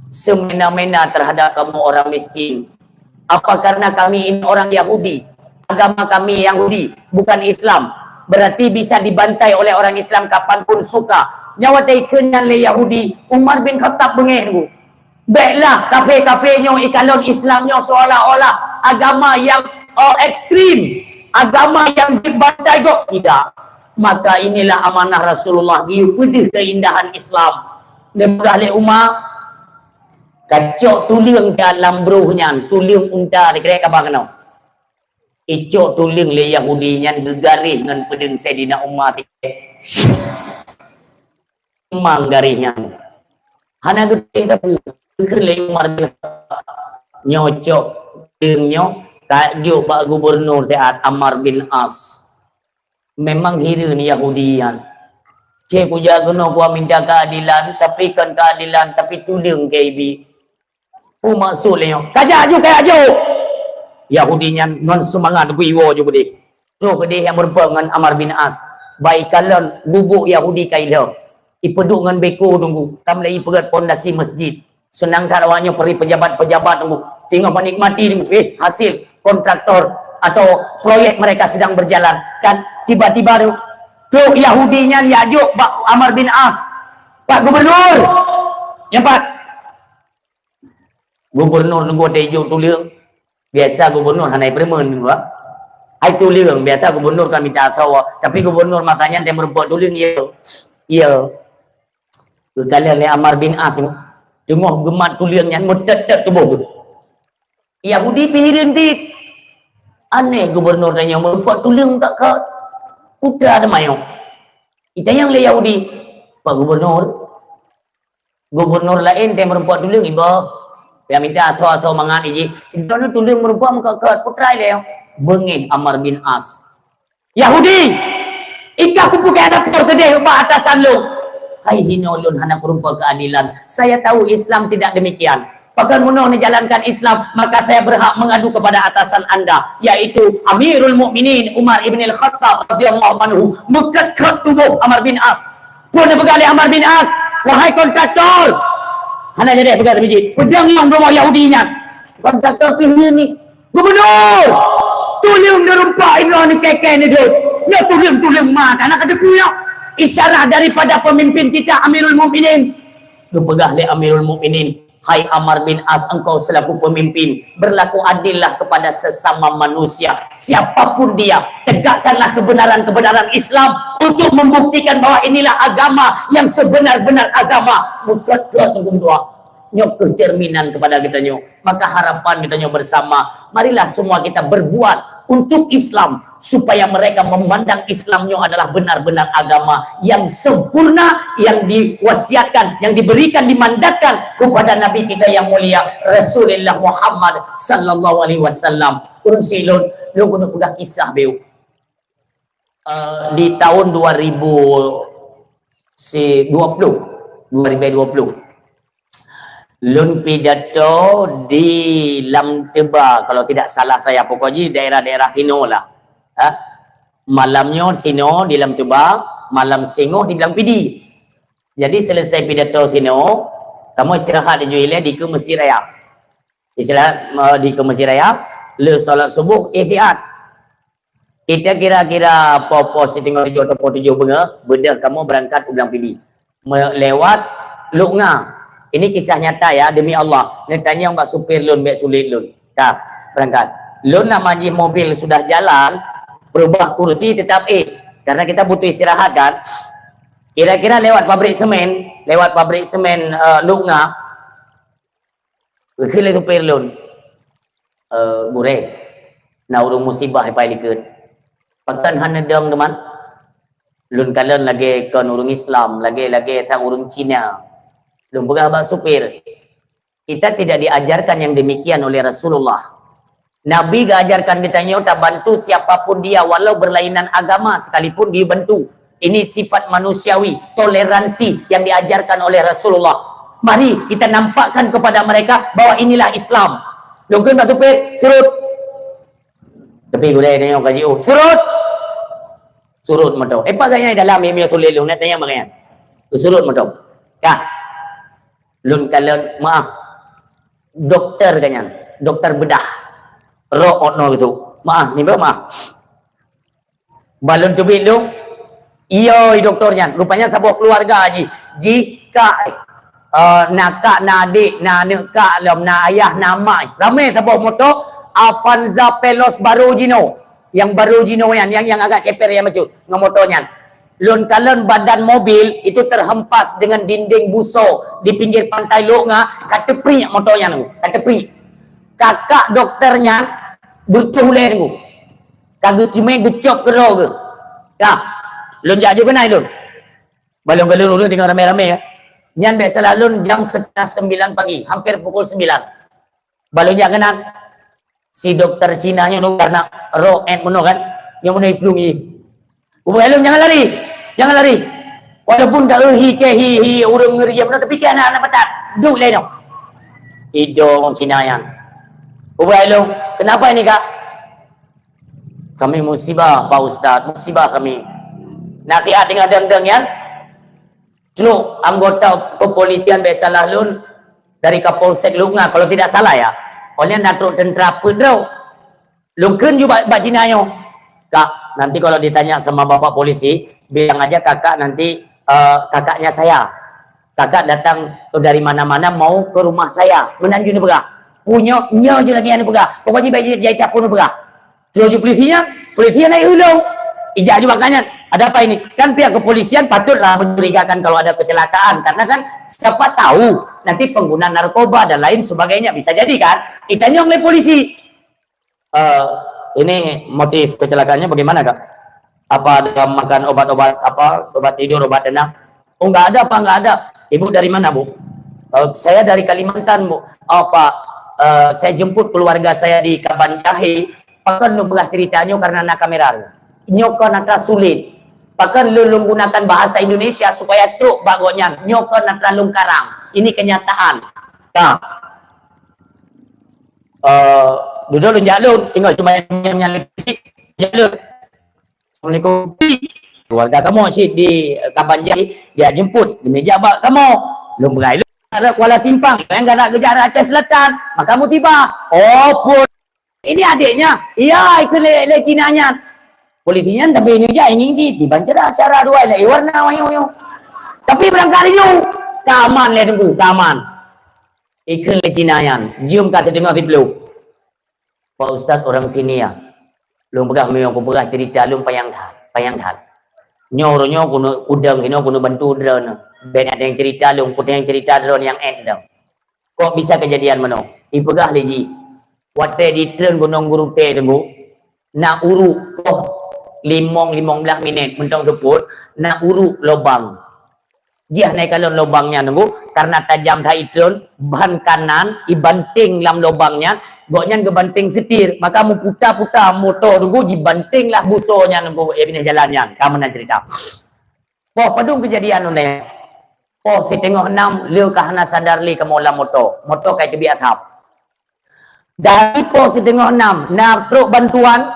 semena-mena terhadap kamu orang miskin. Apa karena kami ini orang Yahudi? Agama kami Yahudi, bukan Islam. Berarti bisa dibantai oleh orang Islam kapanpun suka. Nyan watée ikheun nyan lé Yahudi, Umar bin Khattab beungéh teungku. Béklah kafé-kafé nyoe ikalon Islam nyoe seolah-olah agama nyang, eh, ekstrem, agama nyang dibantai gob. Tidak. Maka inilah amanah Rasulullah, geuyue peudeuh keindahan Islam. Neupeugah lé Umar, kacok tuleueng siat lam broh nyan, tuleueng unta, dikirém kaba keunoe. Icok tuleueng lé Yahudi nyan geugaréh ngon peudeueng Saidina Umar. Memang garéh nyan. Hana geutéh sapeue, geukheun lé Umar bin Khattab, "Nyoe cok tuleueng nyoe, kajok bak gubernur siat Ammar bin As." Memang hireuen Yahudi nyan. Cit kujak keunoe kuminta keadilan, tapi kon keadilan, tapi tuleueng keu ibi. Peue maksud lé nyoe? Kajak ju, kajak ju! Yahudi nyan ngon seumangat geuiwoe ju keudeh. Troh keudeh nyang meurumpok ngon Ammar bin As. Bak ikalon gubuk Yahudi ka ilheueh. Ipeuduek ngon beko teungku, ka mulai ipeugét pondasi masjid. Seunang that awaknyoe peuri pejabat-pejabat teungku. Teungoh menikmati teungku, eh, hasil kontraktor atau proyek mereka sedang berjalan. Kan tiba-tiba tu, troh Yahudi nyan jak jok bak Ammar bin As. "Pak Gubernur!" Nyan pat. Gubernur teungku watée ijok tuleueng, biasa gubernur hana ipeureumeun teungku, ah. Hai tuleueng, biasa gubernur ka mita asoe, tapi gubernur masa nyan watée meurumpok tuleueng, "Yo, yo." Geukalon lé Ammar bin As, teungoh geumat tuleueng nyan meutet-tet tuboh geuh. Yahudi pih hireuen cit. "Aneh gubernur tanyoe meurumpok tuleueng ka, ka putra teuma nyoe." Itanyong lé Yahudi, "Pak Gubernur, gubernur laén watée meurumpok tuleueng iba, nyang mita asoe-asoe mangat ijih. Droeneuh tuleueng meurumpok meukat-kat, peue treuk lé?" Beungéh Ammar bin As. "Yahudi, i kah kupeugah dapur keudeh bak atasan lôn. Hai hinoe lôn hana kurumpok keadilan. Saya tahu Islam tidak demikian. Pakon meunoe neujalankan Islam, maka saya berhak mengadu kepada atasan anda, yaitu Amirul Mukminin Umar ibn al-Khattab radhiyallahu anhu." Meukat-kat tuboh Ammar bin As. Peue neupeugah lé Ammar bin As, "Wahai kontraktor!" Hana jadi peugah teumijit. Peudong nyang rumoh Yahudi nyan. Kontraktor pih ni, "Gubernur! Tuleueng neurumpok inoe neukée-kée neudeuh. Nyoe tuleueng-tuleueng ma, hana ka teupeue nyoe." Isyarah daripada pemimpin kita, Amirul Mukminin. Geupeugah lé Amirul Mukminin, "Hai Ammar bin As, engkau selaku pemimpin, berlaku adillah kepada sesama manusia. Siapapun dia, tegakkanlah kebenaran-kebenaran Islam untuk membuktikan bahwa inilah agama yang sebenar-benar agama." Meukeut-keut ngon dua. Nyoe keuh cerminan kepada kita nyoe. Maka harapan kita nyoe bersama, marilah semua kita berbuat untuk Islam, supaya mereka memandang Islam nyoe adalah benar-benar agama yang sempurna, yang diwasiatkan, yang diberikan, dimandatkan kepada Nabi kita yang mulia, Rasulullah Muhammad sallallahu alaihi wasallam. Ureueng silôn, lôn keuneuk peugah kisah beue. Eh, di tahun dua ribu dua puluh, dua ribu dua puluh, lôn pidato di Lam Teuba, kalau tidak salah saya, pokok jih daerah-daerah sinoe lah. Ha? Malam nyoe sinoe di Lam Teuba, malam singoh di Blang Pidie. Jadi, selesai pidato sinoe, kamoe istirahat di Juileh di ke Masjid Raya. Istirahat, eh, di ke Masjid Raya, le solat subuh, istirahat. Kita kira-kira poh-poh siteungoh tujoh atau poh tujoh beungoh, beudôh kamoe beurangkat u Blang Pidie. Me-, lewat Lhokseumawe. Ini kisah nyata ya, demi Allah. Neutanyong bak supir lôn, bék sulet lôn. Ka, beurangkat. Lôn nama jih mobil sudah jalan, peurubah kursi tetap éh. Karena kita butuh istirahat kan. Kira-kira lewat pabrik semen, lewat pabrik semen, eh, Lhokseumawe. Geukheun lé supir lôn, "Eh, gurée, na ureuëng musibah ipai likot. Pakon hana dong teuma?" Lôn kalon lagée kon ureuëng Islam, lagée-lagée sang ureuëng Cina. Lôn peugah bak supir, kita tidak diajarkan yang demikian oleh Rasulullah. Nabi geuajarkan geutanyoe tabantu siapapun dia, walau berlainan agama sekalipun dibantu. Ini sifat manusiawi, toleransi yang diajarkan oleh Rasulullah. Mari kita nampakkan kepada mereka bahwa inilah Islam. Lôn kheun bak supir, "Surut." Tapi gurée tanyong ka jiôh, "Surut!" Surut moto. Eh, pat gobnyan dalam, ya, sulet lôn, nak tanyong bak gobnyan. Surut moto. Ka. Lôn kalon, maaf. Doktor gobnyan, doktor bedah. Rok ot no gitu. Maaf, ni maaf. Balon teubiet lôn, "Iyoi, doktor nyan." Rupanya saboh keluarga jih. Jih kak, eh, na kak, na adék, na aneuk kak lom, na ayah, na mak. Ramé saboh moto, Avanza Veloz baru jinoe. Nyang baru jinoe nyan, nyang, nyang agak ceper nyang bacut ngon moto nyan. Lôn kalon badan mobil itu terhempas dengan dinding buso di pinggir pantai Lhokseumawe, ka teupriek moto nyan, ka teupriek. Kakak doktor nyan beutôh ulée nyan. Ka geutimé geucop keudroe geuh. Dah. Lôn jak ju keunan lôn. Balon galon ureuëng tinggai ramé-ramé, ya. Nyan bék salah lôn jam setengah sembilan pagi, hampir pukul sembilan. Balon jak keunan. Si doktor Cina nyoe nu karena roh et meunoe kan. Nyoe meunoe iplueng jih. Ubak lôn, "Jangan lari. Jangan lari." Walaupun ka hi ke hi, hi ureuëng ngeuriam, tapi ke anak-anak patat. Duek lé nyoe. Idong Cina nyan. Ubak lôn, "Kenapa ini, Kak?" "Kami musibah, Pak Ustaz, musibah kami." Nasihat tinggai deng-deng nyan. Trok anggota kepolisian bék salah lôn dari Kapolsek Lhokseumawe, kalau tidak salah ya. Awak nyan na trok tentara peuet droe. Lôn kheun ju bak, bak Cina nyoe, "Kak, nanti kalau ditanya sama bapak polisi, bilang aja kakak nanti, eh, kakaknya saya. Kakak datang dari mana-mana mau ke rumah saya." Meunan ju neupeugah. Punyo nyoe ju lagée nyan neupeugah. Pokoknya baik jai capur neupeugah. Terus ju polisi nyan, polisi nyan naik ulung. Ijak ju bak nyan. "Ada apa ini?" Kan pihak kepolisian patutlah mencurigakan kalau ada kecelakaan. Karena kan siapa tahu nanti pengguna narkoba dan lain sebagainya. Bisa jadi kan? Ditanyong oleh polisi. Eh, ini motif kecelakaannya bagaimana, Kak? Apa ada makan obat-obat, apa, obat tidur, obat tenang? "Oh, nggak ada, Pak, nggak ada." "Ibu dari mana, Bu?" "Eh, saya dari Kalimantan, Bu." "Oh, Pak, eh, saya jemput keluarga saya di Kabanjahe." Pakon lôn peugah cerita nyoe karena na kamera. Nyoe kon atra sulet. Pakon lôn, lôn gunakan bahasa Indonesia supaya trok bak gobnyan. Nyoe kon atra lôn karang. Ini kenyataan. Nah. Eh, dudoe lôn jak lôn, tinggai cuma nyang, nyang, nyang fisik, jak lôn. "Assalamualaikum." "Keluarga kamoe cit di, eh, Kabanjahe, dia jemput, di meja bak kamoe." Lôn peugah lôn, "Ada Kuala Simpang, yang galak geujak Aceh Selatan, maka musibah." "Oh, pun. Ini adiknya?" "Iya, ikut lé, lé Cina nyan." Polisi nyan tapi ini aja ingin cit, dibancara cara dua lagi warna wayu-wayu. Tapi berangkat dulu, keaman leh tunggu, keaman. Ikheun lé Cina nyan, jeuem ka teudeungoe siplôh. Pak Ustaz orang sini ya. Lôn peugah meunyoe kupeugah cerita lôn panyang that, panyang that. Nyoe uroe nyoe keuneuk udang inoe keuneuk bantu droeneuh. Bèk na teueng cerita lôn, kuteueng cerita droeneuh nyang ék dong. Kok bisa kejadian meunoe? Ipeugah lé jih, watèe jitreun Gunong Geurutèe teungku, na uruek poh limong, limong blah minét mantong seupôt, na uruek lubang. Jih na ikalon lubang nyan teungku, karena tajam that itreun, ban kanan ibanting lam lubang nyan, gobnyan geubanting setir, maka meuputa-puta moto teungku, jibanting lah buso nyan teungku, eh, binéh jalan nyan. Ka meunan cerita. Poh padum kejadian unéh. Poh siteungoh nam le ka hana sadar lé kamoe lam moto. Moto ka iteubiet asap. Dari poh siteungoh nam, na trok bantuan,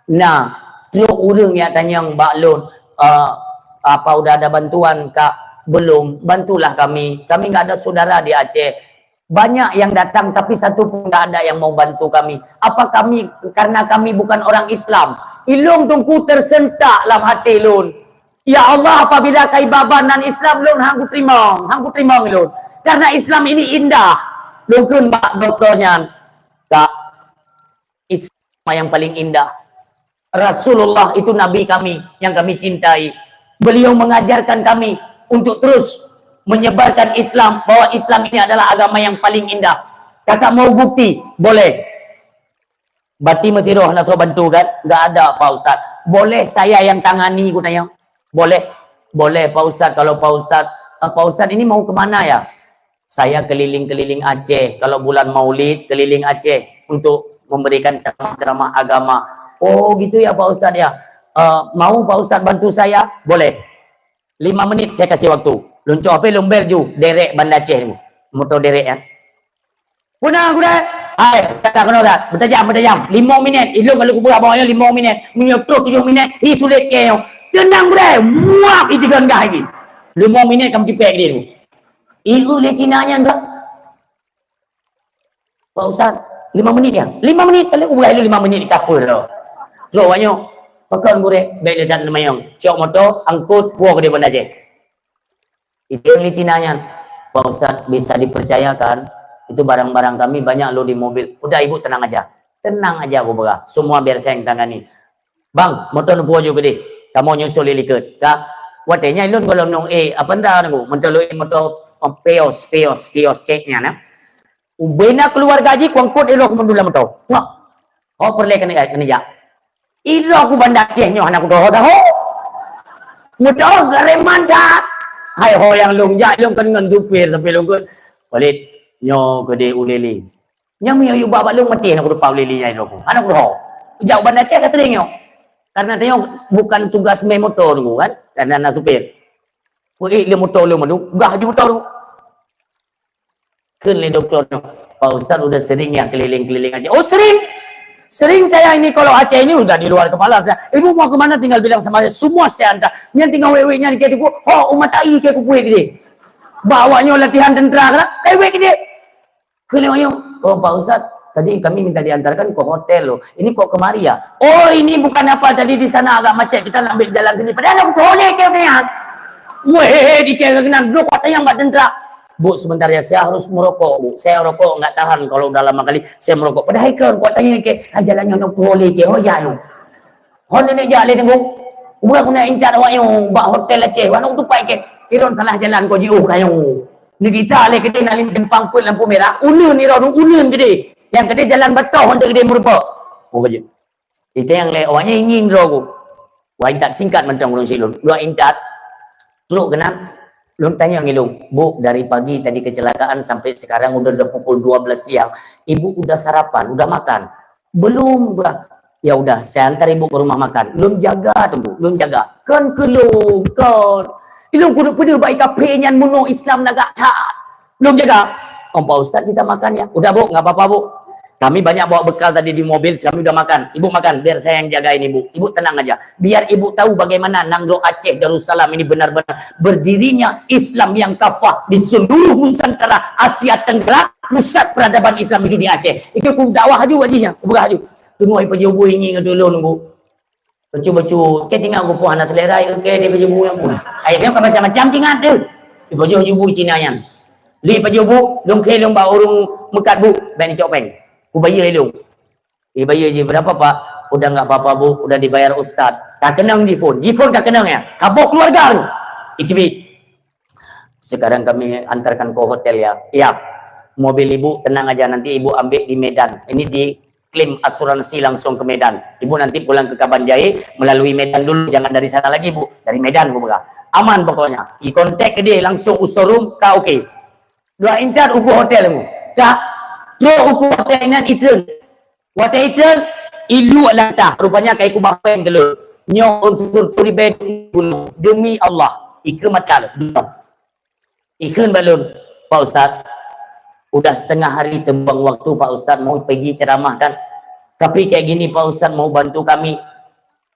na trok ureueng nyang tanyong bak lôn, eh, apa udah ada bantuan, Kak? Belum, bantulah kami. Kami nggak ada saudara di Aceh. Banyak yang datang, tapi satu pun nggak ada yang mau bantu kami. Apa kami, karena kami bukan orang Islam? Ilôn teungku tersentak lam hati lôn. Ya Allah, apabila ka ibaban nan Islam lôn hang kuteurimong, hang kuteurimong lôn. Karena Islam ini indah. Lôn kheun bak doktor nyan, Kak, Islam yang paling indah. Rasulullah itu Nabi kami yang kami cintai. Beliau mengajarkan kami untuk terus menyebarkan Islam, bahwa Islam ini adalah agama yang paling indah. Kakak mau bukti? Boleh. Bati meusiroh na soe bantu kan? Enggak ada, Pak Ustaz. Boleh saya yang tangani, kutanya. Boleh. Boleh, Pak Ustaz. Kalau Pak Ustaz, eh, Pak Ustaz ini mau kemana ya? Saya keliling-keliling Aceh. Kalau bulan Maulid, keliling Aceh untuk memberikan ceramah-ceramah agama. Oh, gitu ya, Pak Ustaz ya. Eh, mau Pak Ustaz bantu saya? Boleh. Lima menit saya kasih waktu. Lôn cok H P lôn bel ju, direct Banda Aceh tu. Moto direct ya. Peue na gurèe? Hai, tak keunoe that. Beutajam, beutajam. Limong minét. Ilôn kalau kupeugah bawah nyoe limong minét. Meunyoe troh tujoh minét, hi sulet keu nyoe. Teunang gurèe. Muap, itigon gah lagi. Limong minét kamu tipèk dia tu. Ieu lé Cina nyan dah. Pak Ustaz, lima menit ya? Lima menit. Kalau kupeugah lôn lima menit ka peue lom. Troh awak nyoe. Pakon gurèe, bèk le that neumayong. Cok moto, angkut, puwoe keudéh Banda Aceh. Itu yang di Cina nyan. Pak Ustaz, bisa dipercayakan, itu barang-barang kami banyak lo di mobil. Udah, ibu tenang aja. Tenang aja, aku peugah. Semua biar saya yang tangani. Bang, moto neupuwoe ju keudéh. Kamoe nyusul i likot. Ka, watèe nyan lôn gohlom nong, eh, apa entah nunggu. Moto lôn, eh, moto, oh, Vios, Vios, Vios cek nyan, eh. Ubena keluarga jih, kuangkot ilok mandum lam moto. Wah. Oh, peureulèe keuneuk, keuneuk jak. Ilok ku Banda Aceh nyoe hana kudoh tahu. Mudoh gereman that. Hai ho nyang lôn jak, lôn kan ngon supir, tapi lôn kan, "Walid, nyoe keudéh u Lili." Nyang meunyoe yue ba bak lôn maté hana kudoh u Lili nyan ilok ku. Hana kudoh. Jak u Banda Aceh ka sering nyoe. Karena tanyoe bukan tugas mé moto nunggu kan, dan na supir. Peuék lé moto lôn mandum, gah ju moto lôn. Kheun lé doktor nyoe, "Pak Ustaz udah sering ya keliling-keliling Aceh?" "Oh, sering. Sering saya ini kalau Aceh ini udah di luar kepala saya. Ibu mau kemana tinggal bilang sama saya, semua saya antar. Nyan tinggal wék-wék nyan keu ibu, ho, umat tai keu kupuih gede. Bawa nyoe latihan tentara kena, kai wék gede." Kheun lé nyoe, "Oh, Pak Ustaz, tadi kami minta diantarkan ke hotel loh. Ini kok kemari ya?" "Oh, ini bukan apa, tadi di sana agak macet, kita nak ambil jalan sini." Padahal aku toleh keu nyan. Weh, di keu keunan, dok kata yang bak tentara. "Bu, sebentar ya, saya harus merokok, Bu. Saya rokok nggak tahan kalau udah lama kali saya merokok." Padahai kan, kuat tanya ke, "Ah, jalan nyoe nyoe boleh ke, ho ya nyoe." Hon nenek jak lé tengok. Ubak aku nak intat awak nyoe, bak hotel Aceh, wak nyoe tupai ke. Iron salah jalan kau jiôh kayu. Ni kita lé kedai nak lim simpang peuet lampu merah, uneun ni ron, uneun gede. Yang kedai jalan batoh, hon kedai meureuba. Oh, kerja. Itu yang lé, awaknya ingin roh aku. Wah, intat singkat mantong ureueng silôn. Dua intat, trok keunan, lôn tanya ngon ilôn, "Bu, dari pagi tadi kecelakaan sampai sekarang udah, udah pukul dua belas siang. Ibu udah sarapan, udah makan?" "Belum, Bah." "Ya udah, saya antar ibu ke rumah makan." Lôn jaga tu, Bu. Lôn jaga. Kan keu lôn, kan. Ilôn kudu peudeuh bak kaphé nyan meunoe Islam lagak that. Lôn jaga. "Oh, Pak Ustaz, kita makan ya." "Udah, Bu, nggak apa-apa, Bu. Kami banyak bawa bekal tadi di mobil, kami udah makan. Ibu makan, biar saya yang jagain ibu. Ibu tenang aja. Biar ibu tahu bagaimana Nanggroe Aceh Darussalam ini benar-benar berdirinya Islam yang kafah di seluruh Nusantara, Asia Tenggara, pusat peradaban Islam itu di Aceh." Itu ku dakwah aju, ajih nyan, ku peugah aju. Tunggu ai pajoh buih ngieng atu lôn, Bu. Bacut-bacut, keu tingat geupoh hana seulera, keu dia baju bu nyang bu. Ai dia kan macam-macam tingat tu. Ipajoh ju bu Cina nyan. Li pajoh bu, lôn kheun lôn bak ureueng meukat bu, bèk neucok péng. Kubayeue lé lôn. Ibayeue jih, "Berapa, Pak?" "Udah nggak apa-apa, Bu. Udah dibayar Ustaz." Ka keunong jiphôn. Jiphôn ka keunong ya. Ka boh keuluwarga tu. Icubit. "Sekarang kami antarkan ke hotel ya." "Iya. Mobil Ibu tenang aja, nanti Ibu ambil di Medan." Ini diklaim asuransi langsung ke Medan. "Ibu nanti pulang ke Kabanjahe melalui Medan dulu, jangan dari sana lagi, Bu." "Dari Medan," kupeugah. "Aman pokoknya." Ikontak keudéh langsung u showroom, ka oke. Dua intat uku hotel tu. Ka trok uku hotel nyan itreun. Watèe itreun, iluek lantah. Rupanya ka ikubah péng keu lôn. Nyoe unsur tu ribèe demi Allah. Ikeu mata lôn. Ikheun bak lôn, "Pak Ustaz, udah setengah hari terbuang waktu Pak Ustaz mau pergi ceramah kan. Tapi kayak gini Pak Ustaz mau bantu kami.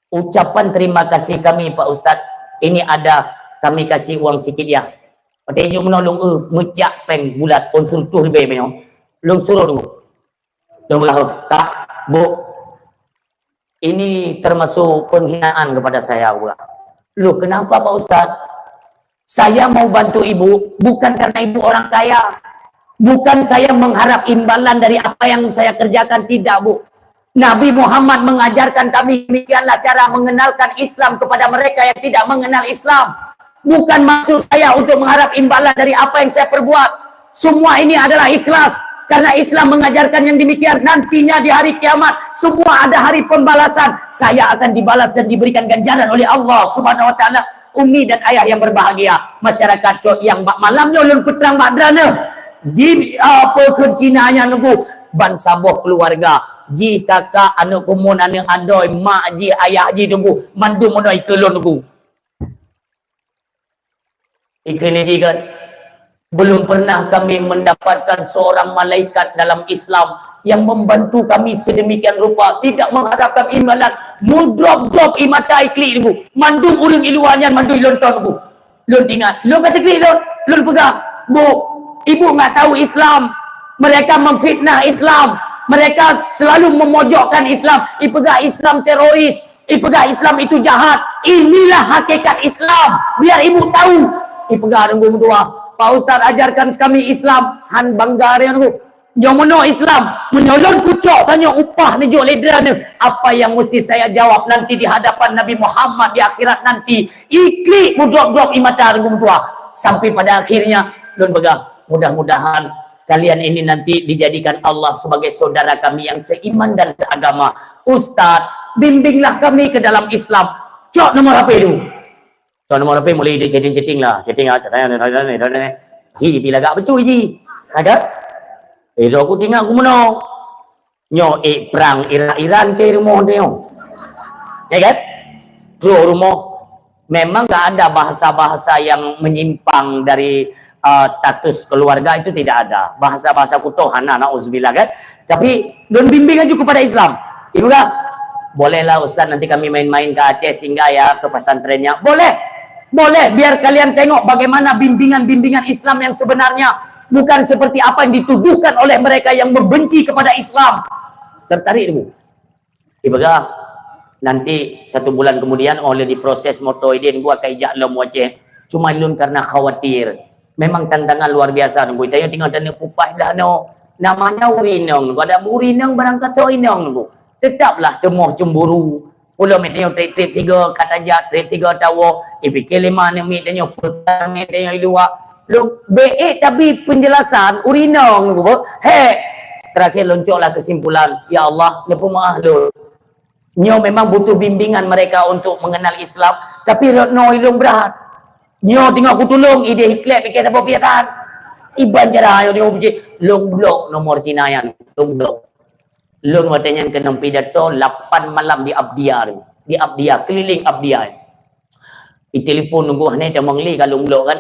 Ucapan terima kasih kami Pak Ustaz. Ini ada kami kasih uang sikit ya." Watèe jok meunoe lôn eu meucak péng bulat unsur tu ribèe meunyoe. Lôn surot dulu. Lôn peugah, "Kak, Bu, ini termasuk penghinaan kepada saya," kupeugah. "Loh, kenapa Pak Ustaz?" "Saya mau bantu Ibu, bukan karena Ibu orang kaya. Bukan saya mengharap imbalan dari apa yang saya kerjakan, tidak, Bu. Nabi Muhammad mengajarkan kami, demikianlah cara mengenalkan Islam kepada mereka yang tidak mengenal Islam. Bukan maksud saya untuk mengharap imbalan dari apa yang saya perbuat. Semua ini adalah ikhlas, karena Islam mengajarkan yang demikian. Nantinya di hari kiamat, semua ada hari pembalasan. Saya akan dibalas dan diberikan ganjaran oleh Allah Subhanahu wa Ta'ala." Umi dan ayah yang berbahagia, masyarakat Cot yang bak malam nyoe lôn peutrang bak droeneuh. Di, apa kheun Cina nyan nunggu, ban saboh keluarga. Jih kakak, aneuk kumon, aneuk adoe, mak jih, ayah jih nunggu. Mandum meunoe ikeu lôn nunggu. Ikheun jih kan, "Belum pernah kami mendapatkan seorang malaikat dalam Islam yang membantu kami sedemikian rupa, tidak mengharapkan imbalan." Mudrop-drop ie mata iklik nunggu. Mandum ureueng iluwa nyan mandum ilonton nunggu. Lôn tingat, lôn ka teuklik lôn, lôn peugah, "Bu, Ibu nggak tahu Islam. Mereka memfitnah Islam. Mereka selalu memojokkan Islam. Ipeugah Islam teroris. Ipeugah Islam itu jahat. Inilah hakikat Islam. Biar Ibu tahu." Ipeugah nunggu meutuah, "Pak Ustaz ajarkan kami Islam." Han bangga dia nunggu. Nyoe meunoe Islam, meunyoe lôn kucok tanyoe upah neujok lé droeneuh, apa yang mesti saya jawab nanti di hadapan Nabi Muhammad di akhirat nanti? Iklik mudrop-drop ie mata nunggu meutuah. Sampai pada akhirnya, lôn peugah, "Mudah-mudahan kalian ini nanti dijadikan Allah sebagai saudara kami yang seiman dan seagama. Ustaz, bimbinglah kami ke dalam Islam." Cok nomor H P tu. Cok nomor H P mulai di chatting-chatting lah. Chatting ah, chatting, hi pi lagak becu ji. Ada? Eh, dok aku tinggal aku meunoe. Nyoe, eh, prang Iran-Iran ke rumoh dia. Ya kan? Trok rumoh. Memang tak ada bahasa-bahasa yang menyimpang dari, uh, status keluarga, itu tidak ada. Bahasa-bahasa kutoh hana, nauzubillah kan. Tapi lôn bimbing aju kepada Islam. Ibu kak, bolehlah Ustaz nanti kami main-main ke Aceh singgah ya, ke pesantrennya. Boleh. Boleh, biar kalian tengok bagaimana bimbingan-bimbingan Islam yang sebenarnya. Bukan seperti apa yang dituduhkan oleh mereka yang membenci kepada Islam. Tertarik, Bu? Ipeugah, nanti satu bulan kemudian, oh, lé diproses moto idin, gua ka ijak lom u Aceh. Cuma lôn karena khawatir. Memang tantangan luar biasa nunggu. Tanyoe tinggal tanyoe pupah dah no. Namanya ureueng inong nunggu. Ada ureueng inong barang kata inong nunggu. Tetaplah temoh cemburu. Pulo mé tanyoe trep-trep tiga ka tajak, trep tiga tawoe. Ipike lima aneuk miet tanyoe, peutang tanyoe i luwa. Lôn bèk tabi penjelasan ureueng inong nunggu. He. Terakhir lôn coklah kesimpulan, ya Allah, neupeumaah lôn. Nyoe memang butuh bimbingan mereka untuk mengenal Islam, tapi rot noe ilong brat. Nyoe teungoh kutulông idéh iklep ikée saboh piatan. Iban cara nyoe teungoh puji, lôn blok nomor Cina nyan, lôn blok. Lôn watée nyan keunong pidato lapan malam di Abdia tu. Di Abdia, keliling Abdia. Itelepon nunggu hane tamong li ka lôn blok kan.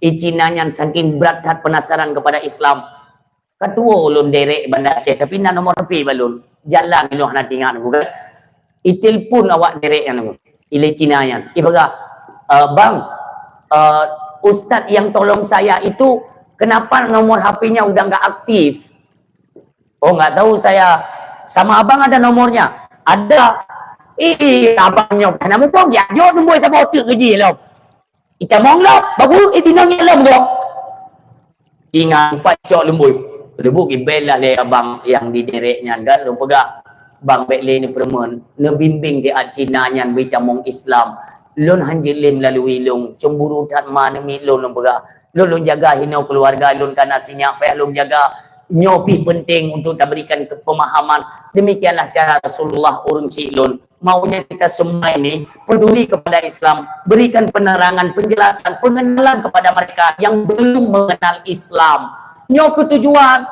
I Cina nyan saking brat that penasaran kepada Islam. Ka tuwo ulôn derek Banda Aceh, tapi na nomor H P bak lôn. Jalan ilôn hana teuingat nunggu kan. Itelepon awak derek nyan nunggu. Ilée Cina nyan. Ipeugah, "Eh, bang, eh, ustaz yang tolong saya itu kenapa nomor H P-nya udah nggak aktif?" "Oh, nggak tahu saya. Sama abang ada nomornya?" "Ada." "Ih, abang nyoe hana muphom, jak jok lumbôi saboh teuk keu jih lom. Itamong lom, baru itinong nyan lom gob." Ingat pacok lumbôi. Leubeh ibel lah lé abang nyang di direk nyan kan, lôn peugah, "Bang, bèk lé neupeureumeun, neubimbéng siat Cina nyan beuitamong Islam. Lôn hanjeuet lé meulalui lôn, cemburu that ma neumiet lôn," lôn peugah. "Lôn, lôn jaga hinoe keuluwarga lôn ka na sinyak, payah lôn jaga. Nyoe pih peunteng untuk taberikan ke-, pemahaman." Demikianlah cara Rasulullah ureueng chik lôn. Maunya kita semua ini peduli kepada Islam, berikan penerangan, penjelasan, pengenalan kepada mereka yang belum mengenal Islam. Nyoe keuh tujuan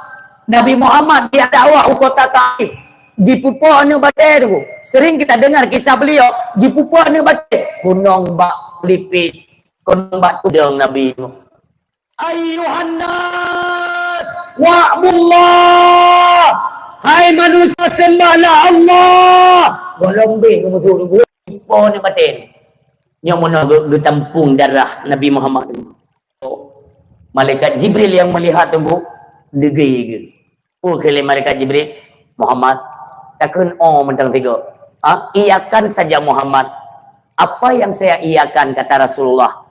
Nabi Muhammad dia dakwah u kota Taif. Jipeupo aneuk batèe tu. Sering kita dengar kisah beliau, jipeupo aneuk batèe. Keunong bak pelipis, keunong bak tudong Nabi tu. "Ayyuhan nas, wa'budullah. Hai manusia, sembahlah Allah." Gohlom beh geumeusu teungku, po ni baten. Nyoe meunoe geu-, geutampong darah Nabi Muhammad. Malaikat Jibril nyang meulihat teungku, deugui geuh. Peue kheun lé malaikat Jibril, "Muhammad, takheun 'oh' mantong sigoe. Ha? Iyakan saja Muhammad. Apa yang saya iyakan," kata Rasulullah.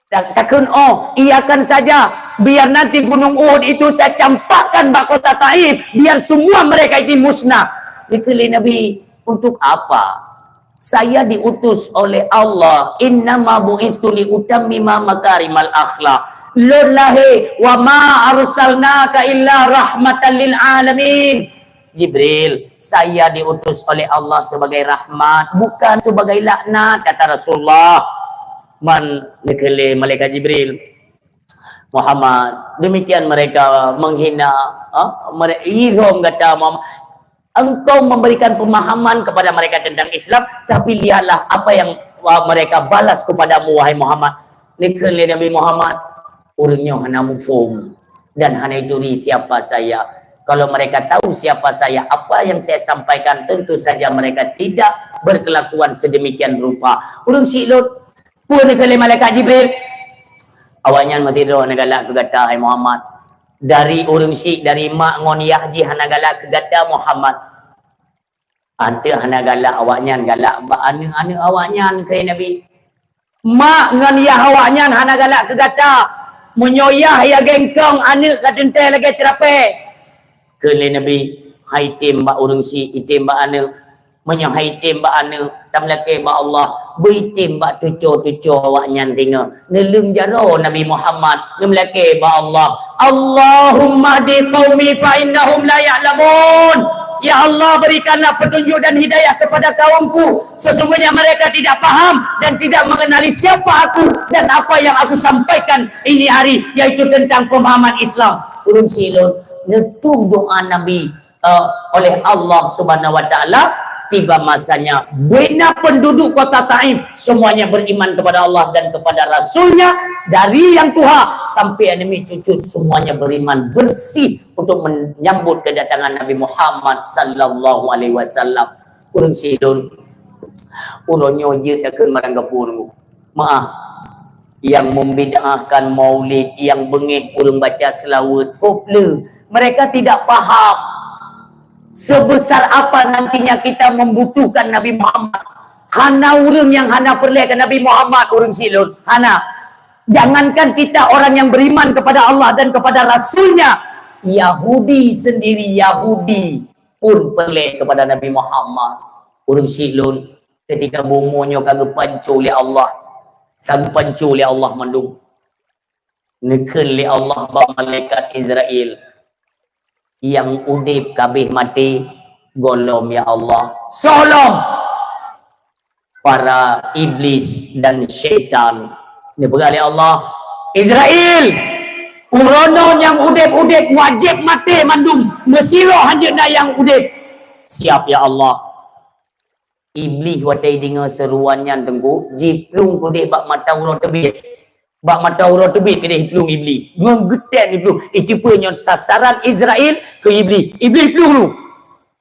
Ta-, takheun, "Oh, iyakan saja. Biar nanti Gunung Uhud itu saya campakkan bak kota Taif, biar semua mereka itu musnah." Dikheun lé Nabi, "Untuk apa? Saya diutus oleh Allah. Innama bu'istu li utammima makarimal akhlak. Lôn lahé, wa ma arsalnaka illa rahmatan lil alamin." "Jibril, saya diutus oleh Allah sebagai rahmat, bukan sebagai laknat," kata Rasulullah. Man, dikheun lé malaikat Jibril, "Muhammad, demikian mereka menghina, ha? Mere-, irhom gata, Muhammad. Engkau memberikan pemahaman kepada mereka tentang Islam, tapi lihatlah apa yang, wa-, mereka balas kepadamu, wahai Muhammad." Dikheun lé Nabi Muhammad, "Ureueng nyoe hana muphom dan hana ituri siapa saya. Kalau mereka tahu siapa saya, apa yang saya sampaikan, tentu saja mereka tidak berkelakuan sedemikian rupa." Ureueng chik lôn, peue dikheun lé malaikat Jibril? "Awaknyan meusidroe hana galak keu gata, hai Muhammad. Dari ureueng chik, dari mak ngon yah jih hana galak keu gata, Muhammad." Ateueh hana galak awaknyan, galak bak aneuk-aneuk awaknyan, kheun Nabi. "Mak ngon yah awaknyan hana galak keu gata. Meunyoe yah ya gengkong, aneuk ka teuntèe lagèe ceurapèe." Kheun lé Nabi, "Hai tem bak ureueng chik, item bak aneuk. Meunyoe hai tem bak aneuk, tameulakèe bak Allah, beuitem bak cuco-cuco awaknyan singoh. Neuleueng jaroe Nabi Muhammad, neumeulakèe bak Allah. Allahumma hdi qaumi fa innahum la ya'lamun. Ya Allah, berikanlah petunjuk dan hidayah kepada kaumku. Sesungguhnya mereka tidak paham dan tidak mengenali siapa aku dan apa yang aku sampaikan ini hari, yaitu tentang pemahaman Islam." Ureueng chik lôn, neutueng doa Nabi, eh, oleh Allah Subhanahu wa Taala, tiba masanya buena penduduk kota Taif semuanya beriman kepada Allah dan kepada Rasulnya, dari yang tuha sampai yang demi cucut semuanya beriman bersih untuk menyambut kedatangan Nabi Muhammad sallallahu alaihi wasallam. Ureueng chik lôn, uroe nyoe jeuet takheun barang gapu nunggu. Maaf, yang membid'ahkan maulid, yang beungéh ureueng baca seulaweuet, kop le. Mereka tidak paham sebesar apa nantinya kita membutuhkan Nabi Muhammad. Hana ureueng nyang hana peureulèe keu Nabi Muhammad, ureueng chik lôn. Hana. Jangankan kita orang yang beriman kepada Allah dan kepada Rasulnya, Yahudi sendiri, Yahudi pun peureulèe kepada Nabi Muhammad. Ureueng chik lôn, ketika bumoe nyoe ka geupanco lé Allah, ka geupanco lé Allah mandum. Neukheun lé Allah bak malaikat Izrail, "Nyang udép ka abéh maté, gohlom ya Allah. Soe lom?" "Para iblis dan syaitan." Neupeugah lé Allah, "Izrail, uroe nyoe nyang udép-udép wajéb maté mandum, meusidroe hanjeuet na nyang udép." "Siap ya Allah." Iblih watèe deungö seruan nyan teungku, jiplueng keudeh bak mata uroe teubiet. Bak mata uroe teubiet keudeh jiplueng Iblih. Ngon geutem jiplueng. Itu pun nyoe sasaran Izrail keu Iblih. Iblih plueng lu.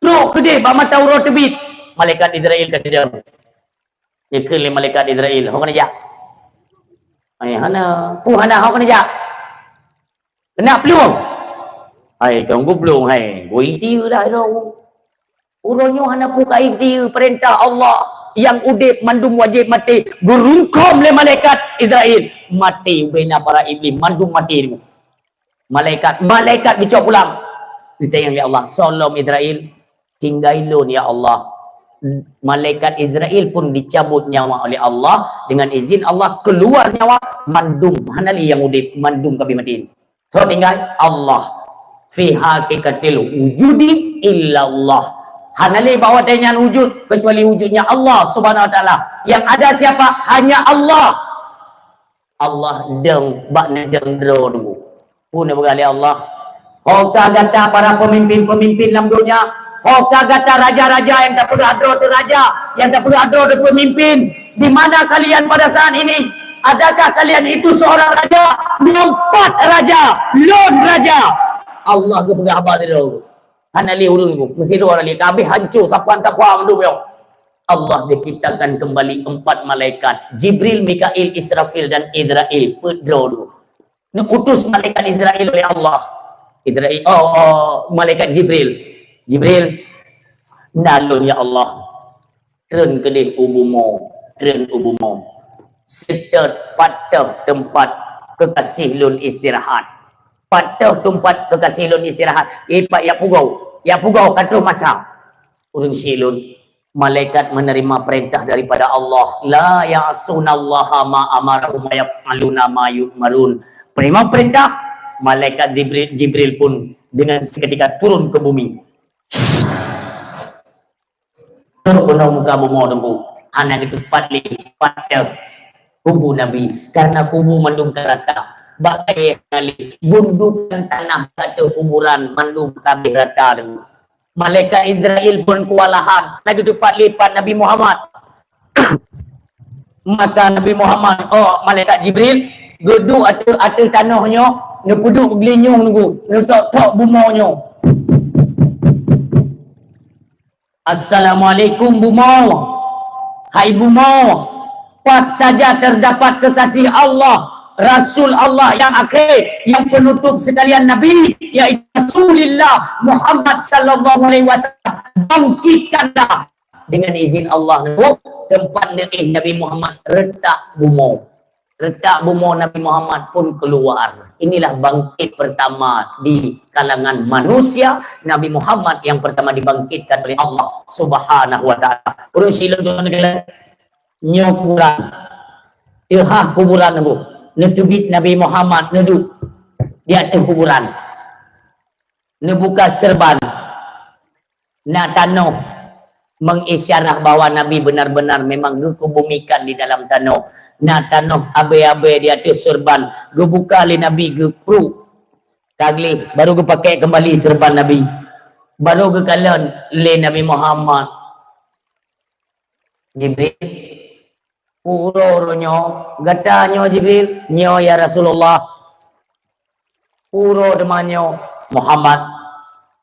Trok keudeh bak mata uroe teubiet. Malaikat Izrail ka keudeh. Jikheun lé malaikat Izrail, "Ho keuneuk jak?" "Hai, hana." "Peue hana ho keuneuk jak?" "Keuneuk plueng." "Hai, kong ku plueng, hai. Ku iti lah droe." Uroe nyoe hana peue ka ikhtiar, peurintah Allah, nyang udeb mandum wajéb maté, geurungkôm lé malaikat Izrail. Maté ubena para iblih, mandum maté. Malaikat, malaikat geucok pulang. Ditanyong lé Allah, "Soe lom Izrail?" "Tinggai lôn, ya Allah." Malaikat Izrail pun dicabut nyawa oleh Allah, dengan izin Allah keluar nyawa, mandum, hana lé nyang udeb, mandum ka abéh maté. Soe tinggai? Allah. "Fi haqiqatil wujudi illallah." Hana lé bak watée nyan wujud kecuali wujudnya Allah Subhanahu wa Taala. Yang ada siapa? Hanya Allah. Allah dong bak neudong droe teungku. Peue neupeugah lé Allah? "Ho ka gata para pemimpin-pemimpin lam donya, ho ka gata raja-raja nyang tapeugah droe teuh raja, nyang tapeugah droe teuh pemimpin. Di mana kalian pada saat ini? Adakah kalian itu seorang raja? Lôn pat raja, lôn raja." Allah geupeugah haba sidroe. Hana lé ureuëng teungku, meusidroe hana lé, ka abéh hanco sapan-sapan mandum nyoe. Allah geuciptakan kembali empat malaikat, Jibril, Mikail, Israfil, dan Izrail, peuet droe teungku. Neuutus malaikat Israel oleh Allah. Israel, oh, oh, malaikat Jibril. "Jibril, na lôn ya Allah. Treun keudeh u bumoe, treun u bumoe. Seutôt pat teuh teumpat keukasih lôn istirahat. Pat teuh teumpat keukasih lôn istirahat. Ipat ya pugoe, ya pugoe ka troh masa." Ureuëng syiek lôn, malaikat menerima perintah daripada Allah. "La ya'sunallaha ma amarahum wa yaf'aluna ma yu'marun." Terima perintah, malaikat Jibril, Jibril pun dengan seketika turun ke bumi. Turun ke muka bumoe teungku. Hana geutupat lé pat teuh kubu Nabi, karena kubu mandum ka rata. Bak kayée hana lé, gundukan tanah ka teuh kuburan mandum ka abéh rata teungku. Malaikat Israel pun kewalahan, na geutupat lé pat Nabi Muhammad. Maka Nabi Muhammad, oh, malaikat Jibril, geuduek ateueh, ateueh tanoh nyoe, neupeuduek geulinyueng teungku, neutok-tok bumoe nyoe. "Assalamualaikum bumoe. Hai bumoe, pat saja terdapat kekasih Allah, Rasul Allah yang akhé, yang penutup sekalian Nabi, yaitu Rasulullah Muhammad sallallahu alaihi wasallam. Bangkitkanlah." Dengan izin Allah, teumpat neuéh Nabi Muhammad reutak bumoe. Reutak bumoe Nabi Muhammad pun keuluar. Inilah bangkit pertama di kalangan manusia, Nabi Muhammad yang pertama dibangkitkan oleh Allah Subhanahu wa Taala. Ureuëng syiek lôn, tuan-tuan, nyoe kuburan. Teuhah kuburan nyoe. Neuteubiet Nabi Muhammad neuduek di ateueh kuburan. Neubuka seureuban. Na tanoh mengisyarah bahwa Nabi benar-benar memang geukubumikan di dalam tanoh. Na tanoh abée-abée di ateueh seureuban, geubuka lé Nabi, geupruek. Ka gleh, baru geupakée keumbali seureuban Nabi. Baru geukalon lé Nabi Muhammad. Jibril, "Uroe-uroe nyoe, gata nyoe Jibril?" "Nyoe, ya Rasulullah." "Uroe teuma nyoe?" "Muhammad,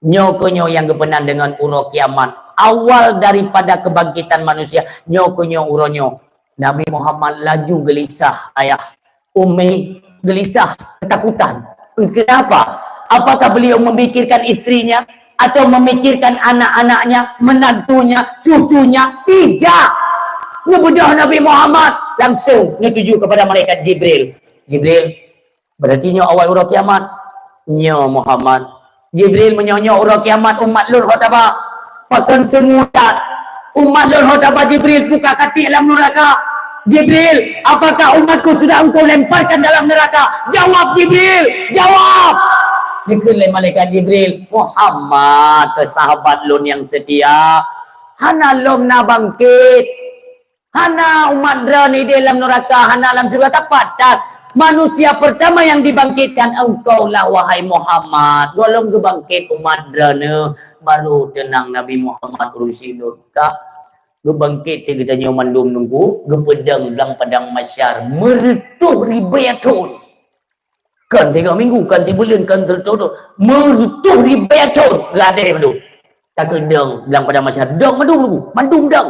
nyoe keuh nyoe nyang geupeunan deungon uroe kiamat, awal daripada keubangkitan manusia, nyoe keuh nyoe uroe nyoe." Nabi Muhammad laju geulisah, ayah, Ummi, geulisah, ketakutan. Kenapa? Apakah beliau memikirkan istrinya? Atau memikirkan anak-anaknya, menantunya, cucunya? Tidak. Neubeudôh Nabi Muhammad, langsung neutuju kepada malaikat Jibril. "Jibril, berarti nyoe awai uroe kiamat?" "Nyoe, Muhammad." "Jibril, meunyoe nyoe uroe kiamat, umat lôn ho taba? Pakon seumudat umat lôn ho taba, Jibril, peue ka katiek lam neuraka?" "Jibril, apakah umatku sudah engkau lemparkan dalam neraka? Jawab, Jibril, jawab!" Dikheun lé malaikat Jibril, "Muhammad, keu sahabat lôn nyang seutia, hana lom na bangkét. Hana umat droeneuh idéh lam neuraka, hana lam syeuruga, tapat that. Manusia pertama yang dibangkitkan engkau lah, wahai Muhammad. Gohlom geubangkét umat droeneuh." Baru teunang Nabi Muhammad, ureuëng syiek lôn, ka Geubangkét teuk geutanyoe mandum nunggu, geupeudong lam padang mahsyar meureutôh ribèe thôn. Kon tiga minggu, kon tibuleuen, kon sireutoh thôn. Meureutôh ribèe thôn geuadèe mandum. Takeudong lam padang mahsyar, dong mandum nunggu, mandum dong.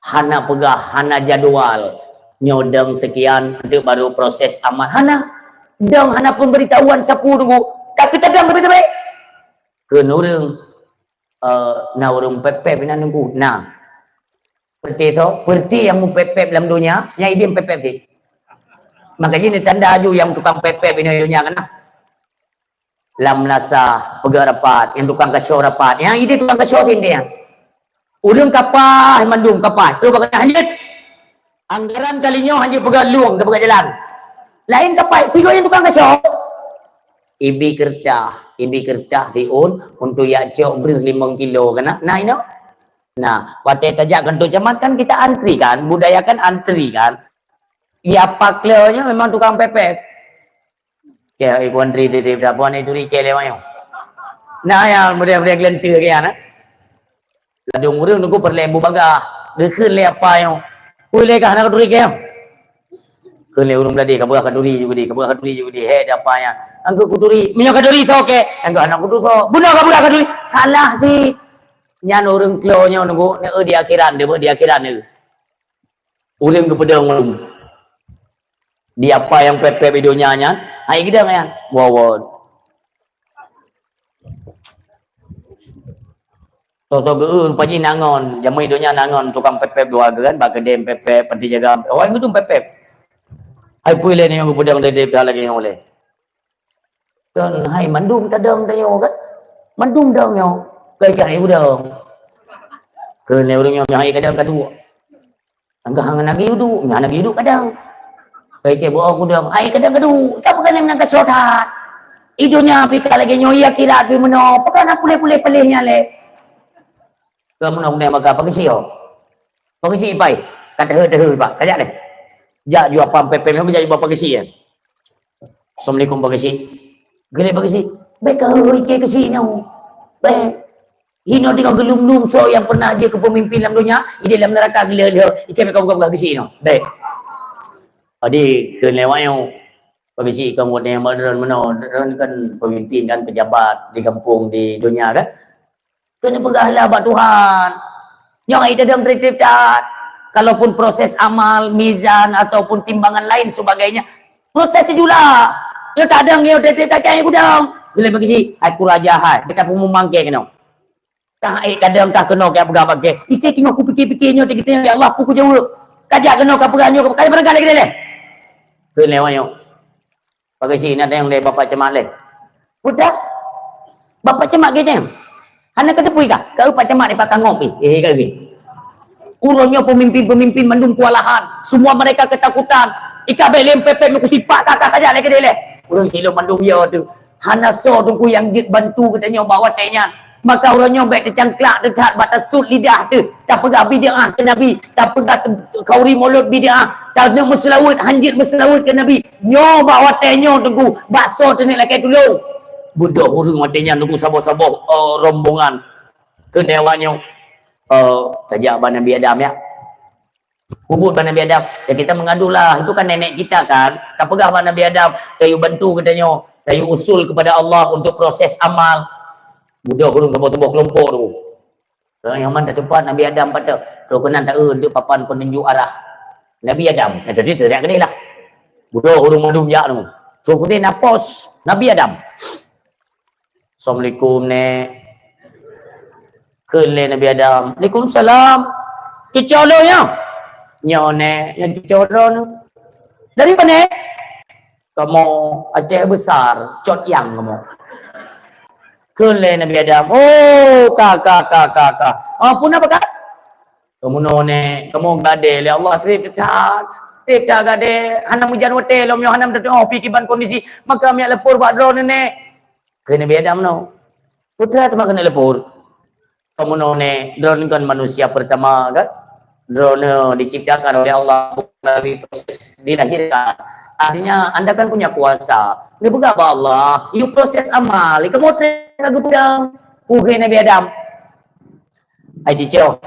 Hana peugah, hana jadwal. Nyoe dong sekian, teuk baru proses amal. Hana. Dong hana pemberitahuan sapeue nunggu. Takeutadong teubé-teubé. Kheun ureuëng, Eh, na ureuëng pép-pép inan Teungku? Na. Peureuté tho, peureuté nyang meupép-pép lam donya, nyang idéh pép-pép cit. Maka jih tanda aju nyang tukang pép-pép inan donya kana. Lam meunasah peugah rapat, nyang tukang kaco rapat, nyang idéh tukang kaco cit nyan. Ureuëng kapah mandum kapah, tu bagaimana hanyut. Anggaran kali nyoe hana jipeugah lueng, jipeugah jalan. Laén kapai, sigoe nyang tukang kaso. Ibi keureudah, ibi keureudah siôn untuk jak cok breueh limong kilo kana. Nah, inoe. Nah, watée tajak keuntui camat kan kita antri kan, budaya kan antri kan. Ya pakle nyoe memang tukang pepet. Keu iku antri di di dapur ni turi keu lewat nyoe. Nah, ya mudah-mudah geulente keu ya nah. Ladôm ureuëng nunggu peureulée bu bagah. Geukheun lé apa nyoe? Peue lé kah hana katuri keu nyoe? Kheun lé ureuëng Bladé, kapeugah katuri juga di, kapeugah katuri juga di. Hé, apa nyan? Angku kuturi. Meunyoe katuri soe keu? Angku hana kutu soe. Beuna kapeugah katuri. Salah si. Nyan ureuëng klo nyoe nunggu, neu di akhiran dia, di akhiran dia. Ureuëng geupeudong ureuëng. Di apa nyang pép-pép di donya nyan, hai geudong nyan. Wawan. Toto geu rupa jih nangon, jamé donya nangon tukang pép-pép dua geuh kan, bak keudém pép-pép, panti jaga. Oh, ai mudum pép-pép. Ai pui lé nyang geupeudong dede lagée nyoe lé. Kan hai mandum tadong tanyoe kan? Mandum dong nyoe. Kai kai udong. Keu lé ureuëng nyoe hai kadang kaduek. Angka hang nagi uduk, nyan nagi uduk kadang. Kai ke boh kudang, ai kadang kadu, ka bukan yang nang kacau that. Idunya pika lagi nyoe iya kilat pi meno, bukan nak pulih-pulih pelih nya le. Ka meno kena maka pagisi yo. Pagisi pai, kata he teh pak, kajak deh. Jak jua pam pepem, kajak jua pagisi ya. Assalamualaikum pagisi. Gele pagisi. Baik kau ike kesi nyoe. Baik. Hino tengok gelum-lum so yang pernah je ke pemimpin dalam dunia, di dalam neraka gila-gila, ikan kau buka-buka kesi no. Baik. Adi ke lewat yang pemisi kamu yang modern mana, modern kan pemimpin kan pejabat di kampung di dunia kan. Kena peugah lah bak Tuhan. Nyong ai tadong trip-trip that. Kalaupun proses amal, mizan ataupun timbangan lain sebagainya, proses sijula. Yo tadong yo trip-trip that cai gudang. Bila bagi si, hai kuraja hai, dekat pengumuman ke kena. Kah ai kadang kah kena kaya peugah bagi. Ike tengok ku pikir-pikir nyo, tengok ya Allah, ku jawab. Kajak kena ka peugah nyo, kaya barangkali kena leh. Kena wayo. Pakai si nak tengok deh Bapak Cemat leh. Udah. Bapak Cemat ke tengok. Hana ke tepui kah? Kau Pak Cemat ni pakai ngop ni. Eh, kau ni. Uronya pemimpin-pemimpin mandum kewalahan. Semua mereka ketakutan. Ika belem pepet muku sipak kakak saja lagi deh leh. Urang silong mandum ya tu. Hana soe teungku nyang jeuet bantu geutanyoe bak watée nyan. Maka uroe nyoe bék teucangklak teutat bak tasut lidah teuh, tapeugah bid'ah keu Nabi, tapeugah khauri mulod bid'ah, taneuk meuseulaweuet hanjeuet meuseulaweuet keu Nabi. Nyoe bak watée nyoe teungku, bak soe teuneuk lakée tulông? Beudôh ureuëng watée nyan teungku saboh-saboh, eh, rombongan keu dewa nyoe, eh, tajak bak Nabi Adam ya. Peubuet bak Nabi Adam. Ya kita mengadulah, itu kan nenek kita kan. Tapeugah bak Nabi Adam, "Kayu bantu," katanya, "kayu usul kepada Allah untuk proses amal." Mudah ureuëng tuboh-tuboh kelompok tu. Orang yang mana tempat Nabi Adam kata, "Terkenal tak eh, untuk papan penunjuk arah." Nabi Adam, kata dia teriak gede lah. Mudah ureuëng mandum jak tu. Terus kemudian napos Nabi Adam. "Assalamualaikum, Nek." Kheun lé Nabi Adam, "Waalaikumsalam." "Cuco lôn nyoe?" "Nyoe, Nek, nyoe cuco droeneuh." "Dari mana?" "Kamoe Aceh Besar, Cot Yang kamoe." Kheun lé Nabi Adam, "Oh, ka, ka, ka, ka, ka. Ah, pun apa, Kak?" "Kamoe nyoe, Nek, kamoe gadée lé Allah trép that. Trép that gadée, hana meujan watée lom nyoe, hana meuteumé pi kiban kondisi. Maka miak leupur bak droeneuh, Nek." Kheun Nabi Adam nyoe, "Peue teuma keuneuk leupur?" "Kamoe nyoe, Nek, droeneuh kan manusia pertama kan? Droeneuh diciptakan oleh Allah melalui proses dilahirkan. Artinya, anda kan punya kuasa. Neupeugah bak Allah, yue proses amal, kamoe teuk ka geupeudong." Peue kheun Nabi Adam? "Hai cuco,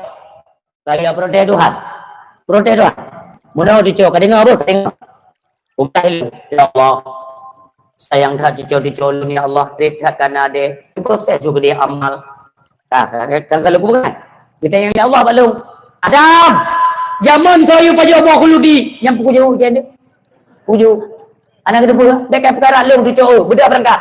kaya protes Tuhan. Protes Tuhan. Meunoe cuco, ka deungoe beuh, ka deungoe." Utai, "Ya Allah, sayang that cuco-cuco lôn, ya Allah, trép that kana deh. Proses juga dia amal." Ah, kan kalau kubukan. Kita yang ya Allah balong. "Adam, jameun kau yue pajoh boh kuludi." Nyang pukul jauh je ni. Pukul jauh. Anak kita pun, dekat perkara lôn cuco, bedah berangkat.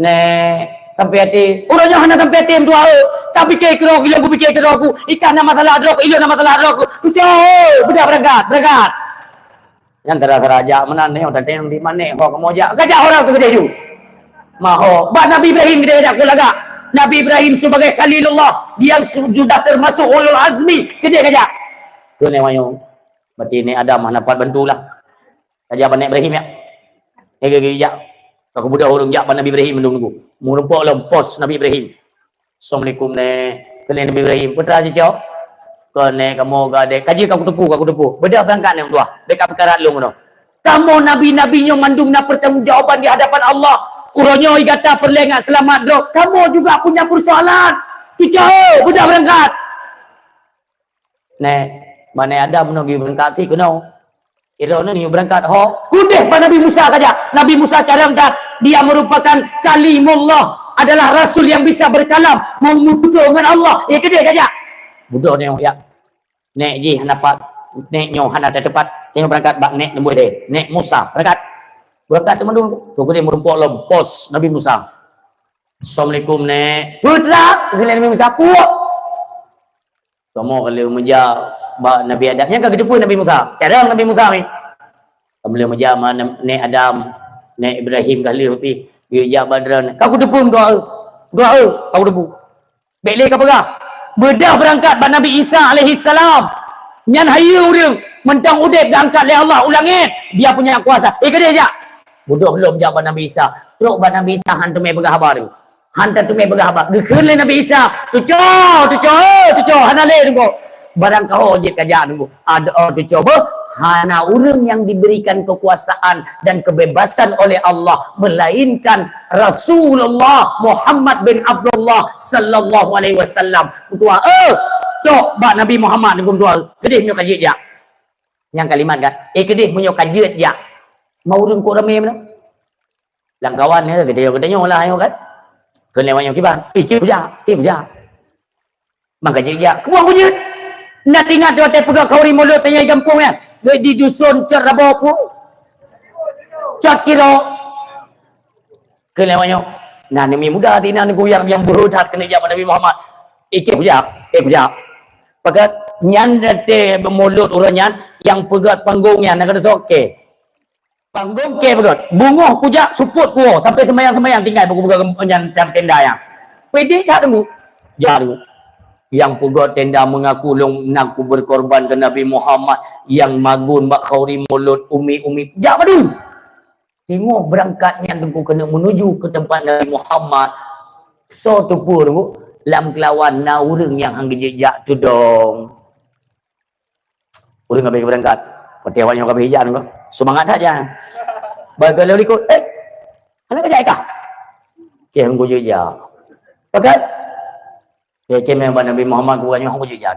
Nek, Sampai até. Uroe nyoe hana sampai até meutuah, eh. Ka pike keudroe ku, ilôn kupike keudroe ku. Ikan na masalah droe ku, ilôn na masalah droe ku. Tucok, eh, beudah beurangkat, beurangkat. Nyan tara-tara jak meunan nyoe, tateng di manéh ho kamoe jak. Ka jak orang tu keudeh ju. Maho, bak Nabi Ibrahim keudeh jak keu lagak. Nabi Ibrahim sebagai Khalilullah, dia su-, sudah termasuk ulul azmi, keudeh ka jak. Keu nyoe, berarti ni Adam hana pat bantulah. Ka jak bak Nabi Ibrahim ya. Nyoe geujak. Ka kubeudôh ureueng jak bak Nabi Ibrahim mandum nunggu. Meurumpok lom pos Nabi Ibrahim. "Assalamualaikum, Nek." Kheun lé Nabi Ibrahim, "Peue teuma, Cuco?" "Kon, Nek, kamoe ka dek." "Ka jeuet, ka kuteupeu, ka kuteupeu. Beudah beurangkat, Nek, meutuah. Bèk ka peukarat lôn keunoe." Kamoe nabi-nabi nyoe mandum na pertanggungjawaban di hadapan Allah. Uroe nyoe gata peureulèe ngat seulamat droe, kamoe juga punya persoalan. Cuco, beudah beurangkat. Nèk, bak Nèk Adam nyoe geuyue beurangkat keunoe. Droeneuh geuyue beurangkat ho. Keudeh bak Nabi Musa ka jak. Nabi Musa carông that. Dia merupakan kalimullah, adalah rasul yang bisa berkalam, meumeututoe ngon Allah. Eh, keudeh ka jak. Beudôh nyoe, ya. Nèk jih hana pat, nèk nyoe hana teupat. Tanyoe beurangkat bak nèk leumbôi lé. Nèk Musa, beurangkat. Beurangkat teuma dulu. Tu keudeh meurumpok lom pos Nabi Musa. "Assalamualaikum, Nèk." "Peue teuma?" Kheun lé Nabi Musa, "Peue?" Kamoe ka lheueh meujak bak Nabi Adam. Nyan ka geuteupeue Nabi Musa. Carông Nabi Musa mi. Ka lheueh meujak ma-, Nèk Adam, Nèk Ibrahim ka lheueh pih. Geujak bak droeneuh. Ka kuteupeu meutuah eu. Meutuah eu. Ka kuteupeu. Bèk lé ka peugah. Beudah beurangkat bak Nabi Isa alaihissalam. Nyan hayeue ureueng mantong udép geuangkat lé Allah u langét. Dia punya kuasa. Eh, keudeh jak. Beudôh lom jak bak Nabi Isa. Trok bak Nabi Isa han teumé peugah haba nyoe. Han teumé peugah haba. Geukheun lé Nabi Isa, "Cuco, cuco, eh, cuco, hana lé teungku. Barang kaho jeuet ka jak teungku." Adak, oh, cuco beuh, hana ureueng yang diberikan kekuasaan dan kebebasan oleh Allah melainkan Rasulullah Muhammad bin Abdullah sallallahu alaihi wasallam. Meutuah, eh, trok bak Nabi Muhammad teungku meutuah. Keudeh meunyoe ka jeuet jak. Nyang kalimat kan, eh, keudeh meunyoe ka jeuet jak. Ma ureueng kok ramé meunan. Lam kawan nyoe, geutanyoe, geutanyoe lah nyoe kan. Kheun lé awak nyoe kiban, "Eh, keu jak, keu jak." Maka jeuet jak, keu buang kujeuet. Na teuingat watèe peugah khauri mulod tanyoe di gampông nyan. Di dusun Cot Rabo peue? Cot Kiro. Kheun lé awak nyoe. Nah, neumi muda ti na neuguyang nyang beuhe that keuneuk jak bak Nabi Muhammad. "Eh, keu jak, eh, keu jak." Pakat nyan watèe mulod uroe nyan nyang peugöt panggong nyan na keuneuk sok, keu. Panggong keu peugöt, beungoh kujak seupôt kuwoe, sampai seumayang-seumayang tinggai bak kupeugöt nyan lam tenda nyan. Pede that teungku. Jak teungku. Nyang peugöt tenda meungaku lôn na kubeurkorban keu Nabi Muhammad, nyang magun bak khauri mulod umi-umi. Jak madu. Teungoh beurangkat nyan teungku keuneuk meunuju keu teumpat Nabi Muhammad. Soe teupeu teungku, lam keulawan na ureueng nyang han geujak tudong. Ureueng habéh beurangkat. Watèe awak nyoe ka habéh jak nyoe, seumangat that jak. Bak lheueh likot, "Eh, hana ka jak kah?" "Keu, han kujak jak." "Pakon?" "Keu, keu meunan bak Nabi Muhammad, geuh nyoe han kujak jak."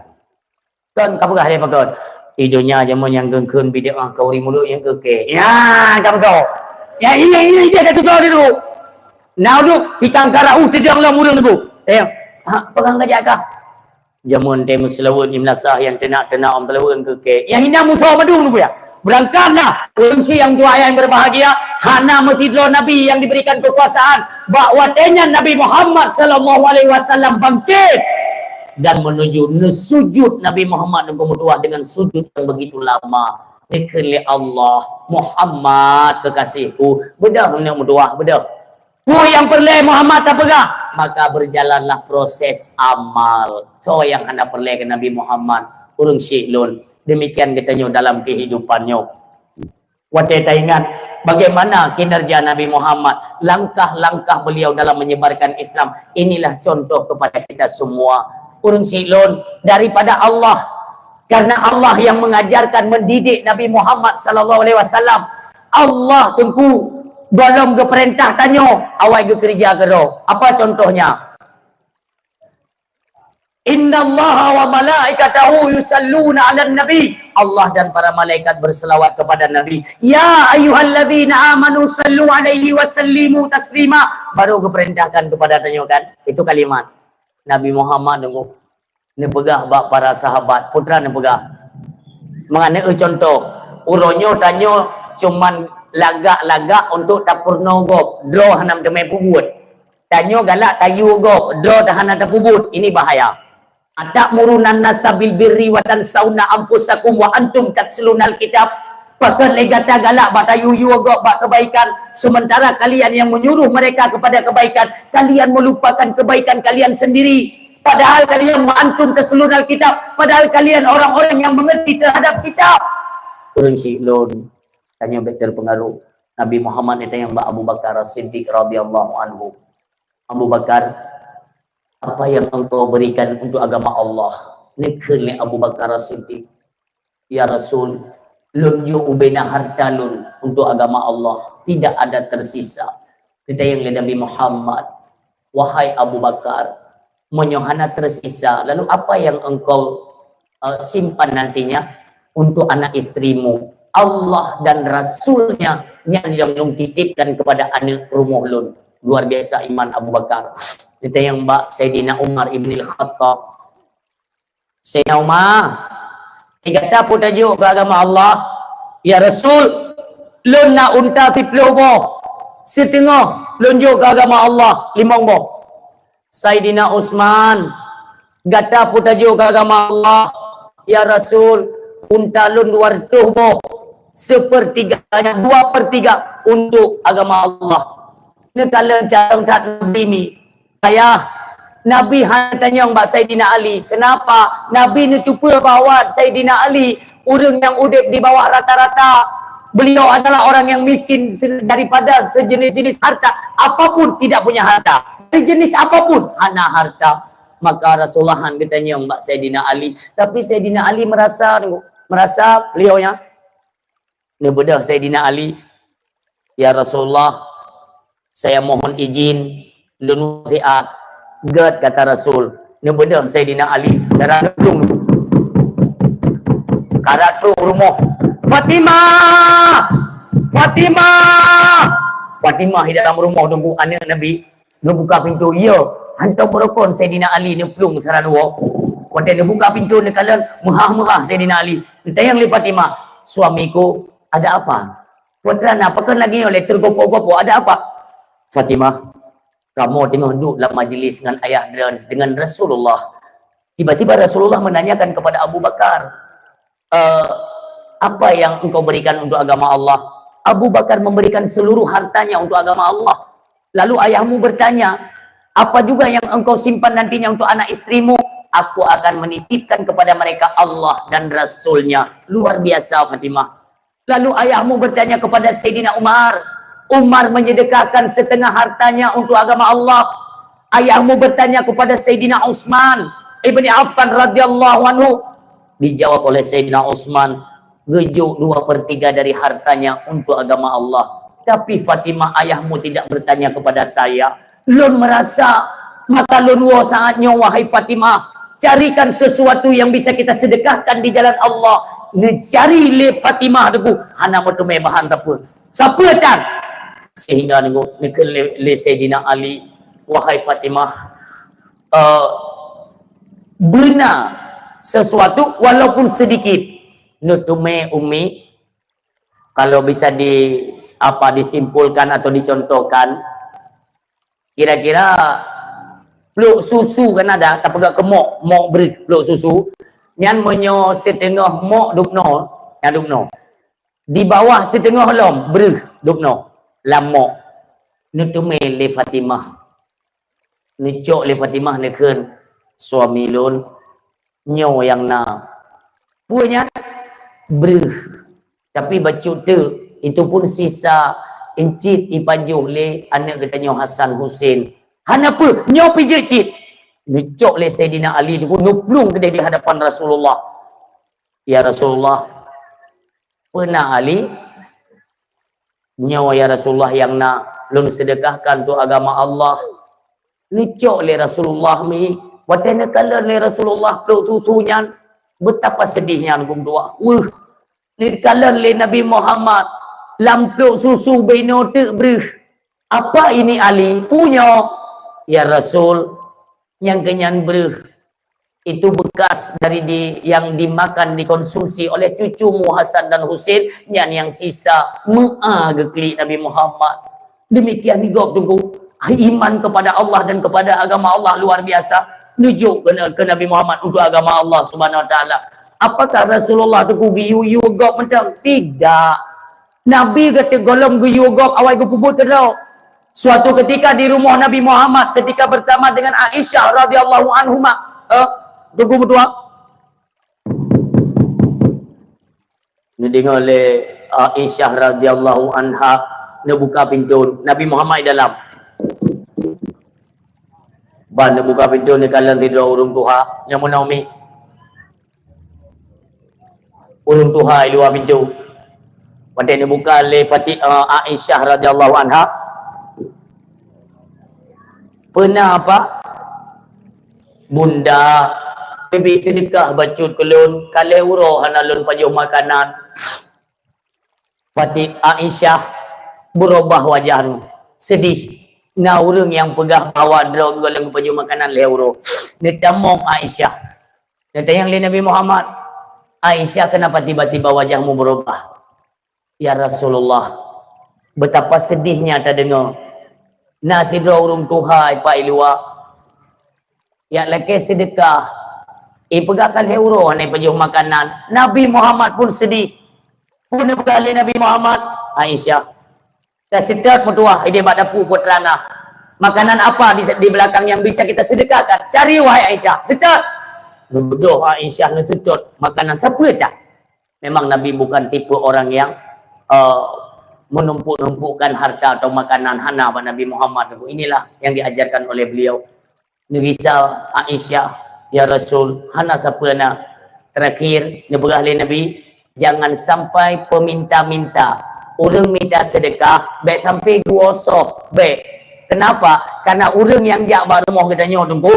"Kon ka peugah lé pakon?" "Di donya jameun nyang kheun-kheun bid'ah khauri mulod nyang keu keu." Nyan ka meusoe. Nyan, nyan, nyan, nyan ka tutoe dulu. Na udeb tikang ka raôh teudong lom ureueng teungku. Eh, ha, peugah han ka jak kah? Jameun teuh meuseulaweuet di meulasah nyang teunak-teunak ôn seulaweuet keu kèe. Nyang hina musoh mandum, Teungku, ya. Beurangkat na. Ureueng syiek nyang tuha nyang berbahagia, hana meusidroe nabi nyang diberikan kekuasaan. Bak watèe nyan Nabi Muhammad sallallahu alaihi wasallam bangkit dan menuju neusujud Nabi Muhammad dan meutuah dengan sujud yang begitu lama. Dikheun lé Allah, "Muhammad, kekasihku, beudôh neuk meutuah, beudôh." Peue nyang peureulèe Muhammad tapeugah? Maka berjalanlah proses amal. Soe nyang hana peureulèe keu Nabi Muhammad, ureueng syiek lôn. Demikian geutanyoe dalam kehidupan nyoe. Watèe taingat bagaimana kinerja Nabi Muhammad, langkah-langkah beliau dalam menyebarkan Islam, inilah contoh kepada kita semua. Ureueng syiek lôn, daripada Allah. Karena Allah yang mengajarkan, mendidik Nabi Muhammad sallallahu alaihi wasallam. Allah, Teungku, gohlom geupeurintah tanyoe, awai geukeurija keudroe. Apa contohnya? "Innallaha wa malaikatahu yusalluna 'alan nabi." Allah dan para malaikat berselawat kepada Nabi. "Ya ayyuhalladzina amanu sallu 'alaihi wa sallimu taslima." Baru geupeurintahkan kepada tanyoe, kan? Itu kalimat Nabi Muhammad, Teungku. Neupeugah bak para sahabat, peue teuma neupeugah. Mangat neueu contoh, uroe nyoe tanyoe cuman lagak-lagak untuk tapeurunoe gob, droe hana meuteumé peubuet. Tanyoe galak tayue gob, droe hana tapeubuet, ini bahaya. "Atamuruna nasa bil birri wa tansawna anfusakum wa antum tatslunal kitab?" Pakon lé gata galak bak tayue-yue gob bak kebaikan, sementara kalian yang menyuruh mereka kepada kebaikan, kalian melupakan kebaikan kalian sendiri. Padahal kalian wa antum tatslunal kitab, padahal kalian orang-orang yang mengerti terhadap kitab. Ureueng syiek lôn, tanyoe bèk terpengaruh. Nabi Muhammad neutanyong bak Abu Bakar As-Siddiq radhiyallahu anhu. "Abu Bakar, apa yang engkau berikan untuk agama Allah?" Neukheun lé Abu Bakar As-Siddiq, "Ya Rasul, lôn jok ubena harta lôn untuk agama Allah, tidak ada tersisa." Geutanyong lé Nabi Muhammad, "Wahai Abu Bakar, meunyoe hana tersisa, lalu apa yang engkau, eh, simpan nantinya untuk anak istrimu? Allah dan Rasul-Nya nyan nyang lôn titipkan kepada aneuk rumoh lôn." Luar biasa iman Abu Bakar. Geutanyong bak Saidina Umar ibn al-Khattab, "Saidina Umar, gata peue tajok keu agama Allah?" "Ya Rasul, lôn na unta siploh boh, siteungoh lôn jok keu agama Allah limong boh." "Saidina Utsman, gata peue tajok keu agama Allah?" "Ya Rasul, unta lôn dua reutôh boh, sepertiganya, dua pertiga untuk agama Allah." Neukalon carông that Nabi mi. Ayah, Nabi hana tanyong bak Saidina Ali. Kenapa? Nabi neuteupeue bahwa Saidina Ali ureueng nyang udeb di bawah rata-rata. Beliau adalah orang yang miskin se-, daripada sejenis-jenis harta. Apapun tidak punya harta. Dari jenis apapun hana harta. Maka Rasulullah han geutanyong bak Saidina Ali. Tapi Saidina Ali merasa, merasa beliau nya Neubeudôh Saidina Ali, "Ya Rasulullah, saya mohon izin, lôn wasiat." "Gèt," kata Rasul. Neubeudôh Saidina Ali, cara neuplueng. Karap trôk rumoh. "Fatimah! Fatimah!" Fatimah di dalam rumoh, teungku, aneuk Nabi. Neubuka pintoe, iya, hantom beurukon Saidina Ali neuplueng saran woe. Watèe neubuka pintoe neukalon, meuhah-meuhah Saidina Ali. Neutanyong lé Fatimah, "Suamiku, ada apa? Putra na, pakon lagèe nyoe lé teugopo-gopo, ada apa?" "Fatimah, kamoe teungoh duek lam majlis ngon ayah droen, dengan Rasulullah." Tiba-tiba Rasulullah menanyakan kepada Abu Bakar, eh, "Apa yang engkau berikan untuk agama Allah?" Abu Bakar memberikan seluruh hartanya untuk agama Allah. Lalu ayahmu bertanya, "Apa juga yang engkau simpan nantinya untuk anak istrimu?" "Aku akan menitipkan kepada mereka Allah dan Rasul-Nya." Luar biasa, Fatimah. Lalu ayahmu bertanya kepada Saidina Umar. Umar menyedekahkan setengah hartanya untuk agama Allah. Ayahmu bertanya kepada Saidina Utsman ibni Affan radhiyallahu anhu. Dijawab oleh Saidina Utsman, geujok dua per tiga dari hartanya untuk agama Allah. Tapi Fatimah, ayahmu tidak bertanya kepada saya. Lôn meurasa, maka lôn woe saat nyoe, wahai Fatimah, carikan sesuatu yang bisa kita sedekahkan di jalan Allah. Neucari lé Fatimah teungku, hana meuteumé bahan sapeue. Sapeue tan? Sehingga neungku, neukheun lé, lé Saidina Ali, "Wahai Fatimah, eh, beuna sesuatu walaupun sedikit." Neuteumé Ummi, kalau bisa di, apa, disimpulkan atau dicontohkan, kira-kira pluek susu kan ada, tapeugah keu mok, mok breuh pluek susu. Nyan meunyoe siteungoh mok dubnoe, nyan dubnoe. Di bawah siteungoh lom breuh dubnoe lam mok. Neuteumé lé Fatimah. Neucok lé Fatimah neukheun, "Suami lôn, nyoe nyang na." "Peue nyan?" "Breuh. Tapi bacut teuk, itu pun sisa encit ipajoh lé aneuk geutanyoe Hasan Husein." "Hana peue, nyoe pih jeuet cit." Neucok lé Saidina Ali teungku, neuplueng keudeh di hadapan Rasulullah. "Ya Rasulullah, peue na Ali?" "Nyoe ya Rasulullah nyang na lôn seudeukahkan untuk agama Allah." Neucok lé Rasulullah mi, watée neukalon lé Rasulullah pluek susu nyan, beutapa seudeh nyan geumeudua. Weuh, neukalon lé Nabi Muhammad, lam pluek susu beuinoe teuk breuh. "Apa ini Ali?" "Peue nyoe?" "Ya Rasul, nyang keu nyan breuh. Itu bekas dari di, yang dimakan, dikonsumsi oleh cucumu Hasan dan Husein, nyan nyang sisa meu'a geuklik Nabi Muhammad." Demikian gob teungku. Iman kepada Allah dan kepada agama Allah luar biasa. Neujok ke, ke Nabi Muhammad untuk agama Allah Subhanahu Wa Taala. Apakah Rasulullah Teungku geuyue-yue gob mantong? Tidak. Nabi gata gohlom geuyue gob awai geupeubuet keudroe. Suatu ketika di rumoh Nabi Muhammad, ketika bersama dengan Aisyah radhiyallahu anhuma, eh, Teungku meutuah. Neudeungoe lé Aisyah radhiyallahu anha neubuka pintoe, Nabi Muhammad di dalam. Ban neubuka pintoe, neukalon sidroe ureuëng tuha nyang meunan mi. Ureuëng tuha i luwa pintoe. Watée neubuka lé Fati-, eh, Aisyah radhiyallahu anha, "Peue na, Pak?" "Bunda, neubi seudeukah bacut keu lôn, ka lhée uroe hana lôn pajoh makanan." Fati-, Aisyah beurubah wajah nyoe, seudeh. Na ureuëng nyang peugah bahwa droe gohlom geupajoh makanan lhée uroe. Neutamong Aisyah. Neutanyong lé Nabi Muhammad, "Aisyah, kenapa tiba-tiba wajahmu berubah?" "Ya Rasulullah, betapa sedihnya tadeungoe. Na sidroe ureuëng tuha i luwa, jak lakée seudeukah, ipeugah ka lhée uroe hana ipajoh makanan." Nabi Muhammad pun sedih. Peue neupeugah lé Nabi Muhammad? "Aisyah, taseutôt meutuah idéh bak dapu putra na. Makanan apa di, di belakang yang bisa kita sedekahkan? Cari, wahai Aisyah, seutôt." Geubeudôh Aisyah neuseutôt makanan sapeue that. Memang Nabi bukan tipe orang yang, eh, menumpuk-numpukkan harta atau makanan, hana bak Nabi Muhammad. Inilah yang diajarkan oleh beliau. Neugisa Aisyah, "Ya Rasul, hana sapeue na." Terakhir, neupeugah lé Nabi, "Jangan sampai peminta-minta, ureuëng minta seudeukah, bék sampai geuwoe soh, bék." Kenapa? Karena ureuëng nyang jak bak rumoh geutanyoe Teungku,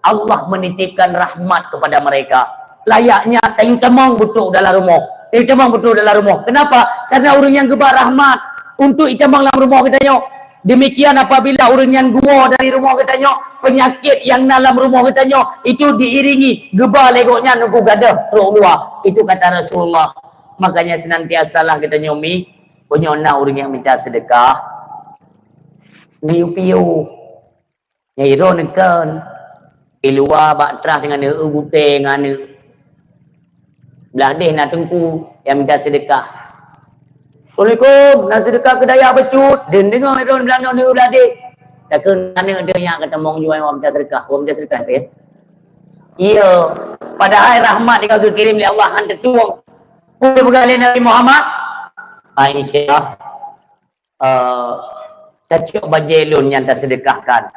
Allah menitipkan rahmat kepada mereka. Layaknya tayue tamong beutrok dalam rumoh. Tayue tamong beutrok dalam rumoh. Kenapa? Karena ureuëng nyang geuba rahmat untuk itamong lam rumoh geutanyoe. Demikian apabila ureuëng nyang geuwoe dari rumoh geutanyoe, penyakit nyang na lam rumoh geutanyoe itu diiringi geuba lé gobnyan nunggu gadoh trok luwa. Itu kata Rasulullah. Makanya senantiasalah geutanyoe mi, meunyoe na ureuëng nyang minta seudeukah, piôh-piôh. Nyang idroe neukheun, i luwa bak trah teungoh neueu gutée ngon aneuk. Blah deh na teungku nyang minta seudeukah. "Assalamualaikum, na seudeukah keu dayah bacut?" Deungoe idroe blah nyoe neueu blah deh. Takheun aneuk deh nyak ka tamong jua minta seudeukah, minta seudeukah pih. Iya, padahai rahmat nyang ka geukirém lé Allah han teutueng. Peue peugah lé Nabi Muhammad? Aisyah, eh, tacok bajée lôn nyang taseudeukahkan.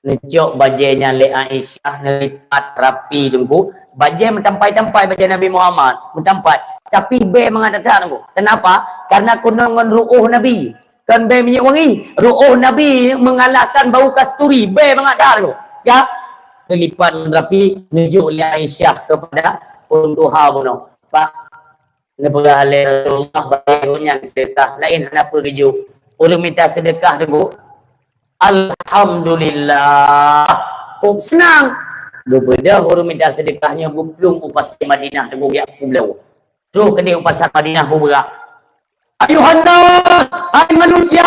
Neucok bajée nyan lé Aisyah, neulipat rapi teungku. Bajée meutampai-tampai bajée Nabi Muhammad, meutampai. Tapi bée mangat that teungku. Kenapa? Karena keunong ngon ru'uh Nabi. Kon bée minyeuk wangi. Ru'uh Nabi mengalahkan bau kasturi. Bée mangat that teungku. Ya. Neulipat ngon rapi, neujok lé Aisyah kepada ureuëng tuha bunoe. Pak, neupeugah lé Rasulullah bak gobnyan seudeukah, laén hana peue geujok. Ureuëng minta seudeukah teungku, "Alhamdulillah, kok seunang." Geubeudôh ureuëng minta seudeukah nyoe geuplueng u pasai Madinah teungku, geujak peubloe. Troh keudeh u pasai Madinah peubeurak. "Ayuhan nas, hai manusia,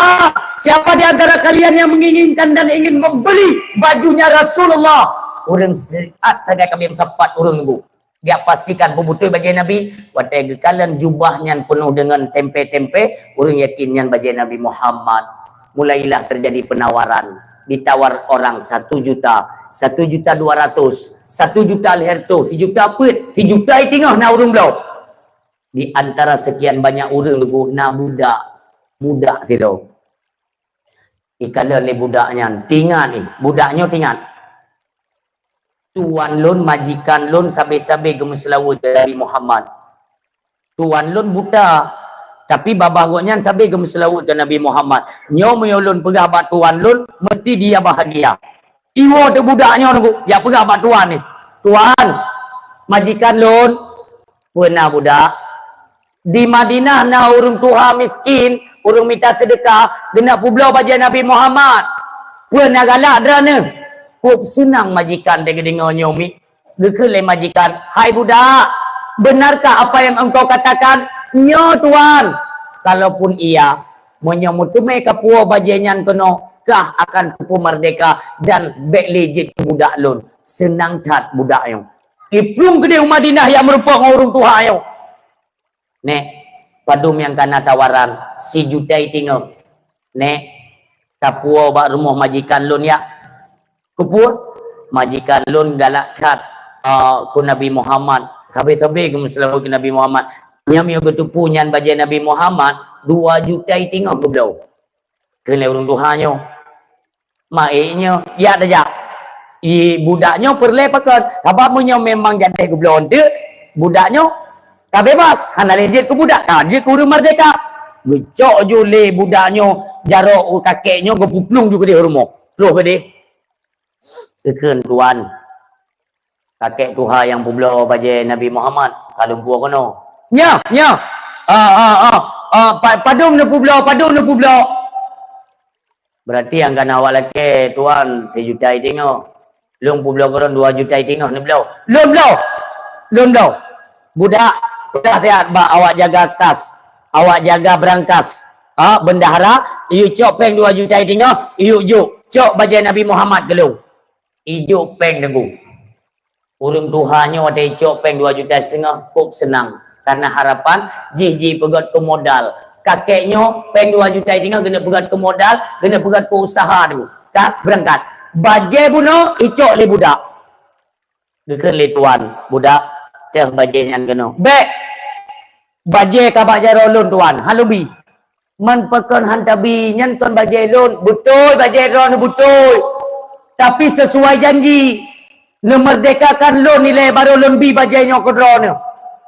siapa di antara kalian yang menginginkan dan ingin membeli bajunya Rasulullah?" Ureuëng seuat sagai ka beusapat ureuëng teungku. Geujak pastikan peubeutôi bajée Nabi, watée geukalon jubah nyan peunoh deungon tempe-tempe, ureuëng yakin nyan bajée Nabi Muhammad. Mulailah terjadi penawaran, ditawar orang satu juta, satu juta dua ratus, satu juta lhée reutôh, sijuta peuet, sijuta i teungoh na ureuëng bloe. Di antara sekian banyak ureuëng teungku na budak, budak sidroe. Ikalon lé budak nyan, tingat ni, budak nyoe tingat. Tuan lôn, majikan lôn sabe-sabe geumeuseulaweuet keu Nabi Muhammad. Tuan lôn buta, tapi babah gobnyan sabe geumeuseulaweuet keu Nabi Muhammad. Nyoe meunyoe lôn peugah bak tuan lôn, meusti dia bahagia. Iwoe teuh budak nyoe teungku, jak peugah bak tuan ni, "Tuan, majikan lôn, peue na budak? Di Madinah na ureuëng tuha miskin, ureuëng mita seudeukah, geuneuk peubloe bajée Nabi Muhammad. Peue na galak droeneueh?" Kok seunang majikan teuh geudeungoe nyoe mi. Geukheun lé majikan, "Hai budak, benarkah apa yang engkau katakan?" "Nyo, Tuan." "Kalaupun iya, meunyoe meuteumé kapuwoe bajée nyan keunoe, sah akan kupeumerdeka dan bék lé jeuet keu budak lôn." Seunang that budak nyoe. Iplueng keudeh u Madinah nyang meurumpok ngon ureuëng tuha nyoe. "Nék, padum nyang kana tawaran?" "Sijuta itingoh." "Nék, tapuwoe bak rumoh majikan lôn yak." "Keupeue?" "Majikan lôn galak that, ah, keu Nabi Muhammad. Sabe-sabe geumeuseulaweuet keu Nabi Muhammad. Nyan meunyoe geuteupeue nyan bajée Nabi Muhammad, dua juta itingoh geubloe." Kheun lé ureuëng tuha nyoe, "Ma ék nyoe, jak tajak. I budak nyoe peureulée pakon. Sabab meunyoe memang jadeh geubloe teuk, budak nyoe ka bebas, hana lé jeuet keu budak, ka jeuet keu ureuëng merdeka." Geucok ju lé budak nyoe jaroe u kakek nyoe, geupuplueng ju keudeh u rumoh. Troh keudeh. Geukheun tuan. Kakek tuha nyang peubloe bajée Nabi Muhammad, ka lôn puwoe keunoe. "Nyoe, nyoe. Ah, ah, ah, ah, pa-, padum neupubloe, padum neupubloe?" "Berarti nyang kana awak lakée, tuan, sijuta itingoh. Lôn publoe keu droen dua juta itingoh neubloe." "Lôn bloe! Lôn bloe!" Budak, peugah siat bak awak jaga kas, awak jaga brankas, ah, bendahara, "Yue cok péng dua juta itingoh, yue jok, cok bajée Nabi Muhammad keu lôn." Ijok péng teungku. Ureuëng tuha nyoe watée icok péng dua juta seungoh, kôb seunang. Karena harapan jih jipeugét keu modal. Kakek nyoe péng dua juta itingoh geuneuk peugét keu modal, geuneuk peugét keu usaha tu. Ka beurangkat. Bajée bunoe icok lé budak. Geukheun lé tuan, "Budak, teuh bajée nyan keunoe." "Bék! Bajée ka bak jaroe lôn tuan, hana lôn bi." "Man pakon hana tabi, nyan kon bajée lôn." "Beutôi bajée droeneuh beutôi, tapi sesuai janji, neumerdekakan lôn ilée barô lôn bi bajée nyoe keu droeneuh."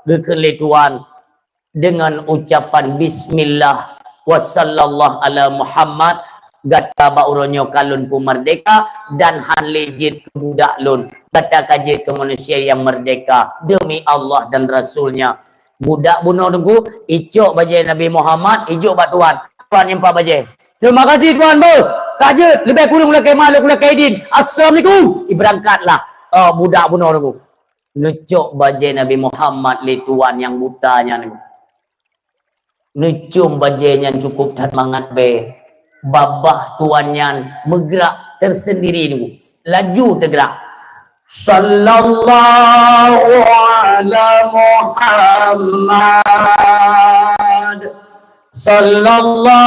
Geukheun lé tuan, dengan ucapan bismillah wa sallallahu ala Muhammad, gata bak uroe nyoe ka lôn peumerdeka dan han lé jeuet keu budak lôn, gata ka jeuet keu manusia nyang merdeka demi Allah dan Rasul-Nya. Budak bunoe teungku, icok bajée Nabi Muhammad, ijok bak tuan. Tuan nyang pat bajée. "Terima kasih tuan beuh. Ka jeuet, leubeh kureueng lakée malée lakée idin. Assalamualaikum." Ibeurangkatlah, eh, budak bunoe teungku. Neucok bajée Nabi Muhammad lé tuan nyang buta nyan. Neucom bajée nyan cukup that mangat bée. Babah tuan nyan meugrak tersendiri nunggu. Laju teugrak. Sallallahu ala Muhammad. Sallallahu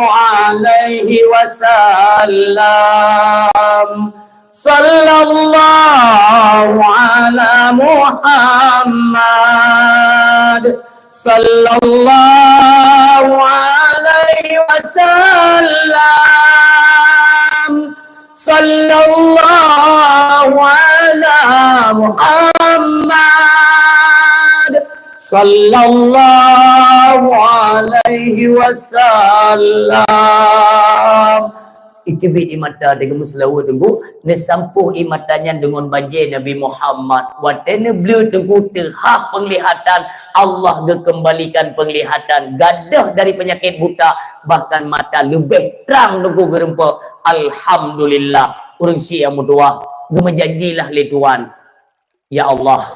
alaihi wasallam. Sallallahu ala Muhammad. Sallallahu alaihi wasallam. Sallallahu ala Muhammad. Sallallahu alaihi wasallam. Iteubiet ie mata, teugeumeuseuleue teungku, neusampôh ie mata nyan deungon bajée Nabi Muhammad. Watée neubleuet teungku, teuhah peunglihatan, Allah geukeumbalikan peunglihatan, gadôh dari peunyakét buta, bahkan mata leubeh trang teungku geureumpok. Alhamdulillah, ureuëng syiek nyang meutuwah, geumeujanjilah lé Tuhan. Ya Allah,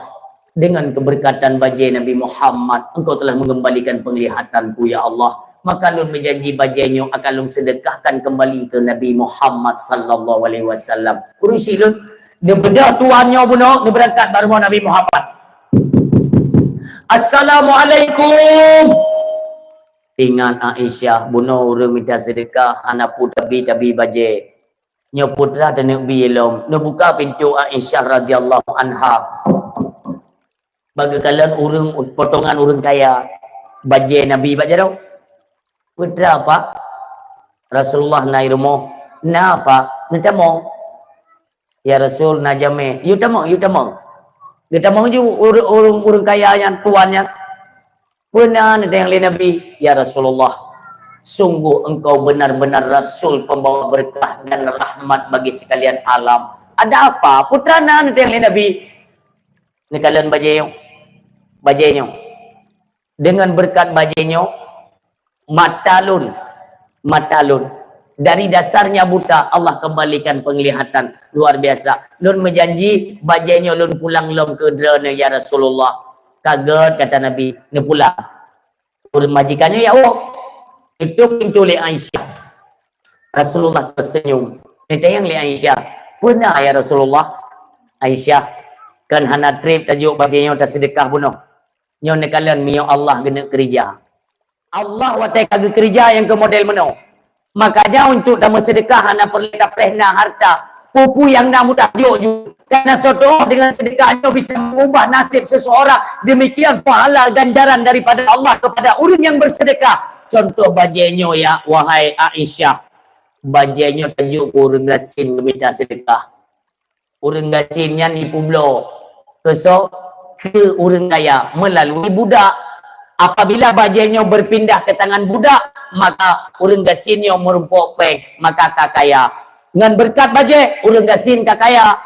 dengan keberkatan bajée Nabi Muhammad, Engkau telah mengembalikan penglihatanku, ya Allah. Maka lôn meujanji bajée nyoe akan lôn seudeukahkan keumbali keu Nabi Muhammad sallallahu alaihi wasallam. Ureuëng syiek lôn, neubeudôh tuan nyoe bunoe, neubeurangkat bak rumoh Nabi Muhammad. Assalamualaikum. Ingat Aisyah, bunoe ureuëng mita seudeukah, hana peue tabi-tabi bajée. Nyoe putra teuneuk bi lom. Neubuka pintoe Aisyah radhiyallahu anha. Bak geukalon ureuëng, potongan ureuëng kaya. Bajée Nabi bak jaroe. "Putra, Pak?" "Rasulullah na i rumoh." "Na, Pak?" "Neutamong." "Ya Rasul, na jamé." "Yue tamong, yue tamong." Geutamong ju ureuëng, ureuëng, ureuëng kaya nyan, tuan nyan. "Peue na neutanyong lé Nabi?" "Ya Rasulullah, sungguh engkau benar-benar rasul pembawa berkah dan rahmat bagi sekalian alam." "Ada apa?" "Putra, na neutanyong lé Nabi." Neukalon bajée nyoe. Bajée nyoe. Dengan berkat bajée nyoe, mata lôn, mata lôn. Dari dasarnya buta, Allah kembalikan penglihatan. Luar biasa. Lôn meujanji, bajée nyoe lôn pulang lom keu droeneuh, ya Rasulullah. Ka gét, kata Nabi, neupulang. Ureuëng majikan nyoe, ya Allah. Tutup pintoe lé Aisyah. Rasulullah tersenyum. Ditanyong lé Aisyah, "Peue na, ya Rasulullah?" "Aisyah, kon hana treb tajok bajée nyoe taseudeukah bunoe. Nyoe neukalon meunyoe Allah geuneuk keurija. Allah watée ka geukeurija nyang keu model meunoe. Makanya untuk tameuseudeukah hana peureulée tapreh na hareuta. Peue-peue nyang na mudah jok ju. Karena soe teu'oh deungon seudeukah nyoe bisa mengubah nasib seseorang. Demikian pahala ganjaran daripada Allah kepada ureuëng nyang beuseudeukah." Contoh bajée nyoe ya, wahai Aisyah. Bajée nyoe tajok keu ureuëng gasien geumita seudeukah. Ureuëng gasien nyan jipeubloe keu soe? Keu ureuëng kaya meulalu budak. Apabila bajée nyoe beupindah keu tangan budak, maka ureuëng gasien nyoe meurumpok péng, maka ka kaya. Ngon beureukat bajée, ureuëng gasien ka kaya.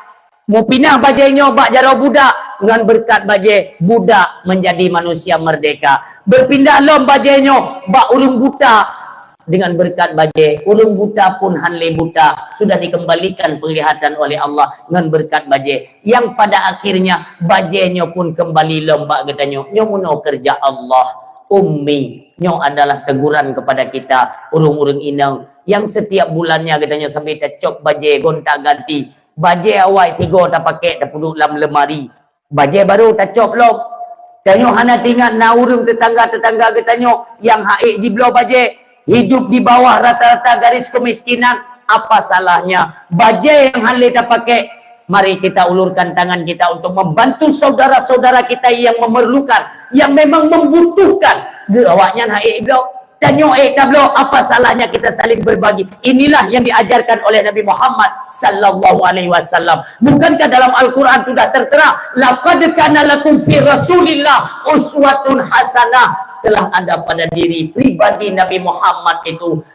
Meupinah bajée nyoe bak jaroe budak, ngon beureukat bajée, budak meunjadi manusia meurdehka. Beupindah lom bajée nyoe bak ureuëng buta, dengan beureukat bajée, ureuëng buta pun han lé buta, sudah dikembalikan penglihatan oleh Allah ngon beureukat bajée. Nyang pada akhirnya, bajée nyoe pun kembali lom bak geutanyoe. Nyoe meunoe keureuja Allah. Ummi, nyoe adalah teguran kepada kita, ureuëng-ureuëng inong, nyang setiap bulannya geutanyoe sampai tacok bajée gonta-ganti. Bajée awai sigoe tapakék tapeuduek lam leumari. Bajée barô tacok lom. Tanyoe hana teuingat na ureuëng teutangga-teutangga geutanyoe nyang han ék jibloe bajée, hidup di bawah rata-rata garis kemiskinan. Apa salahnya? Bajée nyang han lé tapakék. Mari kita ulurkan tangan kita untuk membantu saudara-saudara kita yang memerlukan, yang memang membutuhkan. Geu awaknyan han ék jibloe. Tanyoe ék tabloe, apa salahnya kita saling berbagi? Inilah yang diajarkan oleh Nabi Muhammad sallallahu alaihi wasallam. Bukankah dalam Al-Quran sudah tertera, "Laqad kana lakum fi Rasulillah uswatun hasanah." Telah ada pada diri pribadi Nabi Muhammad itu